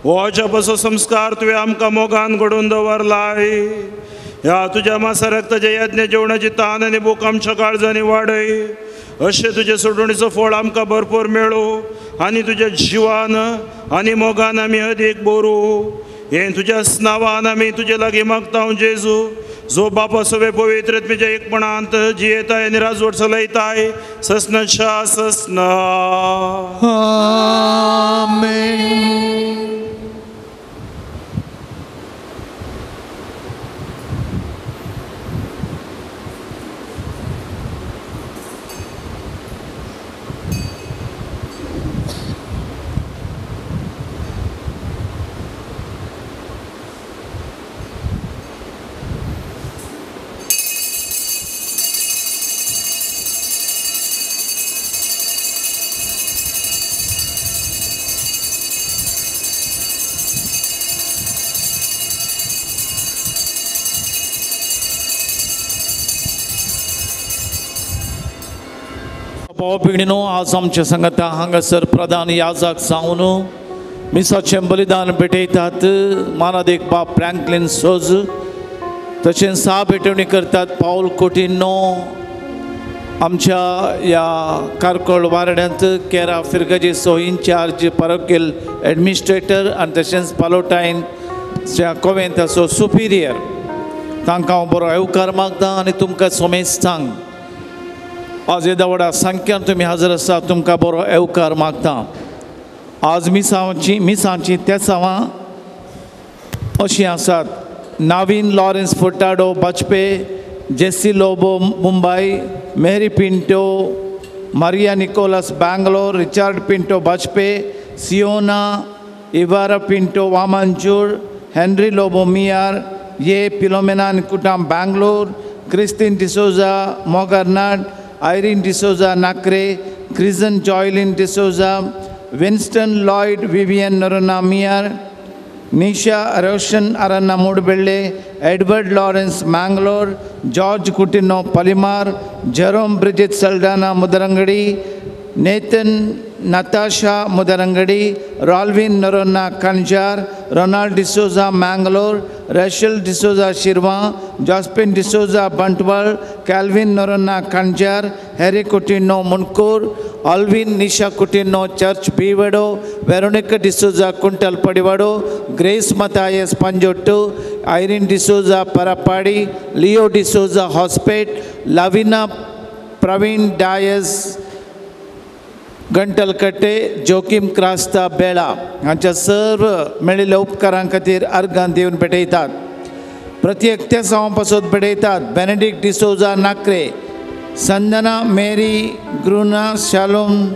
हो अजापाचो संस्कार तुवें आमकां मोगान घडोवन दवरलाय. ह्या तुज्या मासा रक्ताच्या यज्ञ जेवणाची तान आनी भूक आमच्या काळजांनी वाडय. अशें तुजे सोडवणीचो फळ आमकां भरपूर मेळूं आनी तुज्या जिवान आनी मोगान आमी अदीक बरूं. हें तुज्या नांवान आमी तुजे लागीं मागता जेजू, जो बापा सवे पवित्र आत्म्याच्या एकपणांत जियेताय आनी राजवट चलयताय ससनाच्या ससना. आमेन. भाव भयणीनो, आज आमच्या संगता हांगासर प्रधान याजक जावन मिसाचें बलिदान भेटयतात मानादीक बाब फ्रँकलीन सोज, तशेंच सा भेटवणी करतात पावल कोटिनो आमच्या ह्या कारकोळ वार्डांत केरा फिरगजेचो इन्चार्ज पारोकेल एडमिनिस्ट्रेटर आनी तशेंच पालोटायन ज्या कोवेंताचो सुपिरियर. तांकां हांव बरो येवकार मागता आनी तुमकां सोमेस्तांक आज येद्या व्हडा संख्यान तुमी हाजर आसा, तुमकां बरो येवकार मागता. आज मिसांची तेसांवां अशीं आसात. Naveen Lawrence Furtado Bajpe, Jessy Lobo Mumbai, Mary Pinto, Maria Nicholas Bangalore, Richard Pinto Bajpe, Siona Ivara Pinto Vamanjoor, Henry Lobo Miyar, A Philomena Kutam Bangalore, Christine D'Souza Mogarnad, Irene D'Souza Nakre, Kristen Joylin D'Souza, Winston Lloyd Vivian Noronha Miyar, Nisha Roshan Aranna Moodbelle, Edward Lawrence Mangalore, George Coutinho Palimar, Jerome Bridget Saldanha Mudarangadi, Nathan Natasha Mudarangadi, Rolvin Noronha Kanjar, Ronald D'Souza Mangalore, Rachel D'Souza Shirwa, Jospin D'Souza Bantwal, Calvin Noronha Kanjar, Harry Coutinho Munkur, Alvin Nisha Coutinho Church Bivado, Veronica D'Souza Kuntal Padivado, Grace Matthias Panjottu, Irene D'Souza Parapadi, Leo D'Souza Hospet, Lavina Praveen Dias Gantalkatte, Joachim Crasta Bela हांच्या सर्व मेळिल्ल्या उपकारां खातीर अर्गां दिवन भेटयतात. प्रत्येक तेसांवां पासत भेटयतात. Benedict D'Souza Nakre, Sandana Mary Gruna Shalom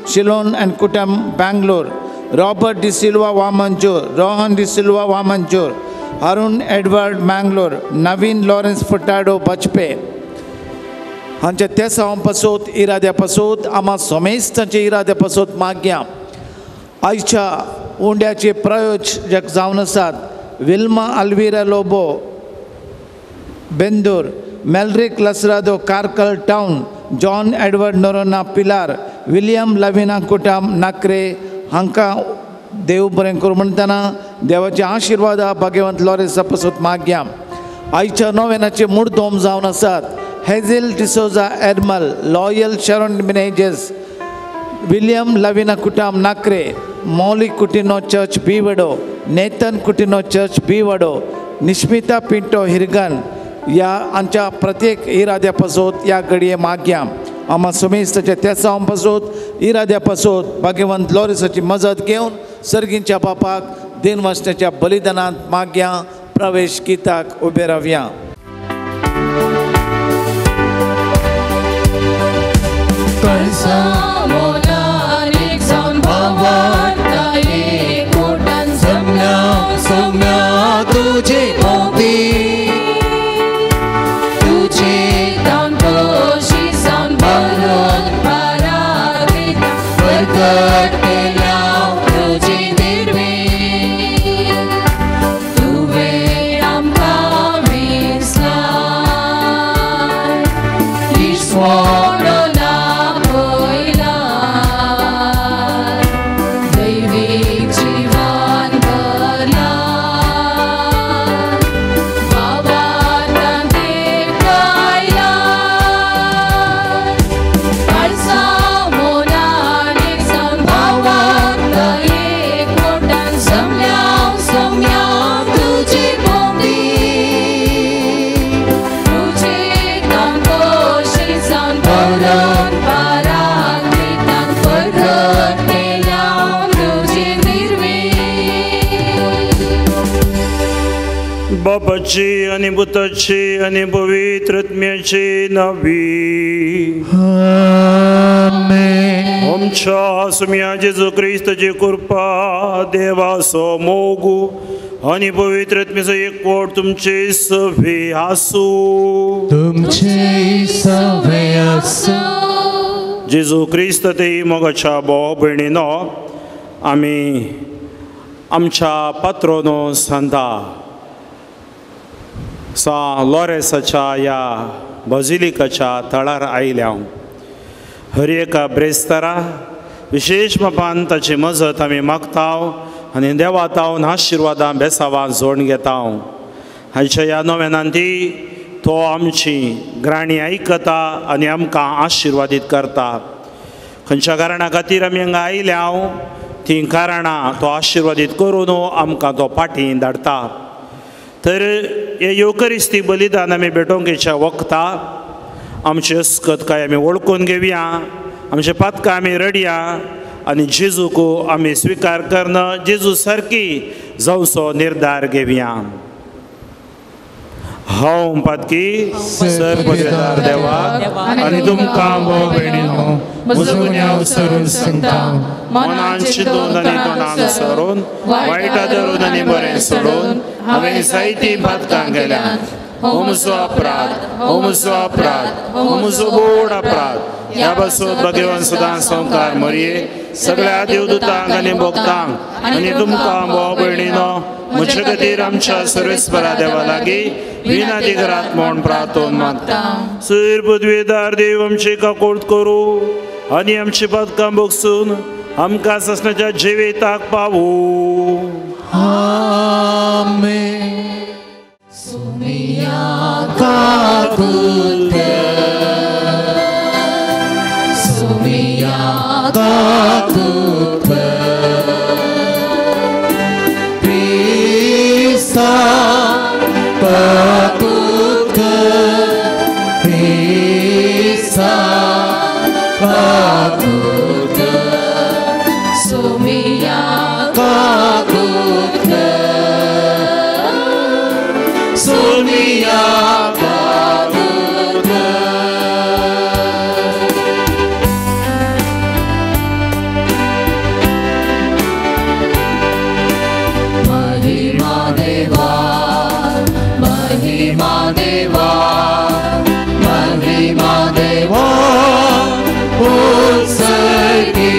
Shilon and Kutam Bangalore, Robert D'Silva Vamanjoor, Rohan D'Silva Vamanjoor, Arun Edward Mangalore, Naveen Lawrence Furtado Bajpe हांच्या तेसांवां पासत इराद्या पासत आमा सोमेस्तांच्या इराद्या पासत मागया. आयच्या उंड्याचे प्रयोजक जावन आसात Wilma Alvira Lobo Bendur, Melrick Lasrado Karkala town, John Edward Noronha Pilar, William Lavina Kutam Nakre हांकां देव बरें करूं म्हणटना देवाचे आशिर्वादा भाग्यवंत लॉरेन्सा पासत मागया. आयच्या नोवेनाचे मुडदोम जावन आसात Hazel D'Souza Ermal, Loyal Sharon Menezes, William Lavina Kutam Nakre, Molly Coutinho church Bivado, Nathan Coutinho church Bivado, Nishmita Pinto Hirgan ह्या आमच्या प्रत्येक इराद्या पासत ह्या घडये मागया. आमा सुमेस्ताच्या तेसांवां पासत इराद्या पासत भाग्यवंत लॉरेन्साची मजत घेवन सर्गींच्या बापाक दिन वाचण्याच्या बलिदानांत मागया. प्रवेश गीताक उबे रावया. तुझे मोती तुझे तान पोशी जावन भरून परागिता परगटल्या तुजी बापाची आनी पुताची आनी पवित्र आत्म्याची नावी. आमेन. आमच्या सुम्या जेजू क्रिस्ताची कृपा, देवाचो मोग आनी पवित्र आत्म्याचो एकवट तुमचे सवे आसूं. तुमचे सवे आसूं. जेजू क्रिस्त ते मोगाच्या भाव भयणीनो, आमी आमच्या पात्रोनो सांता सा लॉरेसाच्या ह्या बाजिलिकाच्या थळार आयल्या. हर एका ब्रेस्तारा विशेश मापान ताची मजत आमी मागता आनी देवा तावन आशिर्वादां बेसावां जोडून घेता. हांच्या ह्या नव्यानान ती तो आमची ग्राणी आयकता आनी आमकां आशिर्वादीत करता. खंयच्या कारणा खातीर आमी हांगा आयल्या तीं कारणां तो आशिर्वादीत करून आमकां तो फाटीं धाडटा. तर हे येवकरिस्ती बलिदान आमी भेटोवंकेच्या वखता आमची अस्कत काय आमी वळखून घेवया, आमचे पातकां आमी रडया आनी जेजूक आमी स्विकार करून जेजू सारकी जावचो निर्धार घेवया. हांव पातकी सर पदवेदार देवा आनी तुमकां भाव भयणीनो म्हजो गुन्यांव सरून सांगता, मनान चिंतून आनी तोंडान सरून वायटा धरून आनी बरें सोडून हांवें जायतीं पातकां केल्यात. हो म्हजो अपराध, हो म्हजो अपराध, हो म्हजो व्हड अपराध. ह्या पासून भगवान सदां संवकार मरये सगळ्या देवदूतांक आनी भक्तांक आनी तुमकां भाव भयणीनो म्हजे खातीर आमच्या सर्वेस्परा देवा लागीं विनंती करात म्हूण प्रार्थोन मागता. सर पदवेदार देव आमची काकोड करूं आनी आमची पातकां भोगसून आमकां सासणाच्या जिविताक पावूं. आमेन. सुमिया काकुत, सुमिया काकुत, क्रिस्ता काकुत, क्रिस्ता काकुत, सुमिया काकुत, सुमिया काकुत. महिमा देवा, महिमा देवा, महिमा देवा, उत्सर्गी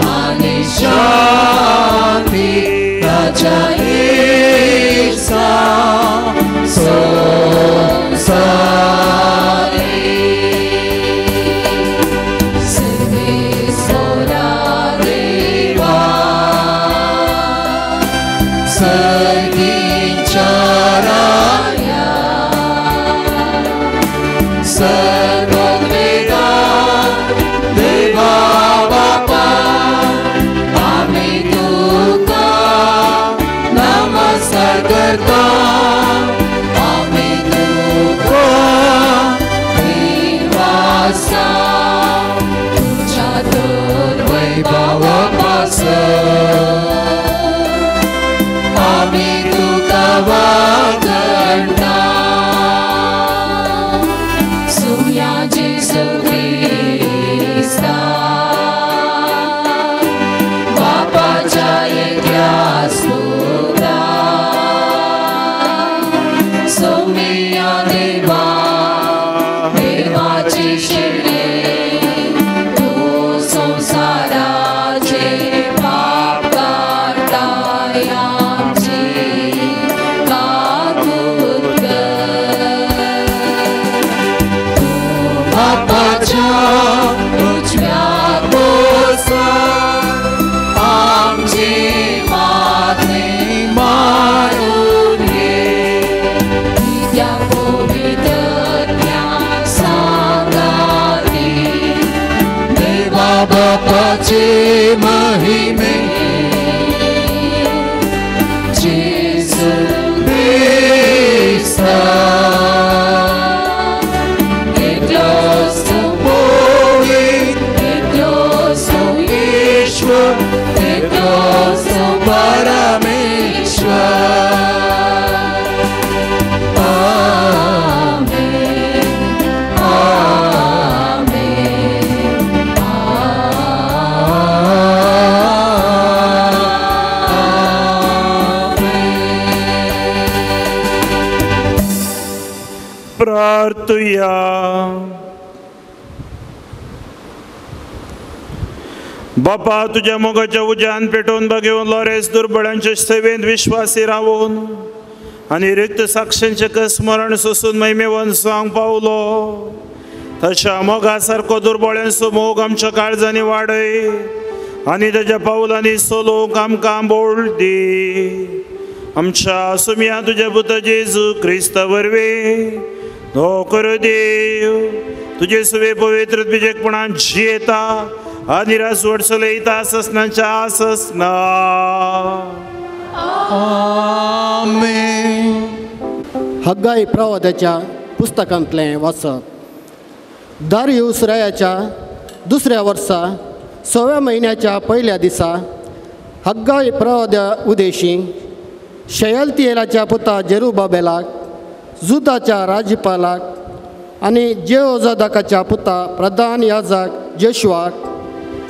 आनी शांती ताच्या इत्सा संवसारी. सर्वेस्परा देवा, सर्गीच्या राया, सर्ववेदा देवा बापा, आमी तुका नमस्कार करता, आमी तुका निवासा, तुज्या तर वैभवा पासत आमी तुका वागणता. सुम्या जेजू क्रिस्ता, बापाच्या एकल्या सुता, सुमिया देवा, देवाची शिरणे, तूं संवसाराचे पाप काडताय आमची काकूत कर. तूं बापाच्या उजव्या बोसा आमची मागणी मानून घे, त्या पवित्रत्या सांगाती देवा बापाचे महिमे जेजू क्रिस्ता एकलोच तूं पवित्र एकलोच तूं ईश्वर, एकलोच तूं परमेश्वर. प्रार्थुया. बापा तुज्या मोगाच्या उज्यान पेटोवन बघेवन लॉरेस दुर्बळांचे सेवेंत विश्वासी रावून आनी रिक्त साक्षांचें कस्मरण सोसून महिमेवन सांग पावलो तशा मोगा सारको दुर्बळ्यांचो मोग आमच्या काळजांनी वाडय आनी ताच्या पावलांनी सोलोवंक आमकां बोळ दी. आमच्या सुमया तुज्या पुता जेजू क्रिस्ता वरवीं हो करो देव तुजे सुवे पवित्र बिजेकपणान जियेता आनी रासवट चलयता ससनाच्या आससना. आमेन. हग्गाई प्रवादाच्या पुस्तकांतलें वाचप. दारियूस रायाच्या दुसऱ्या वर्सा 6व्या म्हयन्याच्या पयल्या दिसा हग्गाई प्रवाद्या उदेशी शयलतियेलाच्या पुता जेरुबाबेलाक जुदाच्या राज्यपालाक आनी जेहोजादाकाच्या पुता प्रधान याजक जेशुआक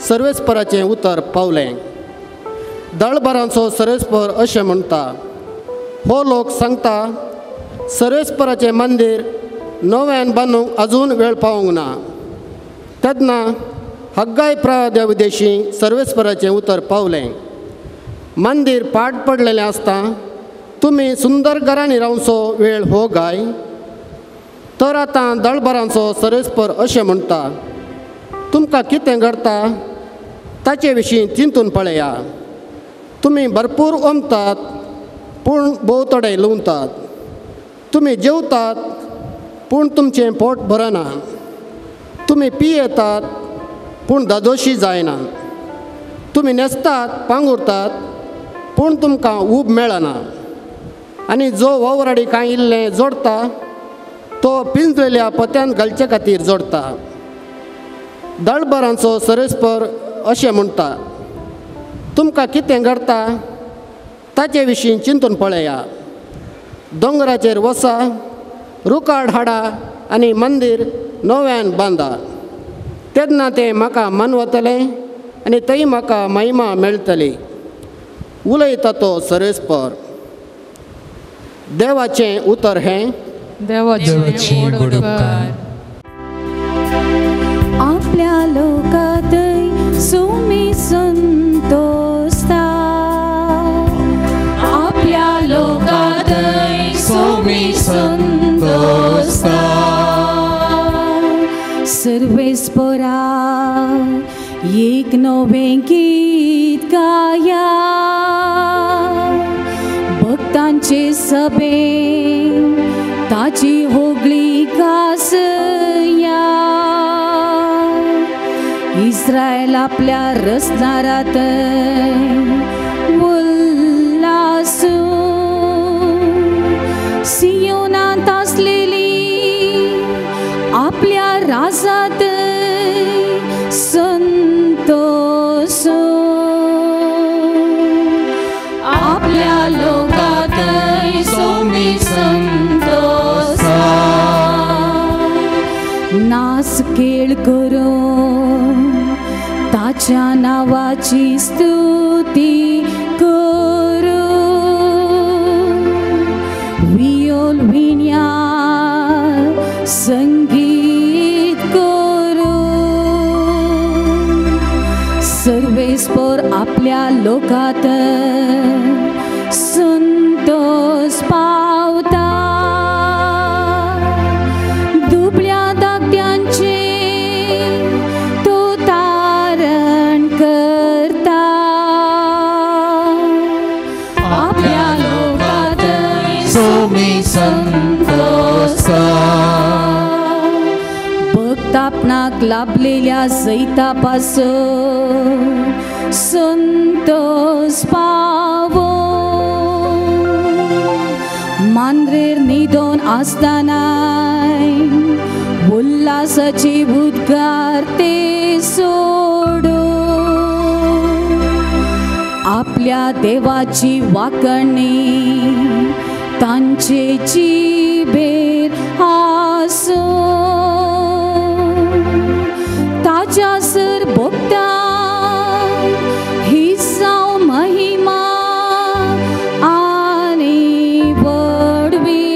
सर्वेस्पराचें उतर पावलें. दळभरांचो सर्वेस्पर अशें म्हणटा, हो लोक सांगता सर्वेस्पराचें मंदीर नव्यान बांदूंक अजून वेळ पावूंक ना. तेन्ना हग्गाय प्रवाद्या विदेशी सर्वेस्पराचें उतर पावलें, मंदीर पाड पडलेलें आसता तुमी सुंदर घरांनी रावचो वेळ हो गाय. तर आतां दळभरांचो सर्वेस्पर अशें म्हणटा, तुमकां कितें घडटा ताचे विशीं चिंतून पळया. तुमी भरपूर ओमतात पूण भोव थोडे लुवतात, तुमी जेवतात पूण तुमचें पोट भरना, तुमी पियेतात पूण दादोशी जायना, तुमी न्हेसतात पांगुरतात पूण तुमकां ऊब मेळना, आनी जो वावराडी कांय इल्लें जोडटा तो पिंजलेल्या पोत्यान घालचे खातीर जोडटा. दळभरांचो सर्वेस्पर अशें म्हणटा, तुमकां कितें घडटा ताचे विशीं चिंतून पळया. दोंगराचेर वसा, रुकाड हाडा आनी मंदीर नव्यान बांदा, तेन्ना तें म्हाका मानवतलें आनी थंय म्हाका महिमा मेळटली. उलयता तो सर्वेस्पर. देवाचें उतर हें. देवाचें व्हड उपकार. आपल्या लोकांतय सुमी संतोषता, आपल्या लोकांतय सुमी संतोषता. सर्वेस्परा एक नवें गीत गाया, भक्तांचे सभे ताची होगळी कासया. इस्रायल आपल्या रसनारात उल्लासू, सियोनांत आसलेली आपल्या राजात संतोषू. आपल्या लोकांतय सोमी संतोषा, नाच खेळ करून ताच्या नावाची स्तुती करू. वियोल विण्या संगीत करू. सर्वेस्पर आपल्या लोकांत संतोष पावता, दुबळ्या धाकट्यांचे तो तारण करता. आपल्या लोकांतय सोमी संतोषा, भक्त आपणाक लाभलेल्या जैता पासून संतोष पावो. मांद्रेर न्हिदोन आसतनाय उल्हासाची उद्गार ते सोडू. आपल्या देवाची वाकणी तांचे जिबेर आसूं, ताच्या सर भोगता ही जावं महिमा आनी व्हडवी.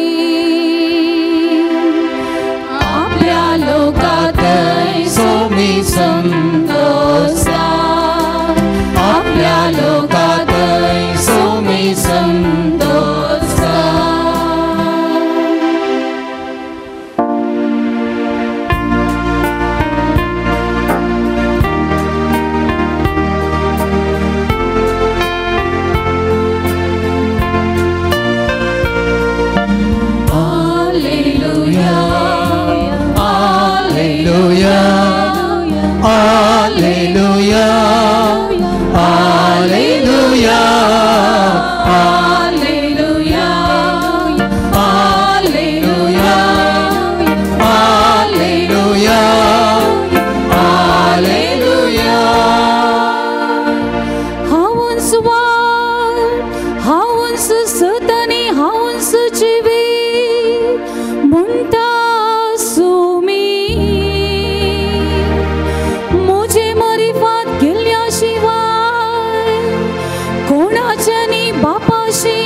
कोणाच्यानी बापाशी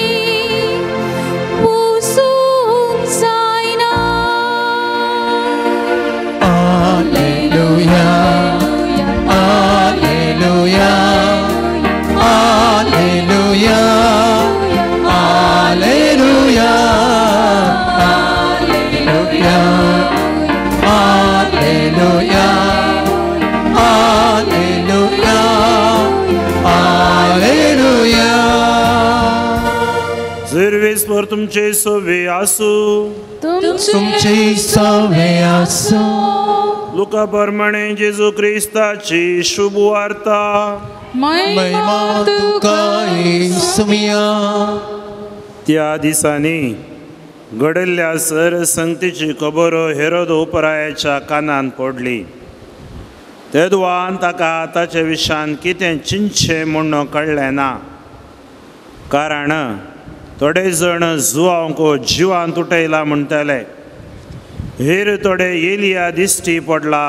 वचूंक जायना. Alleluia, Alleluia, Alleluia, Alleluia, Alleluia, Alleluia, Alleluia, Alleluia. जिरवीस तुमचे सवे आसू, तुमचे सवे आसू. लुका प्रमाणे जेजू क्रिस्ताची शुभ वार्ता. महिमा तुका येसुमिया. त्या दिसांनी घडिल्ल्या सर संगतीची खबर हेरोद उपरायाच्या कानान पडली. तेदवान ताका ताचे विशान कितें चिंतचें म्हूण कळ्ळें ना, कारण थोडे जण जुवांक जिवान तुटयला म्हणटाले, हेर थोडे एलिया दिश्टी पडला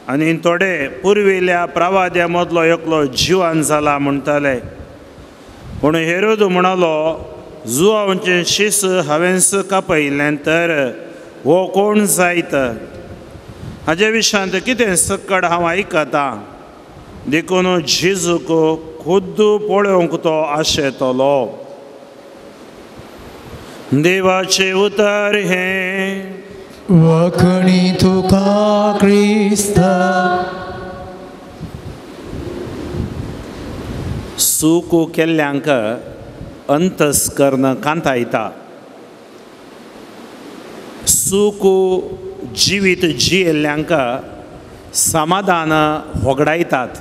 आनी थोडे पुर्विल्ल्या प्रवाद्या मदलो एकलो जिवान जाला म्हणटाले. पूण हेरोद म्हणालो, जुवांचें शीस हांवेंच कापयलें तर हो कोण जायत? हाजे विशांत कितें सक्कड हांव आयकतां, देखून जेजूक खुद्द पळोवंक तो आशेतलो. देवाचें उतर हें. वखणी तुका क्रिस्ता. चूक केल्ल्यांक अंतस्कर्ण कांतायता. चूक जिवीत जियेल्ल्यांक समाधान होगडायतात.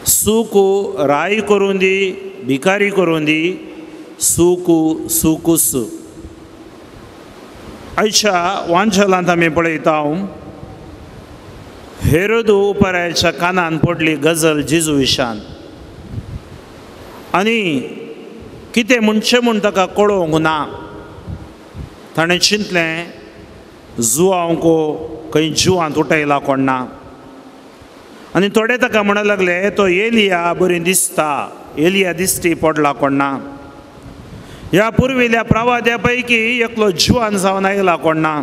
चूक राय करूं दी, भिकारी करूं दी, चूक चुकूच. आयच्या वांछलांत आमी पळयता हेरोद उपरायाच्या कानान पडली गजल जेजू विशान आनी कितें म्हणचें म्हूण ताका कळोवंक ना. ताणें चिंतलें, जुवांक खंय जिवांत उठयला कोण ना. आनी थोडे ताका म्हणूंक लागले, तो एलिया बरी दिसता, एलिया दिश्टी पडला कोण ना. ह्या पुर्विल्ल्या प्रवाद्या पैकी एकलो जिवान जावन आयला कोण ना.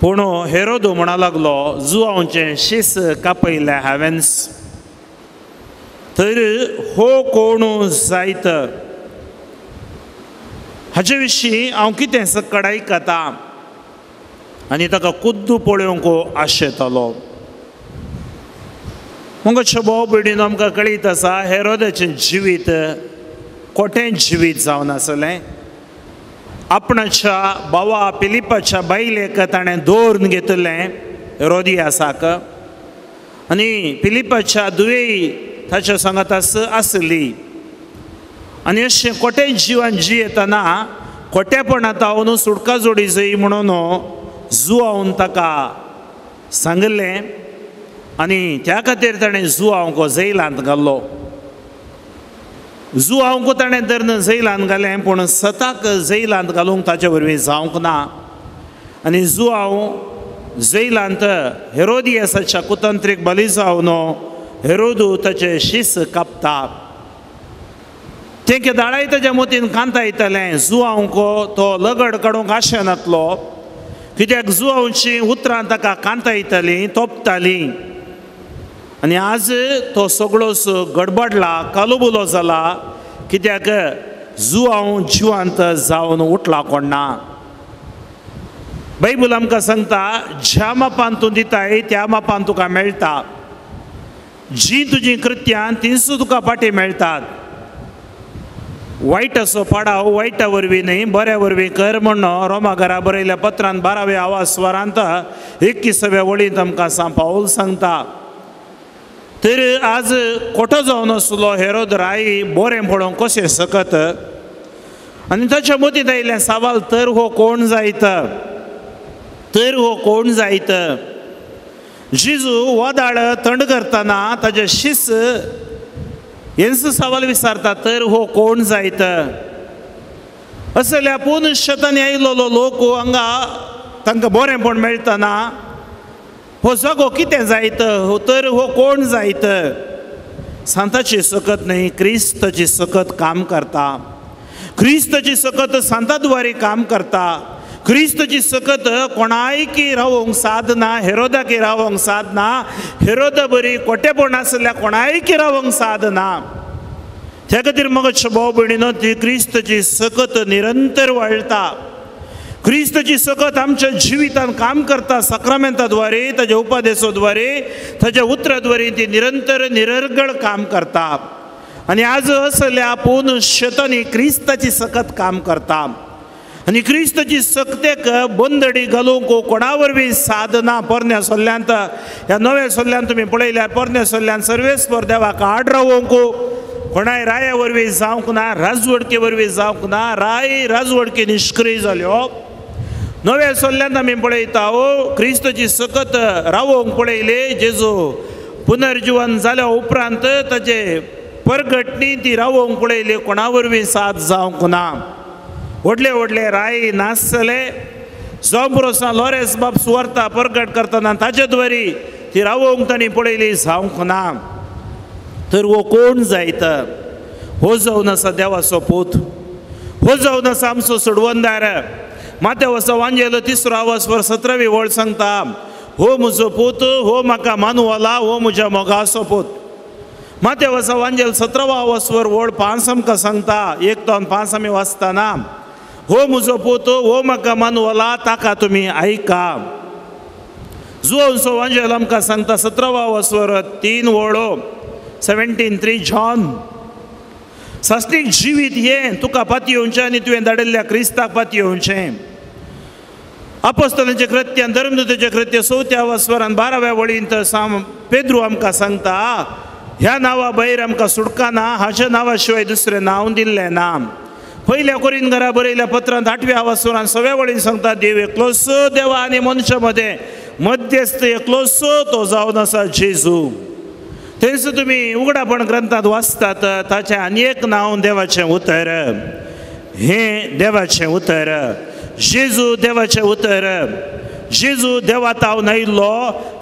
पूण हेरोद म्हणा लागलो, जुवांचें शीस कापयलें हांवेंच, तर हो कोण जायत? हाजे विशीं हांव कितें सक्कड आयकतां आनी ताका खुद्द पळोवंक आशेतलो. मुगच्या भाव भयणीन आमकां कळीत आसा, हेरोदाचें जिवीत खोटें जिवीत जावन आसलें. आपणाच्या भावा पिलिपाच्या बायलेक ताणें दवरून घेतिल्लें हेरोदियासाक, आनी पिलिपाच्या दुयेय ताच्या सांगात आसली. आनी अशें खोटें जिवन जियेतना खोटेपणांत हांव सुटका जोडी जाय म्हणून जुवावन ताका सांगिल्लें आनी त्या खातीर ताणें जुवांक जैलांत घाल्लो. जुवांक ताणें धरून जैलांत घालें, पूण सताक जैलांत घालूंक ताचे वरवीं जावंक ना. आनी जुवांव जैलांत हेरोदियासाच्या कुतंत्रीक बली जावन हेरोदू ताचे शीस कापता. तें दाळाय ताच्या मोतीन कांता येतालें, जुवांक तो लगड काडूंक आशेनातलो, कित्याक जुवांची उतरां ताका कांता येतालीं, तोपतालीं. आनी आज तो सगळोच गडबडला, कालुबुलो जाला, कित्याक जुवांव जिवांत जावन उठला कोण ना. बायबल आमकां सांगता, ज्या मापान तूं दिताय त्या मापान तुका मेळटा, जी तुजी कृत्यां तींच तुका फाटीं मेळटात. वायटाचो पाडाव वायटा वरवीं न्हय बऱ्या वरवीं कर म्हण रोमा घरा बरयल्या पत्रान 12व्या आवाज स्वरांत 21व्या वळींत आमकां सांग पावल सांगता. तर आज खोटो जावन आसलो हेरोद राय बरें पळोवंक कशें शकत? आनी ताच्या मतींत आयिल्लें सवाल, तर हो कोण जायत? तर हो कोण जायत? जेजू वादाळ थंड करतना ताजे शीस हेंच सवाल विचारता, तर हो कोण जायत? असल्या पूर्ण शेतांनी आयिल्लो लोक हांगा तांकां बरेंपण मेळटना हो जागो कितें जायत? तर हो कोण जायत? सांताची सकत न्हय, क्रिस्ताची सकत काम करता. क्रिस्ताची सकत सांताद्वारे काम करता. क्रिस्ताची सकत कोणायकी रावोंक सादना, हेरोदाकी रावोंक सादना, हेरोदा बरी कोटेपण आसल्या कोणायकी रावोंक सादना. त्या खातीर मगो भाव भयणीनो, ती क्रिस्ताची सकत निरंतर वाळटा. क्रिस्ताची सकत आमच्या जिवितान काम करता. साक्रामेंताद्वारे, ताज्या उपदेसाद्वारे, ताज्या उतराद्वारे ती निरंतर निरर्गळ काम करता. आनी आज असल्या आपूण शेतांनी क्रिस्ताची सकत काम करता. आनी क्रिस्ताची सकतेक बंदडी घालूंक कोणा वरवीं सादना. पोरण्या सोल्ल्यांत, ह्या नव्या सोल्ल्यान तुमी पळयल्यार पोरण्या सोल्ल्यान सर्वेस्पर देवाक आड रावोंक कोणाय राया वरवीं जावंक ना, राजवडके वरवीं जावंक ना. राय राजवडके निश्क्रिय जाल्यो. नव्या सोल्ल्यांत आमी पळयता क्रिस्ताची सकत रावोंक पळयले. जेजू पुनर्जिवन जाल्या उपरांत ताजे परगटणी ती रावोंक पळयली, कोणा वरवीं साथ जावंक ना. व्हडले व्हडले राय नासले. जावं पुरो लॉरेस बाब सुवार्ता परगट करतना ताजे द्वारी ती रावोंक तांणी पळयली, जावंक ना. तर हो कोण जायत? हो जावन आसा देवाचो पूत, हो जावन आसा आमचो सोडवणदार. माथ्या वांजेलो तिसरो आवाज वर 17वी वळ सांगता, हो म्हजो पूत, हो म्हाका मानवला, हो म्हज्या मोगाचो पूत. माथ्या वसा वांजेल 17वा आवाज वर वळ 5 आमकां सांगता, 1 2 5 आमी वाचतना, हो म्हजो पूत, हो म्हाका मानवला, ताका तुमी आयका. जुवांचो वांजेल आमकां सांगता 17वा आवाज वर 3 वळो 17:3 जॉन, सासणीक जिवीत हें तुका पातयेवचें आनी तुवें धाडिल्ल्या क्रिस्ताक पातयेवचें. अपोस्तलांचें कृत्य, धर्मदूताचें कृत्य 4थ्या वस्वरान 12व्या वळींत साम पेद्रू आमकां सांगता, ह्या नांवा भायर आमकां सुटका ना, हाच्या नांवा शिवाय दुसरें नांव दिल्लें ना. पयल्या कोरीन घरा बरयल्या पत्रांत 8व्या वस्वरान 6व्या वळीन सांगता, देव एकलोच देवा आनी मनशा मदें मध्यस्थ एकलोच, तो जावन आसा जेजू. थंयस तुमी उगडापण ग्रंथांत वाचतात ताचें आनी एक नांव देवाचें उतर. हें देवाचें उतर, जेजू देवाचें उतर. जेजू देवा तावन आयिल्लो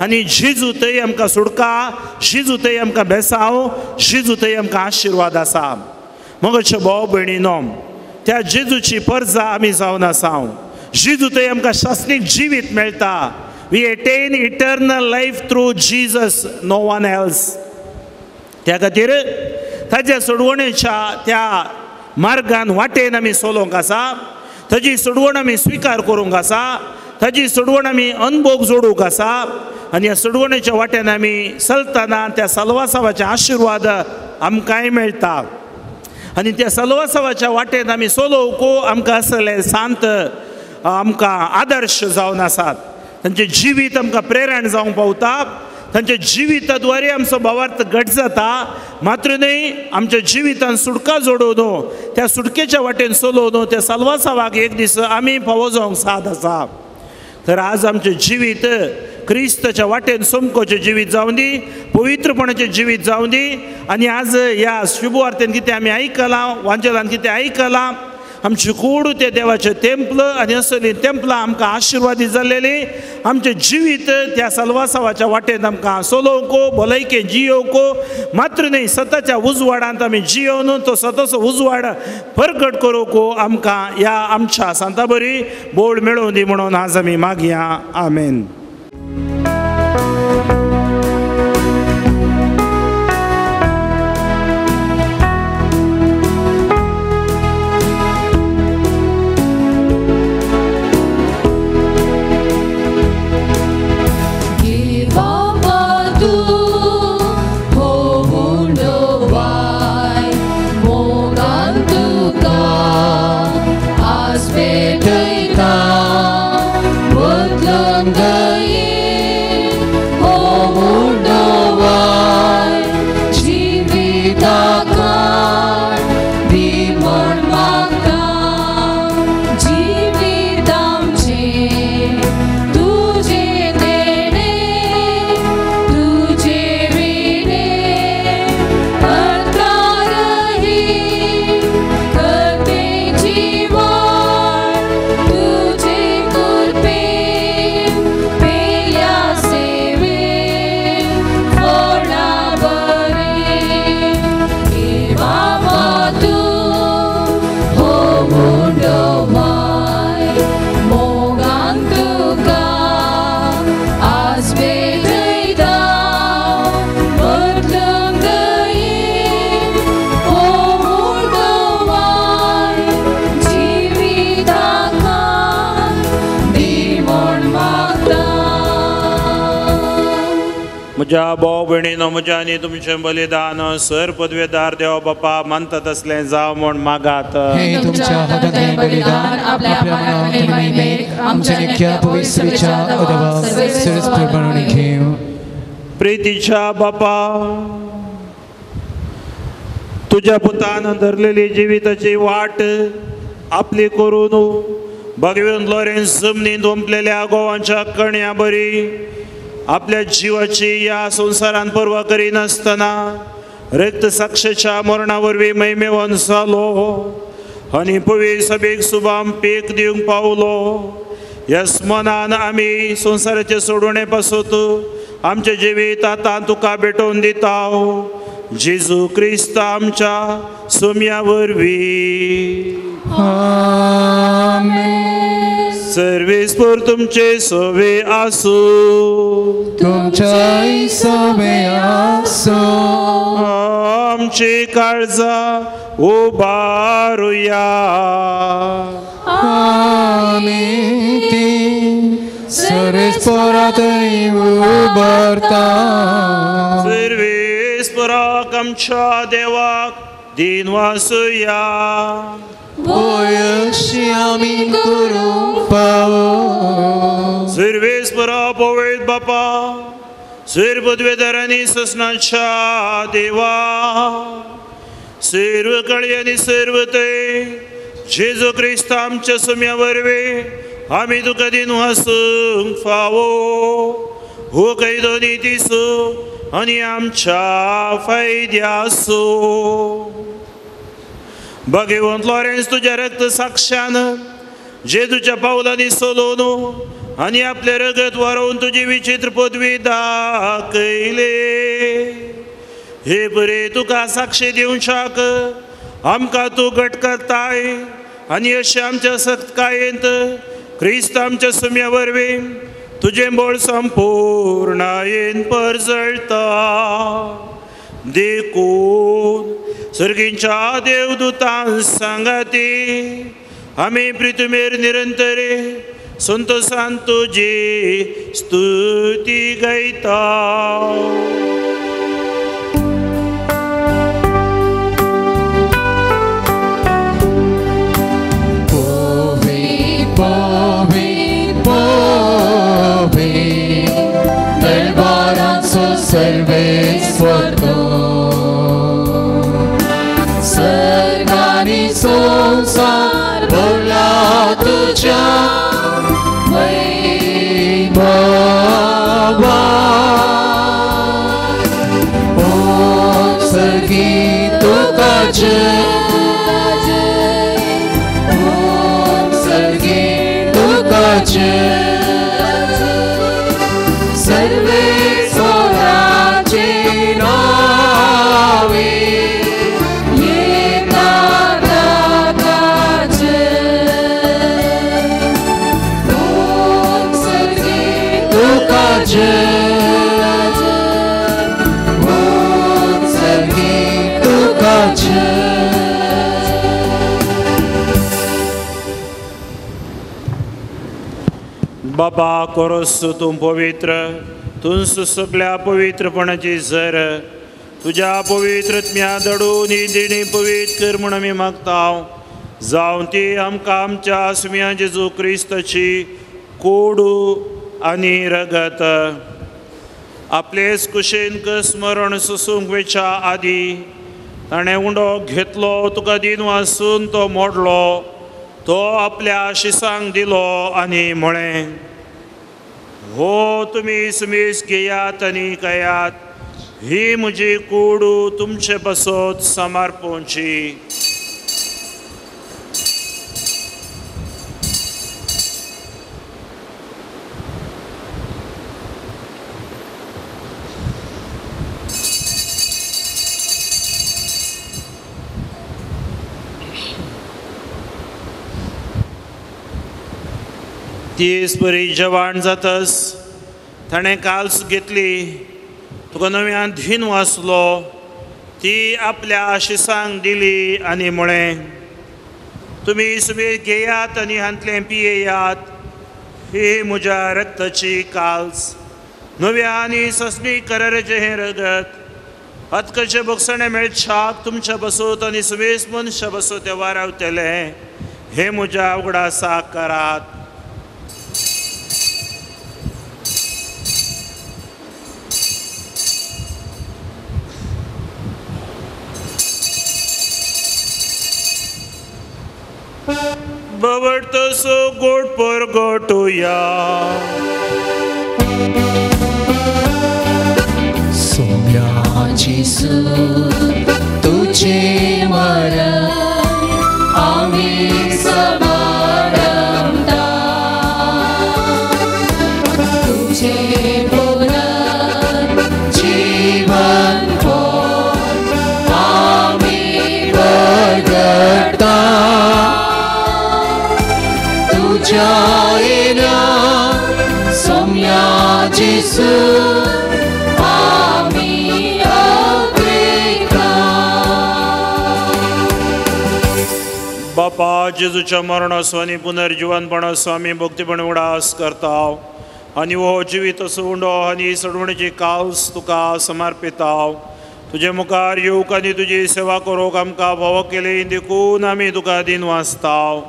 आनी जेजू थंय आमकां सुटका, जेजू थंय आमकां बेसांव, जेजू थंय आमकां आशिर्वाद आसा. मगोचे भाव भयणीनो, त्या जेजूची परजा आमी जावन आसा. जेजू थंय आमकां शासनीक जिवीत मेळटा. We attain eternal life through Jesus, no one else. त्या खातीर ताज्या सोडवणेच्या त्या मार्गान वाटेन आमी चलोवंक आसा. ताजी सोडवण आमी स्विकार करूंक आसा. ताजी सोडवण आमी अनभोग जोडूंक आसा. आनी ह्या सोडवणेच्या वाटेन आमी चलतना त्या सलवासावाचे आशिर्वाद आमकांय मेळटा. आनी त्या सलवासावाच्या वाटेन आमी चलोवंक आमकां आसले सांत आमकां आदर्श जावन आसात. तांचें जिवीत आमकां प्रेरण जावंक पावता. तांच्या जिविताद्वारे आमचो भावार्थ घट जाता. मात्र न्हय, आमच्या जिवितान सुटका जोडोवन त्या सुटकेच्या वाटेन चलोवन त्या साल्वासावाक एक दीस आमी फावो जावंक साद आसा. तर आज आमचें जिवीत क्रिस्ताच्या वाटेन सोमकोचें जिवीत जावं दी, पवित्रपणाचें जिवीत जावं दी. आनी आज ह्या शुभवार्तेन कितें आमी आयकलां, वांजेलान कितें आयकलां, आमची कूड ते देवाचें तेंपल आनी असली तेंपलां आमकां आशिर्वादी जाल्लेली. आमचें जिवीत त्या सलवासावाच्या वाटेन आमकां चलोवंक, भलायके जियोवंक, मात्र न्हय सताच्या उजवाडांत आमी जियोवन तो सताचो उजवाड परगट करूंक आमकां ह्या आमच्या सांता बरी बोळ मेळोवन दी म्हणून आज आमी मागया. आमेन. Thunder. म्हज्या भाव भयणीनो, म्हज्या आनी तुमचें बलिदान सर पदवेदार देव बापा मानता तसलें जावं म्हूण मागात. हे तुमच्या हातांतलें बलिदान आपल्या मनाक आनी महिमेक आमच्या निख्या पवित्रच्या अदवा सरस्वर म्हणून घेवं. प्रितीच्या बापा, तुज्या पुतान धरलेली जिविताची वाट आपली करून भगवंत लॉरेन्स जमनींत ओंपलेल्या गोवांच्या कण्या बरी आपल्या जिवाची ह्या संवसारान पर्वा करिनासतना रक्त साक्षेच्या मरणा वरवीं महिमेवन जालो आनी पवित्र सभेक सुबाम पीक दिवंक पावलो. ह्या स्मनान आमी संवसाराचे सोडवणे पासत आमचें जिवीत आतां तुका भेटोवन दिता. जेजू क्रिस्त आमच्या सोम्या वरवीं. आमेन. सर्वेस्पर तुमचे सवे आसूं. तुमच्याय सवे आसूं. आमची काळजां उबारुया. आमी ती सर्वेस्परांतय उबारता. सर्वेस्पराक आमच्या देवाक दिन वासुया. वयशी आमी करूंक पावो. सर्वेस्परा पवित्र बापा, सर्व पदवेदारांनी ससनाच्या देवा, सर्व कळी आनी सर्व ते जेजू क्रिस्त आमच्या सुम्या वरवीं आमी तुका दिन वासूंक फावो. हो कैदो नितीसो आनी आमच्या फायद्यासो. भगवंत लॉरेन्स तुज्या रक्त साक्षान जेजूच्या पावलांनी सोलोवन आनी आपलें रगत वारोवन तुजी विचित्र पदवी दाखयले. हे बरे तुका साक्षी दिवच्याक आमकां तूं घट करताय आनी अशें आमच्या सत्कायेंत क्रिस्त आमच्या सुम्या वरवीं तुजें बळ संपूर्णायेन परजळता. देखून सर्गींच्या देवदूतां सांगाती आमी पृथ्वीर निरंतरे संतोषान तुजी स्तुती गायता. सर्वेस्पर सर्गानी संसार भरला तुझ्या वैभवान. ओ सर्गी तुका जय, ओ सर्गी तुका जय. सर्वे बाबा कोरस तूं पवित्र, तूंच सगल्या पवित्रपणाची झर तुज्या पवित्रत्म्या दडून ही देणी पवित्र कर म्हूण आमी मागता. जावं ती आमकां आमच्या सुम्या जेजू क्रिस्ताची कोडू आनी रगत. आपलेच कुशेन स्मरण सोसूंक वेच्या आदी ताणें उंडो घेतलो, तुका दिन वासून तो मोडलो, तो आपल्या शिसांक दिलो आनी म्हळें, हो तुमी सुमीस घेयात आनी खायात, ही म्हजी कूड तुमचे पासत समर्पणची. तीस बरी जवान जातस ताणें काल्स घेतली, तुका नव्यान धीन वाचलो, ती आपल्या शिसांक दिली आनी म्हळें, तुमी सुबेर घेयात आनी हांतलें पियेयात, ही म्हज्या रक्ताची काल्स नव्या आनी सस्नी कराराचें हें रगत हतकचें बोगसणें मेळशाक तुमच्या बसोत आनी सुमेस मनशा बसोत ते वारावतलें हें म्हज्या उगडासाक करात. बवडतसो गोड परगटुया. सोम्या जेजू तुझे मरण आमी समारंभता तुझे पुनर जीवन पोट आमी परगटता तुझ्या येण्या सोम्या जेजू आमी अग्रेता. बापा जेजूच्या मरणाचो आनी पुनर्जिवनपणाचो आमी भक्तीपण उगडास करता आनी हो जिवीत उंडो आनी सडवणीची कावस तुका समर्पिता. तुजे मुखार येवंक आनी तुजी सेवा करूंक आमकां फावो केली देखून आमी तुका दिन वाचता.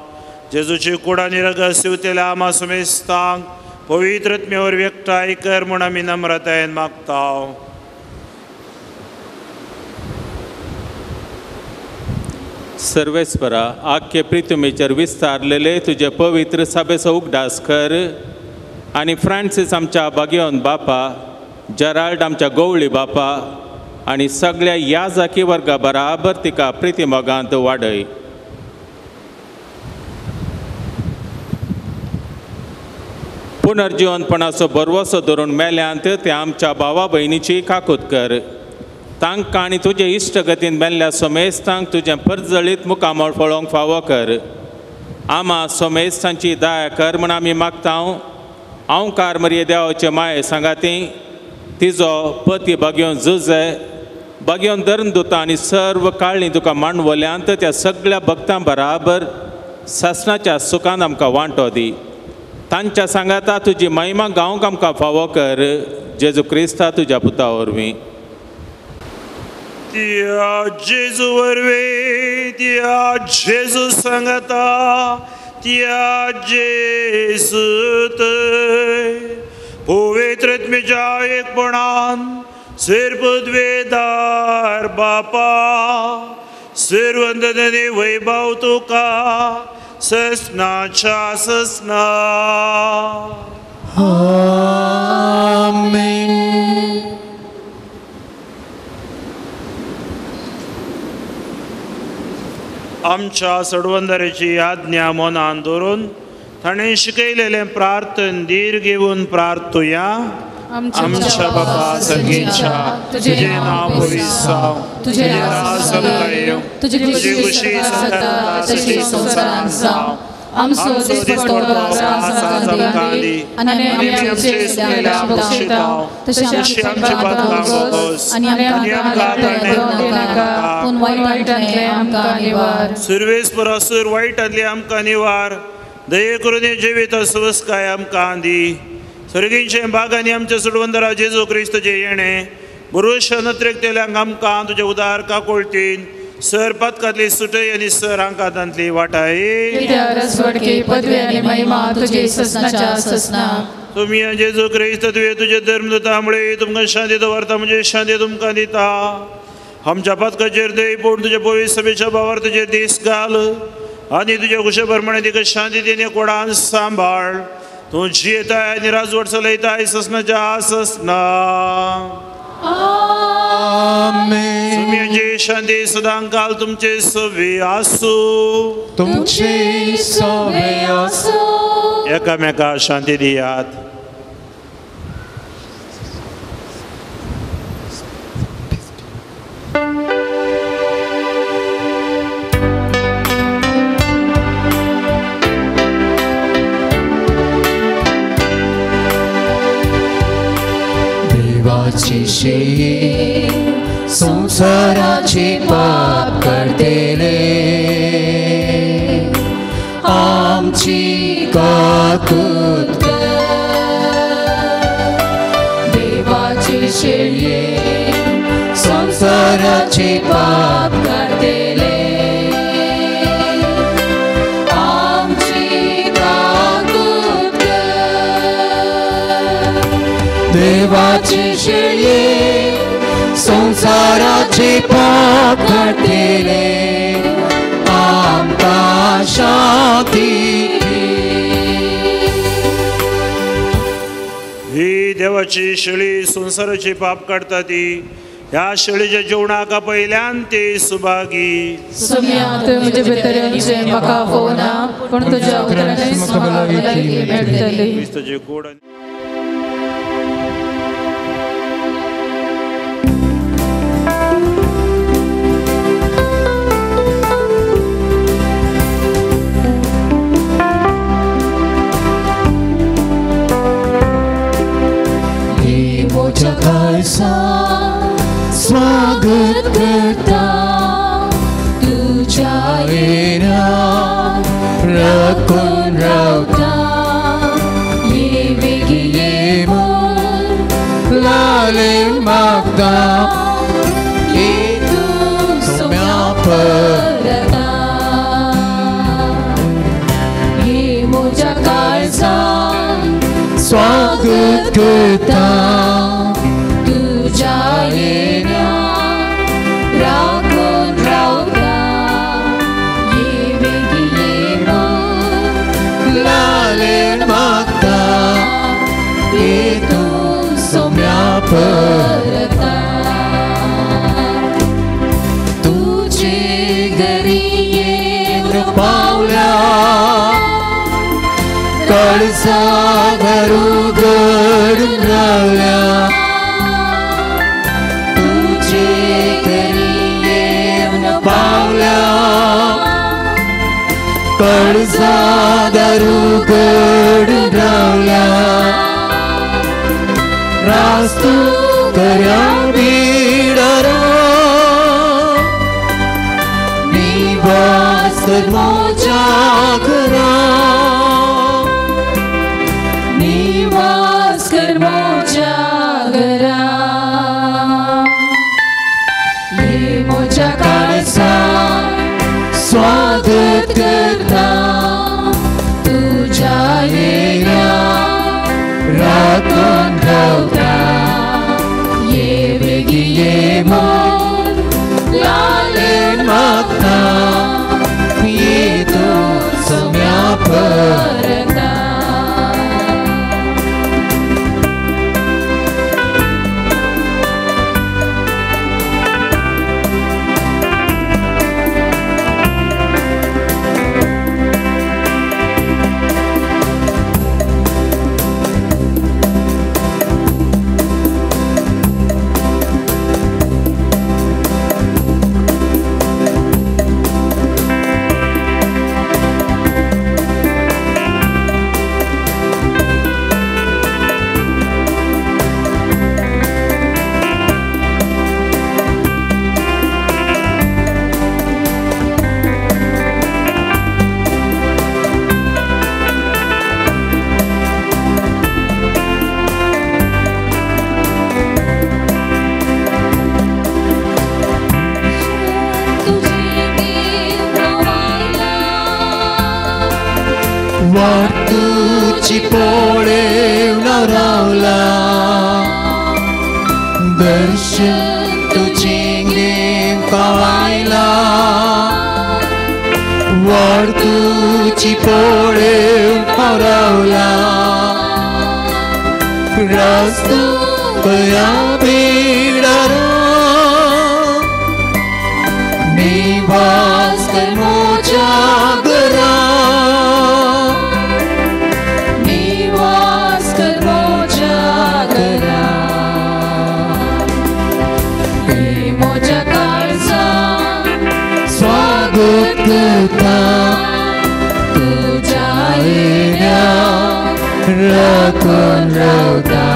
जेजूची कूड आनी रगत शिवतेल्या आमा सुमेस्तांक पवित्र आत्म्यावर व्यक्ताय कर म्हूण आमी नम्रतायेन मागता. सर्वेस्परा आख्खे प्रितुमेचेर विस्तारलेले तुजे पवित्र सभेचो उगडास कर आनी फ्रांसीस आमच्या बागेवन बापा, जेराल्ड आमच्या गवळी बापा आनी सगळ्या ह्या जाकी वर्गा बराबर तिका प्रितीमोगांत वाडय. पुनर्जिवनपणाचो भरवसो धरून मेल्यांत ते आमच्या भावा भयणीची काकूत कर. तांकां आनी तुजे इश्टगतीन मेल्ल्या सोमेस्तांक तुजें परजळीत मुखामळ पळोवंक फावो कर. आमा सोमेस्तांची दया कर म्हूण आमी मागता. हांवकार मरिये देवाचे माये सांगाती तिजो पती बागेवन जुजे बागेवन धरून दुता आनी सर्व काळणी तुका मांडवल्यांत त्या सगळ्या भक्तां बराबर सासणाच्या सुखान आमकां वांटो दी. तांच्या सांगाता तुजी महिमा गावंक आमकां फावो कर. जेजू क्रिस्ता तुज्या पुता वरवीं. त्या जेजू वरवीं, त्या जेजू सांगाता, त्या जेजूत पवित्र आत्म्याच्या एकपणान सिरपुदवेदार बापा सिरवंदने वैभव तुका ससनाच्या ससना. आमेन. आमच्या सडवंदराची आज्ञा मनान दवरून ताणें शिकयलेलें प्रार्थन धीर घेवन प्रार्थुया. आमच्या बापा सर्गेच्या तुजें नांव पवित्र जावं, तुजें राज आमकां येवं, तुजी खुशी जाता तशी संवसारांत जावं. आमचो दिसपट्टो घास आज आमकां दी आनी आमी आमचे चुकलेल्या बक्षिता तशी आमची पातकां भोगोस आनी आमकां ताणें दिनाका पूण वायटांतलें आमकां निवार. सुरवेस परसूर वायटांतलें आमकां निवार. दये करून जिवीत सुवस्काय आमकां दी. सर्गींचे बागांनी आमच्या सुडवंदरा जेजू क्रिस्तचे येणें पुरुश नत्रेकतेल्यांक आमकां तुजे उदार काकुळटीन सर पातकांतली सुटय आनी सर आंकांतांतली वाटाय. पदवी आनी महिमा तुजी ससनाच्या ससना. तुमी जेजू क्रिस्त तुवें तुजे धर्मदूता मुळे तुमकां शांती दवरता म्हणजे शांती तुमकां दिता. आमच्या पातकाचेर दय पूण तुज्या पवित्र सभेच्या भावार तुजे दीस घाल आनी तुज्या कुशे प्रमाणे तिका शांती दिने कोडान सांबाळ. तूं जियेताय आनी राजवट चलयताय ससनाच्या ससना. तुमची शांती सदांकाल तुमचे सवे आसूं. तुमचे सवे आसूं. एकामेका शांती दियात. संसाराचे पाप करतेले आमची काकूत कर. संसाराचे पाप काडटले आमची काकूत कर. देवाची शेळये संसाराचे पाप काडटले आमकां शांती दी. ही देवाची शेळी संसाराची पाप काडटा ती ह्या शेळीच्या जेवणाक पयल्यान ती सुभागी. सोम्या तुवें म्हजे भितर येवचें म्हाका फोवना पूण तुज्या उतरांनी म्हाका भलायकी मेळटली. क्रिस्ताची गोड आनी म्हज्या काळजा स्वागत करता तुज्या येण्या राखून रावता ये बेगी ये म्हूण लालेन मागता ये तूं सोम्या परता ये म्हज्या काळजा स्वागत करता तुज्या येण्या राखून रावता ये बेगी ये म्हूण लालेन मागता ये तूं सोम्या परता. तुझे घरी येवन पावल्या काळजा उघडून रावल्या तुझे घरी येवन पावल्या काळजा उघडून रावल्या रास्तू कर्या बिडारा निवास कर म्हज्या घरा निवास कर म्हज्या घरा ये म्हज्या काळजा स्वागत करता तुज्या येण्या राखून रावता ये बेगी ये म्हूण लालेन मागता ये तूं सोम्या परता. वाटूची पळेवन रावला दर्शन तुझें घेवंक आयला वाटूची पळेवन रावला रास्तू कया बिडारा निवास कर म्हज्या घरा निवास कर म्हज्या घरा ये म्हज्या काळजा स्वागत करता तुज्या येण्या राखून रावता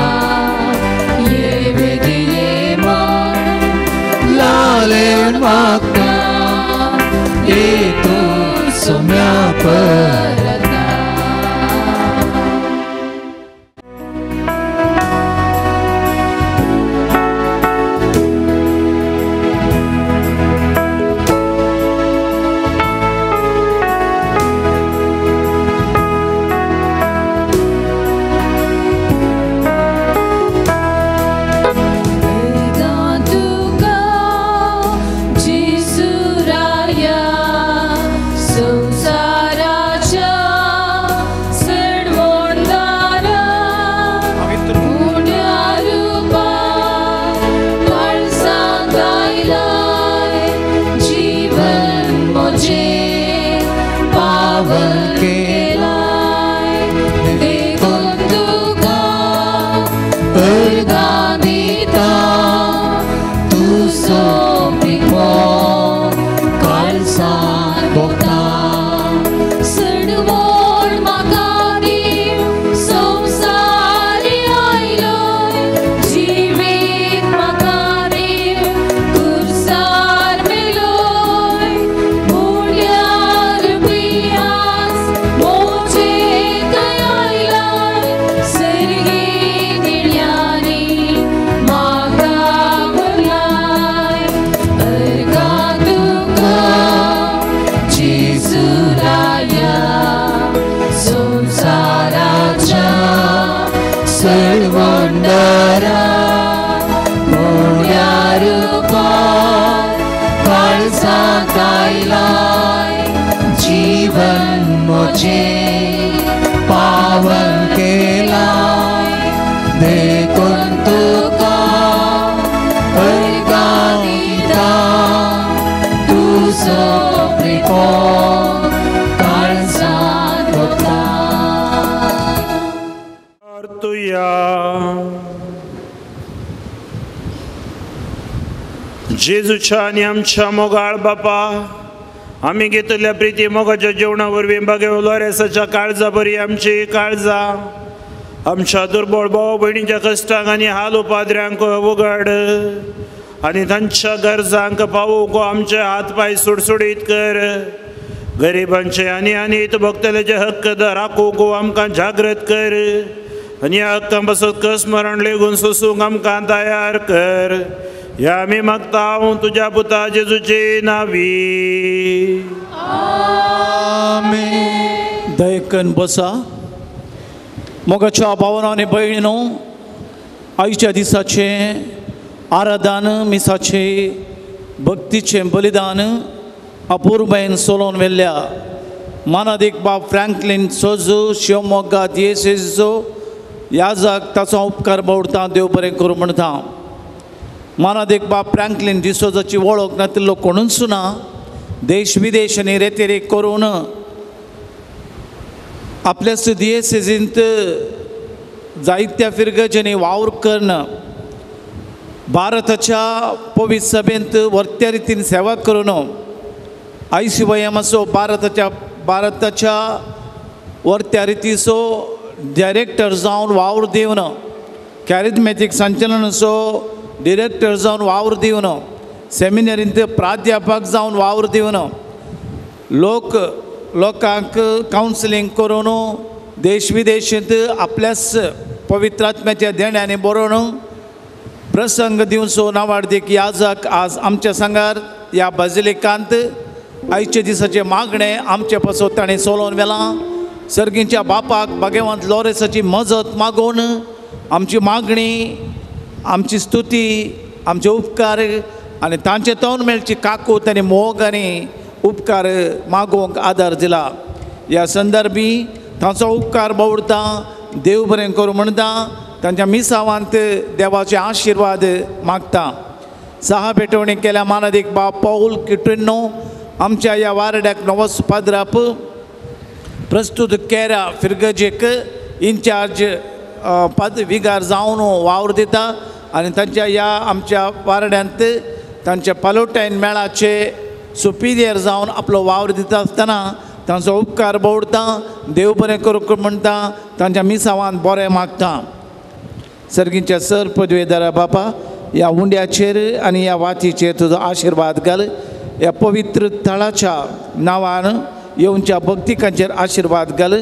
ये बेगी ये म्हूण लालेन मागता ये तूं सोम्या परता. जीवन म्हजें पावन केलाय देखून तुका अर्गां दिता तुजो पिको काळजांत भोगता सडवण म्हाका दिव संवसारी आयलोय जिवीत म्हाका दिव कुर्सार मेलोय मुळ्यार पियास मोजे थंय आयलाय सर्गी दिण्यांनी म्हाका भरलाय अर्गां तुका जेजुराया संवसाराच्या सळवंडारा मोड्या रुपान काळजांत आयलाय जीवन म्हजें पावन केलाय देखून तुका अर्गां दिता तुजो प्रिको काळजांत भोगता. तुया जेजूच्या आनी आमच्या मोगाळ बापा आमी घेतल्या प्रिती मोगाच्या जेवणा वरवीं बागेव लोरेसाच्या काळजा बरी आमची काळजां आमच्या दुर्बळ भाव भयणीच्या कश्टांक आनी हाल उपाद्र्यांक उगड आनी तांच्या गरजांक पावोवंक आमचे हात पांय सुडसुडीत कर. गरिबांचे आनी आनी भोगतल्याचे हक्क राखूंक आमकां जागृत कर आनी ह्या हक्कां पासत कस्मरण लेगून सोसूंक आमकां तयार कर. ह्या आमी मागता हांव तुज्या पुता जेजूचे नावी. आमेन. दयकन बसा. मोगाच्या भावानो आनी भयणीनो, आयच्या दिसाचें आराधन मिसाचें भक्तीचें बलिदान अपुरबायेन सोलोवन व्हेल्ल्या मानादीक बाब फ्रँकलीन सोजू शिवमोग्गा दियेसेजो याजाक ताचो उपकार बावडता देव बरें करूं म्हणटा. मानादीक बाब फ्रँकलीन डिसोजाची वळख नातिल्लो कोणूच ना. देश विदेश आनी रेतेरेक करून आपल्याच दियेसेजींत जायत्या फिरगजांनी वावर करून भारताच्या पवित्र सभेंत वर्त्या रितीन सेवा करून आयसीवायएमाचो भारताच्या वर्त्या रितीचो डायरेक्टर जावन वावर दिवन कॅरिजमॅटीक संचलनाचो डिरेक्टर जावन वावर दिवन सेमिनरींत प्राध्यापक जावन वावर दिवन लोकांक कावन्सिलींग करून देश विदेशांत आपल्याच पवित्र आत्म्याच्या देण्यांनी बरोवन प्रसंग दिवचो नावाडदीक याजक आज आमच्या सांगार ह्या बाजिलिकांत आयच्या दिसाचें मागणें आमचे पासत ताणें सोलोवन व्हेलां. सर्गींच्या बापाक बागेवांत लोरेसाची मजत मागून आमची मागणी, आमची स्तुती, आमचे उपकार आनी तांचे तोंड मेळची काकूत आनी मोग आनी उपकार मागोवंक आदार दिला. ह्या संदर्भी तांचो उपकार बावडता देव बरें करूं म्हणटा. तांच्या मिसावांत देवाचे आशिर्वाद मागता. सहा भेटवणी केल्या मानादीक बाब पावल किटुन्नो आमच्या ह्या वारड्याक नवोस पाद्राप प्रस्तुत केरा फिरगजेक इन्चार्ज पद विगार जावन वावर दिता आनी तांच्या ह्या आमच्या वारड्यांत तांच्या पालोटायन मेळाचे सुपिरियर जावन आपलो वावर दिता आसतना तांचो उपकार बावडता देव बरें करूं म्हणटा. तांच्या मिसावान बरें मागता. सर्गींच्या सर पदवेदारा बापा ह्या उंड्याचेर आनी ह्या वातीचेर तुजो आशिर्वाद घाल. ह्या पवित्र थळाच्या नांवान येवच्या भक्तिकांचेर आशिर्वाद घाल.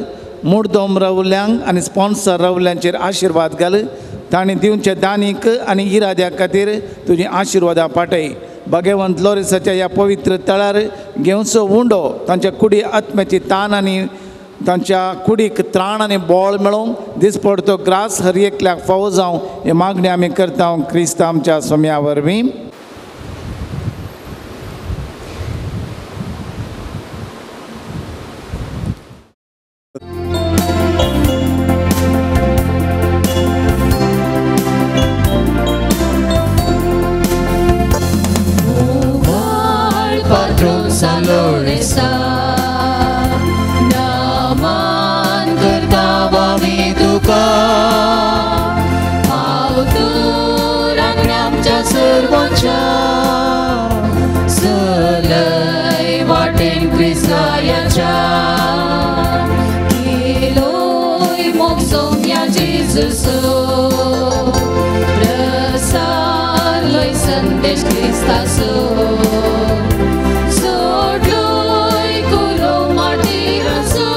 मुर्दोम रावल्यांक आनी स्पॉन्सर रावल्यांचेर आशिर्वाद घाल. तांणी दिवच्या दानीक आनी इराद्या खातीर तुजी आशिर्वादां पाटय. भगवंत लोरेसाच्या ह्या पवित्र तळार घेवचो उंडो तांच्या कुडी आत्म्याची तान आनी तांच्या कुडीक त्राण आनी बळ मेळोवंक दिसपडतो ग्रास हर एकल्याक फावो जावं हे मागणी आमी करता क्रिस्त आमच्या सोम्या वरवीं. लोरेसा नमन करता आमी तुका हांव तूं राखण्या आमच्या सर्वांच्या चलय वाटेन क्रिस्ताच्या केलोय मोग सोम्या जेजूचो प्रसारलोय संदेश क्रिस्ताचो सोडलोय कुरो मार्टिराचो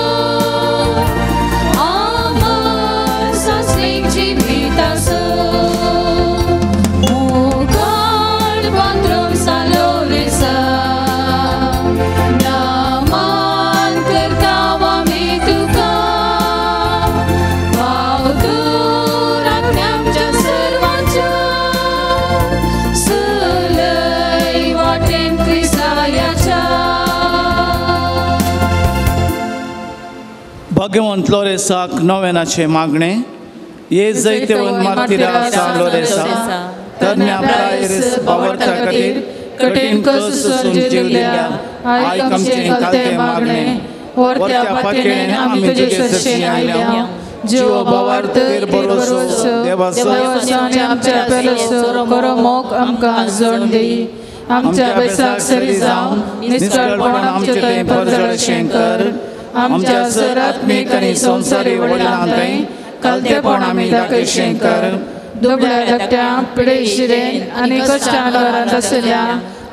अमर सासणीक जिविताचो मुखार पात्रोम सालोरेसा नमन करता आमी तुका भाव तूं राखण्या आमच्या सर्वांच्या चलय वाटेन क्रिस्ताच्या. भाग्यवंत लोरेसाक नव्यानाचें मागणें ये जैतेवन मार्तिरा सान लोरेसा तरण्या प्रायेर बावडता खातीर कठीण कश्ट सोसून जिवल्या आयक आमचें कालतें मागणें वरत्या पातयेन आमी तुजे सरशी आयल्या जीव भावार्थ भरवसो देवाचो आनी आमच्या पेलसो बरो मोग आमकां जोड दी आमच्या बेसाक सरी जावन निश्कळपण आमचे थंय परजळशें कर आमच्या सर आत्मीक आनी संवसारी वडिलां थंय कालतेपण आमी दाखयशें कर दुबळ्या धाकट्या पिडेशिरेन आनी कश्टान घरांत आशिल्ल्या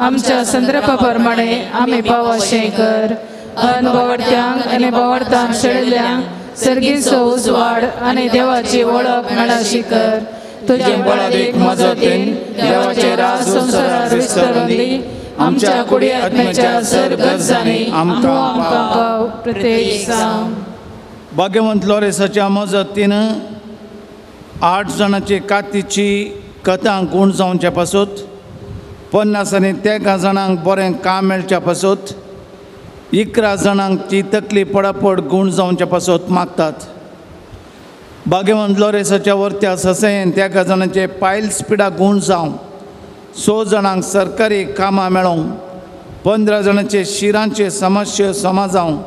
आमच्या संदर्भा प्रमाणे आमी पावशें कर अनभवडत्यांक आनी भवडतांक शेळिल्ल्यांक सर्गीचो उजवाड आनी देवाची वळख मेळाशी कर तुजे बळादीक मजतीन देवाचे राज संवसारार विस्तारून दी आमच्या कुडी आत्म्याच्या सर गरजांनी आमकां पाव प्रत्येक जावं. भाग्यवंत लोरेसाच्या मजतीन 8 जाणांची कातीची कथां गूण जावच्या पासत 50 आनी 13 जाणांक बरें काम मेळच्या पासत 11 जाणांक ती तकली पडापड गूण जावच्या पासत मागतात. भाग्यवंत लोरेसाच्या वरत्या ससेन 13 जाणांचे पायल्स पिडा गूण जावं 6 जाणांक सरकारी कामां मेळोंक 15 जाणांचे शिरांचे समस्या समा जावं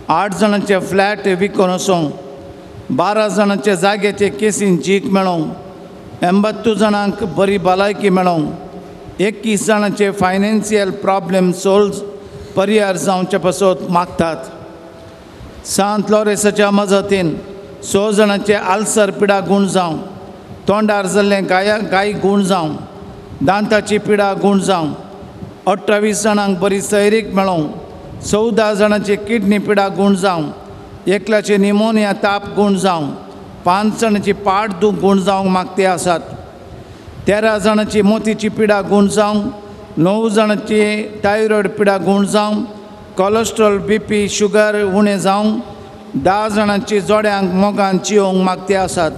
8 जाणांचे फ्लॅट विकून वचोंक 12 जाणांचे जाग्याचे केसीन जीक मेळोंक 82 जाणांक बरी भलायकी मेळोंक 21 जाणांचे फायनान्शियल प्रॉब्लेम सोल्व परिहार जावचे पासत मागतात. सांत लोरेसाच्या मजतीन 6 जाणांचे आल्सर पिडा गूण जावं तोंडार जाल्लें गाय गूण जावं दांताची पिडा गूण जावं 28 जाणांक बरी सैरीक मेळोंक 14 जाणांची किडनी पिडा गूण जावं एकल्याचे निमोनिया ताप गूण जावं 5 जाणांची पाट दूख गूण जावंक मागते आसात. 13 जाणांची मोतीची पिडा गूण जावं 9 जाणांची थायरॉयड पिडा गूण जावं कोलेस्ट्रॉल बीपी शुगर उणें जावं 10 जाणांची जोड्यांक मोगान चियोंक मागते आसात.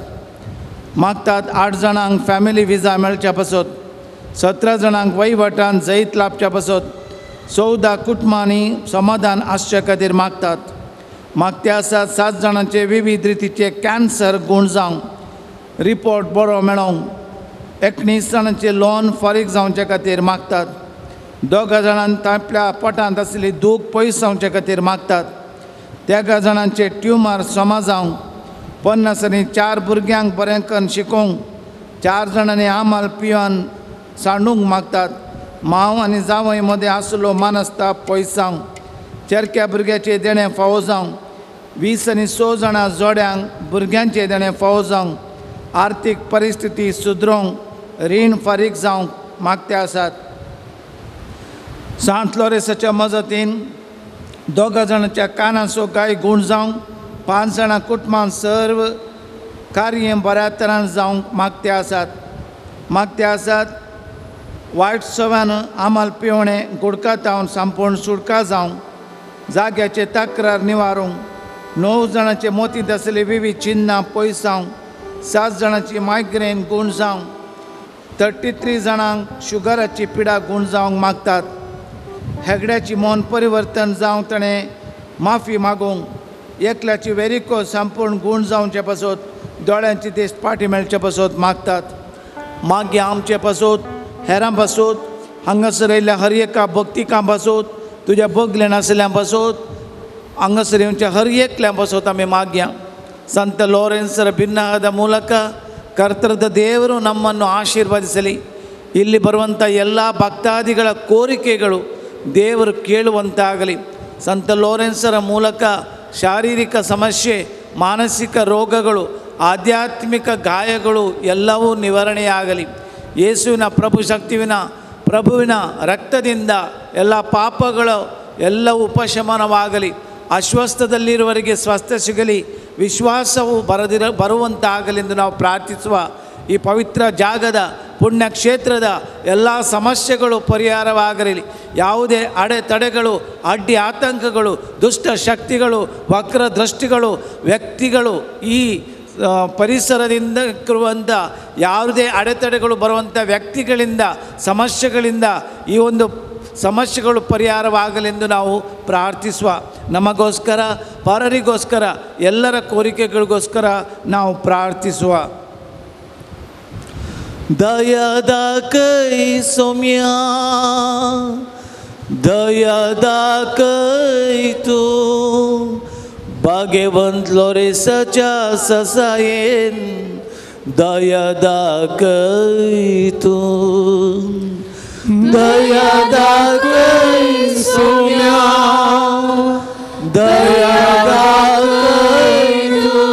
मागतात 8 जाणांक फॅमिली विजा मेळच्या पासत 17 जाणांक वहिवटान जैत लाभच्या पासत 14 कुटुंबांनी समाधान आसचे खातीर मागतात. मागते आसात 7 जाणांचे विविध रितीचे कॅन्सर गूण जावं रिपोर्ट बरो मेळोंक 19 जाणांचे लोन फारीक जावचे खातीर मागतात. 2 जाणांक आपल्या पोटांत आशिल्ली दूख पयस जावचे खातीर मागतात. 13 जाणांचे ट्युमर समा जावंक 50 आनी 4 भुरग्यांक बरें करून शिकोवंक 4 जाणांनी आमाल पिवन सांडूंक मागतात. मांव आनी जावंय मदें आसलो मानसताप पयस जावंक चेरक्या भुरग्याचें देणें फावो जावंक 20 आनी 6 जाणां जोड्यांक भुरग्यांचें देणें फावो जावंक आर्थीक परिस्थिती सुदरोवंक रीण फारीक जावंक मागते आसात. सांत लोरेसाच्या मजतीन 2 जाणांच्या कानाचो गाय गूण जावंक 5 जाणां कुटुंबान सर्व कार्य बऱ्या तरान जावंक मागते आसात. मागते आसात वायट सव्यान आमाल पिवणें गुडकातावन संपूर्ण सुटका जावंक जाग्याचे तक्रार निवारूंक 9 जाणांचे मोतींत आसले विविध चिन्नां पयस जावंक 7 जाणांची मायग्रेन गूण जावंक 33 जाणांक शुगराची पिडा गूण जावंक मागतात. हेगड्याची मन परिवर्तन जावंक ताणें माफी मागूंक एकल्याची वेरिको संपूर्ण गूण जावचे पासत दोळ्यांची देश पाटी मेळचे पासत मागतात. मागीर आमचे पासत हेरां पासत हांगासर आयिल्ल्या हर एका भक्तिकां पासत तुज्या बगले नासल्या पासत हांगासर येवच्या हर एकल्या पासत आमी मागया. ಸಂತ ಲಾರೆನ್ಸರ ಭಿನ್ನಹದ ಮೂಲಕ ಕರ್ತರದ ದೇವರು ನಮ್ಮನ್ನು ಆಶೀರ್ವದಿಸಲಿ. ಇಲ್ಲಿ ಬರುವಂಥ ಎಲ್ಲ ಭಕ್ತಾದಿಗಳ ಕೋರಿಕೆಗಳು ದೇವರು ಕೇಳುವಂತಾಗಲಿ. ಸಂತ ಲಾರೆನ್ಸರ ಮೂಲಕ ಶಾರೀರಿಕ ಸಮಸ್ಯೆ, ಮಾನಸಿಕ ರೋಗಗಳು, ಆಧ್ಯಾತ್ಮಿಕ ಗಾಯಗಳು ಎಲ್ಲವೂ ನಿವಾರಣೆಯಾಗಲಿ. ಯೇಸುವಿನ ಪ್ರಭು ಶಕ್ತಿವಿನ ಪ್ರಭುವಿನ ರಕ್ತದಿಂದ ಎಲ್ಲ ಪಾಪಗಳು ಎಲ್ಲವೂ ಉಪಶಮನವಾಗಲಿ. ಅಸ್ವಸ್ಥದಲ್ಲಿರುವವರಿಗೆ ಸ್ವಸ್ಥ ಸಿಗಲಿ, ವಿಶ್ವಾಸವು ಬರುವಂತಾಗಲೆಂದು ನಾವು ಪ್ರಾರ್ಥಿಸುವ ಈ ಪವಿತ್ರ ಜಾಗದ ಪುಣ್ಯಕ್ಷೇತ್ರದ ಎಲ್ಲ ಸಮಸ್ಯೆಗಳು ಪರಿಹಾರವಾಗಲಿ. ಯಾವುದೇ ಅಡೆತಡೆಗಳು, ಅಡ್ಡಿ ಆತಂಕಗಳು, ದುಷ್ಟ ಶಕ್ತಿಗಳು, ವಕ್ರ ದೃಷ್ಟಿಗಳು, ವ್ಯಕ್ತಿಗಳು, ಈ ಪರಿಸರದಿಂದ ಇರುವಂಥ ಯಾವುದೇ ಅಡೆತಡೆಗಳು ಬರುವಂಥ ವ್ಯಕ್ತಿಗಳಿಂದ, ಸಮಸ್ಯೆಗಳಿಂದ ಈ ಒಂದು ಸಮಸ್ಯೆಗಳು ಪರಿಹಾರವಾಗಲೆಂದು ನಾವು ಪ್ರಾರ್ಥಿಸುವ. ನಮಗೋಸ್ಕರ, ಪರರಿಗೋಸ್ಕರ, ಎಲ್ಲರ ಕೋರಿಕೆಗಳಿಗೋಸ್ಕರ ನಾವು ಪ್ರಾರ್ಥಿಸುವ. ದಯದ ಕೈ ಸೌಮ್ಯ, ದಯದ ಕೈ ತೂ ಭಾಗ್ಯವಂತ ಲೋರೆಸच्या ಸಸಾಯೇನ್ ದಯದ ಕೈ ತೂ. ದಯದ ಕೈ ಸೌಮ್ಯ, ದಯದ ಕೈ ತೂ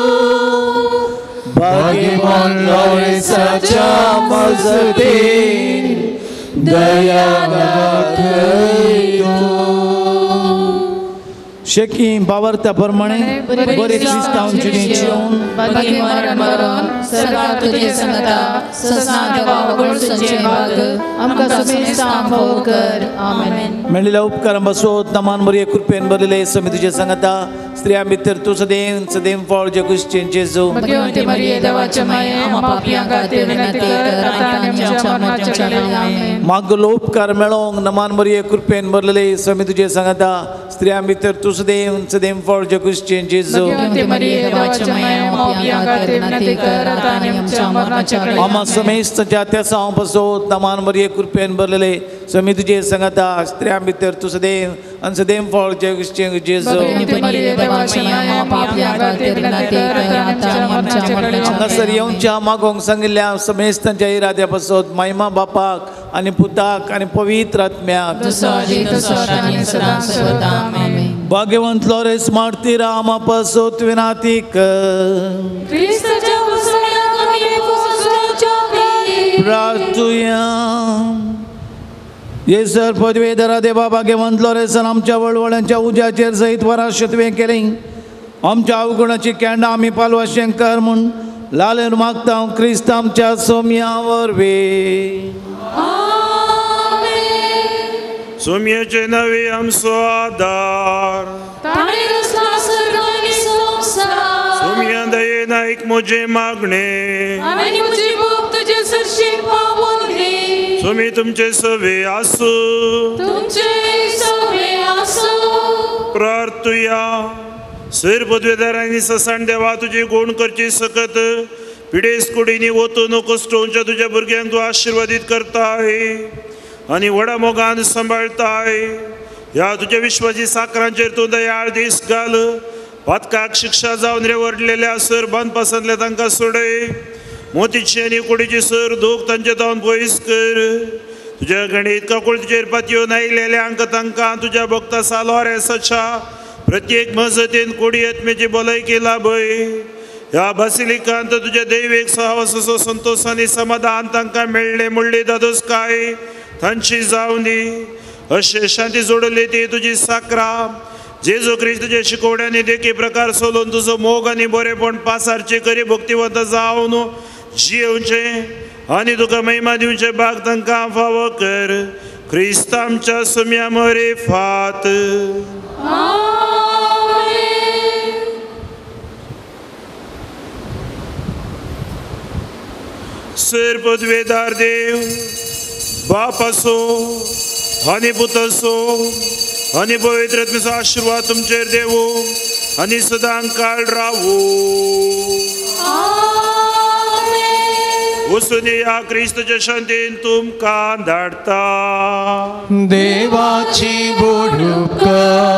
ಭಾಗ್ಯವಂತ ಲೋರೆಸच्या मजतीन दयದ ಕೈ ತೂ. शेकी बावर्ता प्रमाणे बरे क्रिस्तांव जिणेचें बाकी मरण मरण सरकार तुझे संगता ससा देवा वगळसचे भाग आमकां सुमेस्तां फावो कर. आमेन. मेळिल्ल्या उपकारां बसोत नमान बरी कृपेन भरलेले स्वामी तुझे संगता, स्त्रियां भितर तूं सदैव सदैव फळ जे कुश्चेन जेजू. भगवंती मरिये देवाचे माये आमा पापयां खातीर विनंती कर आतां आनी आमच्या मरणाच्या वेळार. आमेन. मागलो उपकार मेळोंक नमान बरी कृपेन भरलेले स्वामी तुझे संगता, स्त्रियां भितर तूं सदैव सदैव फळ जे कुश्चेन जेजू. भगवंती मरिये देवाचे माये आमा पापयां खातीर विनंती कर आतां आनी आमच्या मरणाच्या वेळार. आमा समेस्त जात्या बसोत नमान बरी कृपेन भरलेले स्वामी तुझे संगता, स्त्रियां भितर तूं सदैव आनी सदैव फळ जे कुश्चेन जेजू. हांगासर येवच्या मागोंक सांगिल्ल्या समेस्तांच्या इराद्या पासत महिमा बापाक आनी पुताक आनी पवित्र आत्म्याक. भाग्यवंत लोरेस मार्तीरा आमा पासत विनाती कर. प्रार्थुया. येसर पदवेधरा देवा भाग्यवंत लोरेसान आमच्या वळवळ्यांच्या उज्याचेर सयत वराश तुवें केलें. आमच्या अवगुणाची कॅन्डां आमी पालवाशें कर म्हूण लालेन मागता क्रिस्त आमच्या सोम्या वरवीं. सोम्याचे नवे आमचो आदार, सोम्या दयेन आयक म्हजें मागणें, सोमी तुमचे सवे आसूं. प्रार्थुया. सैर पदवेदारांनी ससाण देवा तुजी गुण करची सकत पिडेस कुडींनी वतून कश्टोवच्या तुज्या भुरग्यांक तूं आशिर्वादीत करताय आनी व्हडा मोगान सांबाळताय. ह्या तुज्या विश्वासी साकरांचेर तूं दयाळ दीस घाल. पातकाक शिक्षा जावन रेवडलेल्या सर बांदपासांतले तांकां सोडय. मोतीची आनी कुडीची सर दूख तांचे जावन पयस कर. तुज्या गणीत काकुळतीचेर पातयेवन आयिल्ल्यांक तांकां तुज्या भक्ता सालोरेसाच्या प्रत्येक मजतीन कुडी आत्म्याची भलायकी लाभय. ह्या बासिलिकांत तुज्या दैवीक सहवासाचो संतोश आनी समाधान तांकां मेळ्ळें म्हणली दादोसकाय तांची जावं दी. अशें शांती जोडली ती तुजी साकरा जेजू क्रिस्त तुज्या शिकवण्यांनी देखी प्रकार सोलून तुजो मोग आनी बरेपण पासारची करी भक्तिवंत जावन जियेवचें आनी तुका महिमा दिवचें भाग तांकां फावो कर. क्रिस्त आमच्या सुम्या मरे फात. सर पदवेदार देव बाप आसो आनी पूत आसो आनी पवित्र आत्म्याचो आशिर्वाद तुमचेर देवो आनी सदां काळ रावो. वचून या क्रिस्तच्या शांतीन तुमकां धाडटा. देवाची बोड उपकार.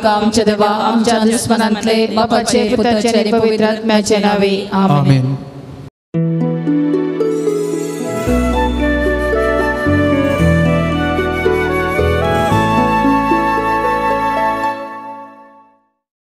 आमच्या देवा आमच्या दुस्मनांतले बापाचे पुताचे आणि पवित्र आत्म्याचे नावे आमेन.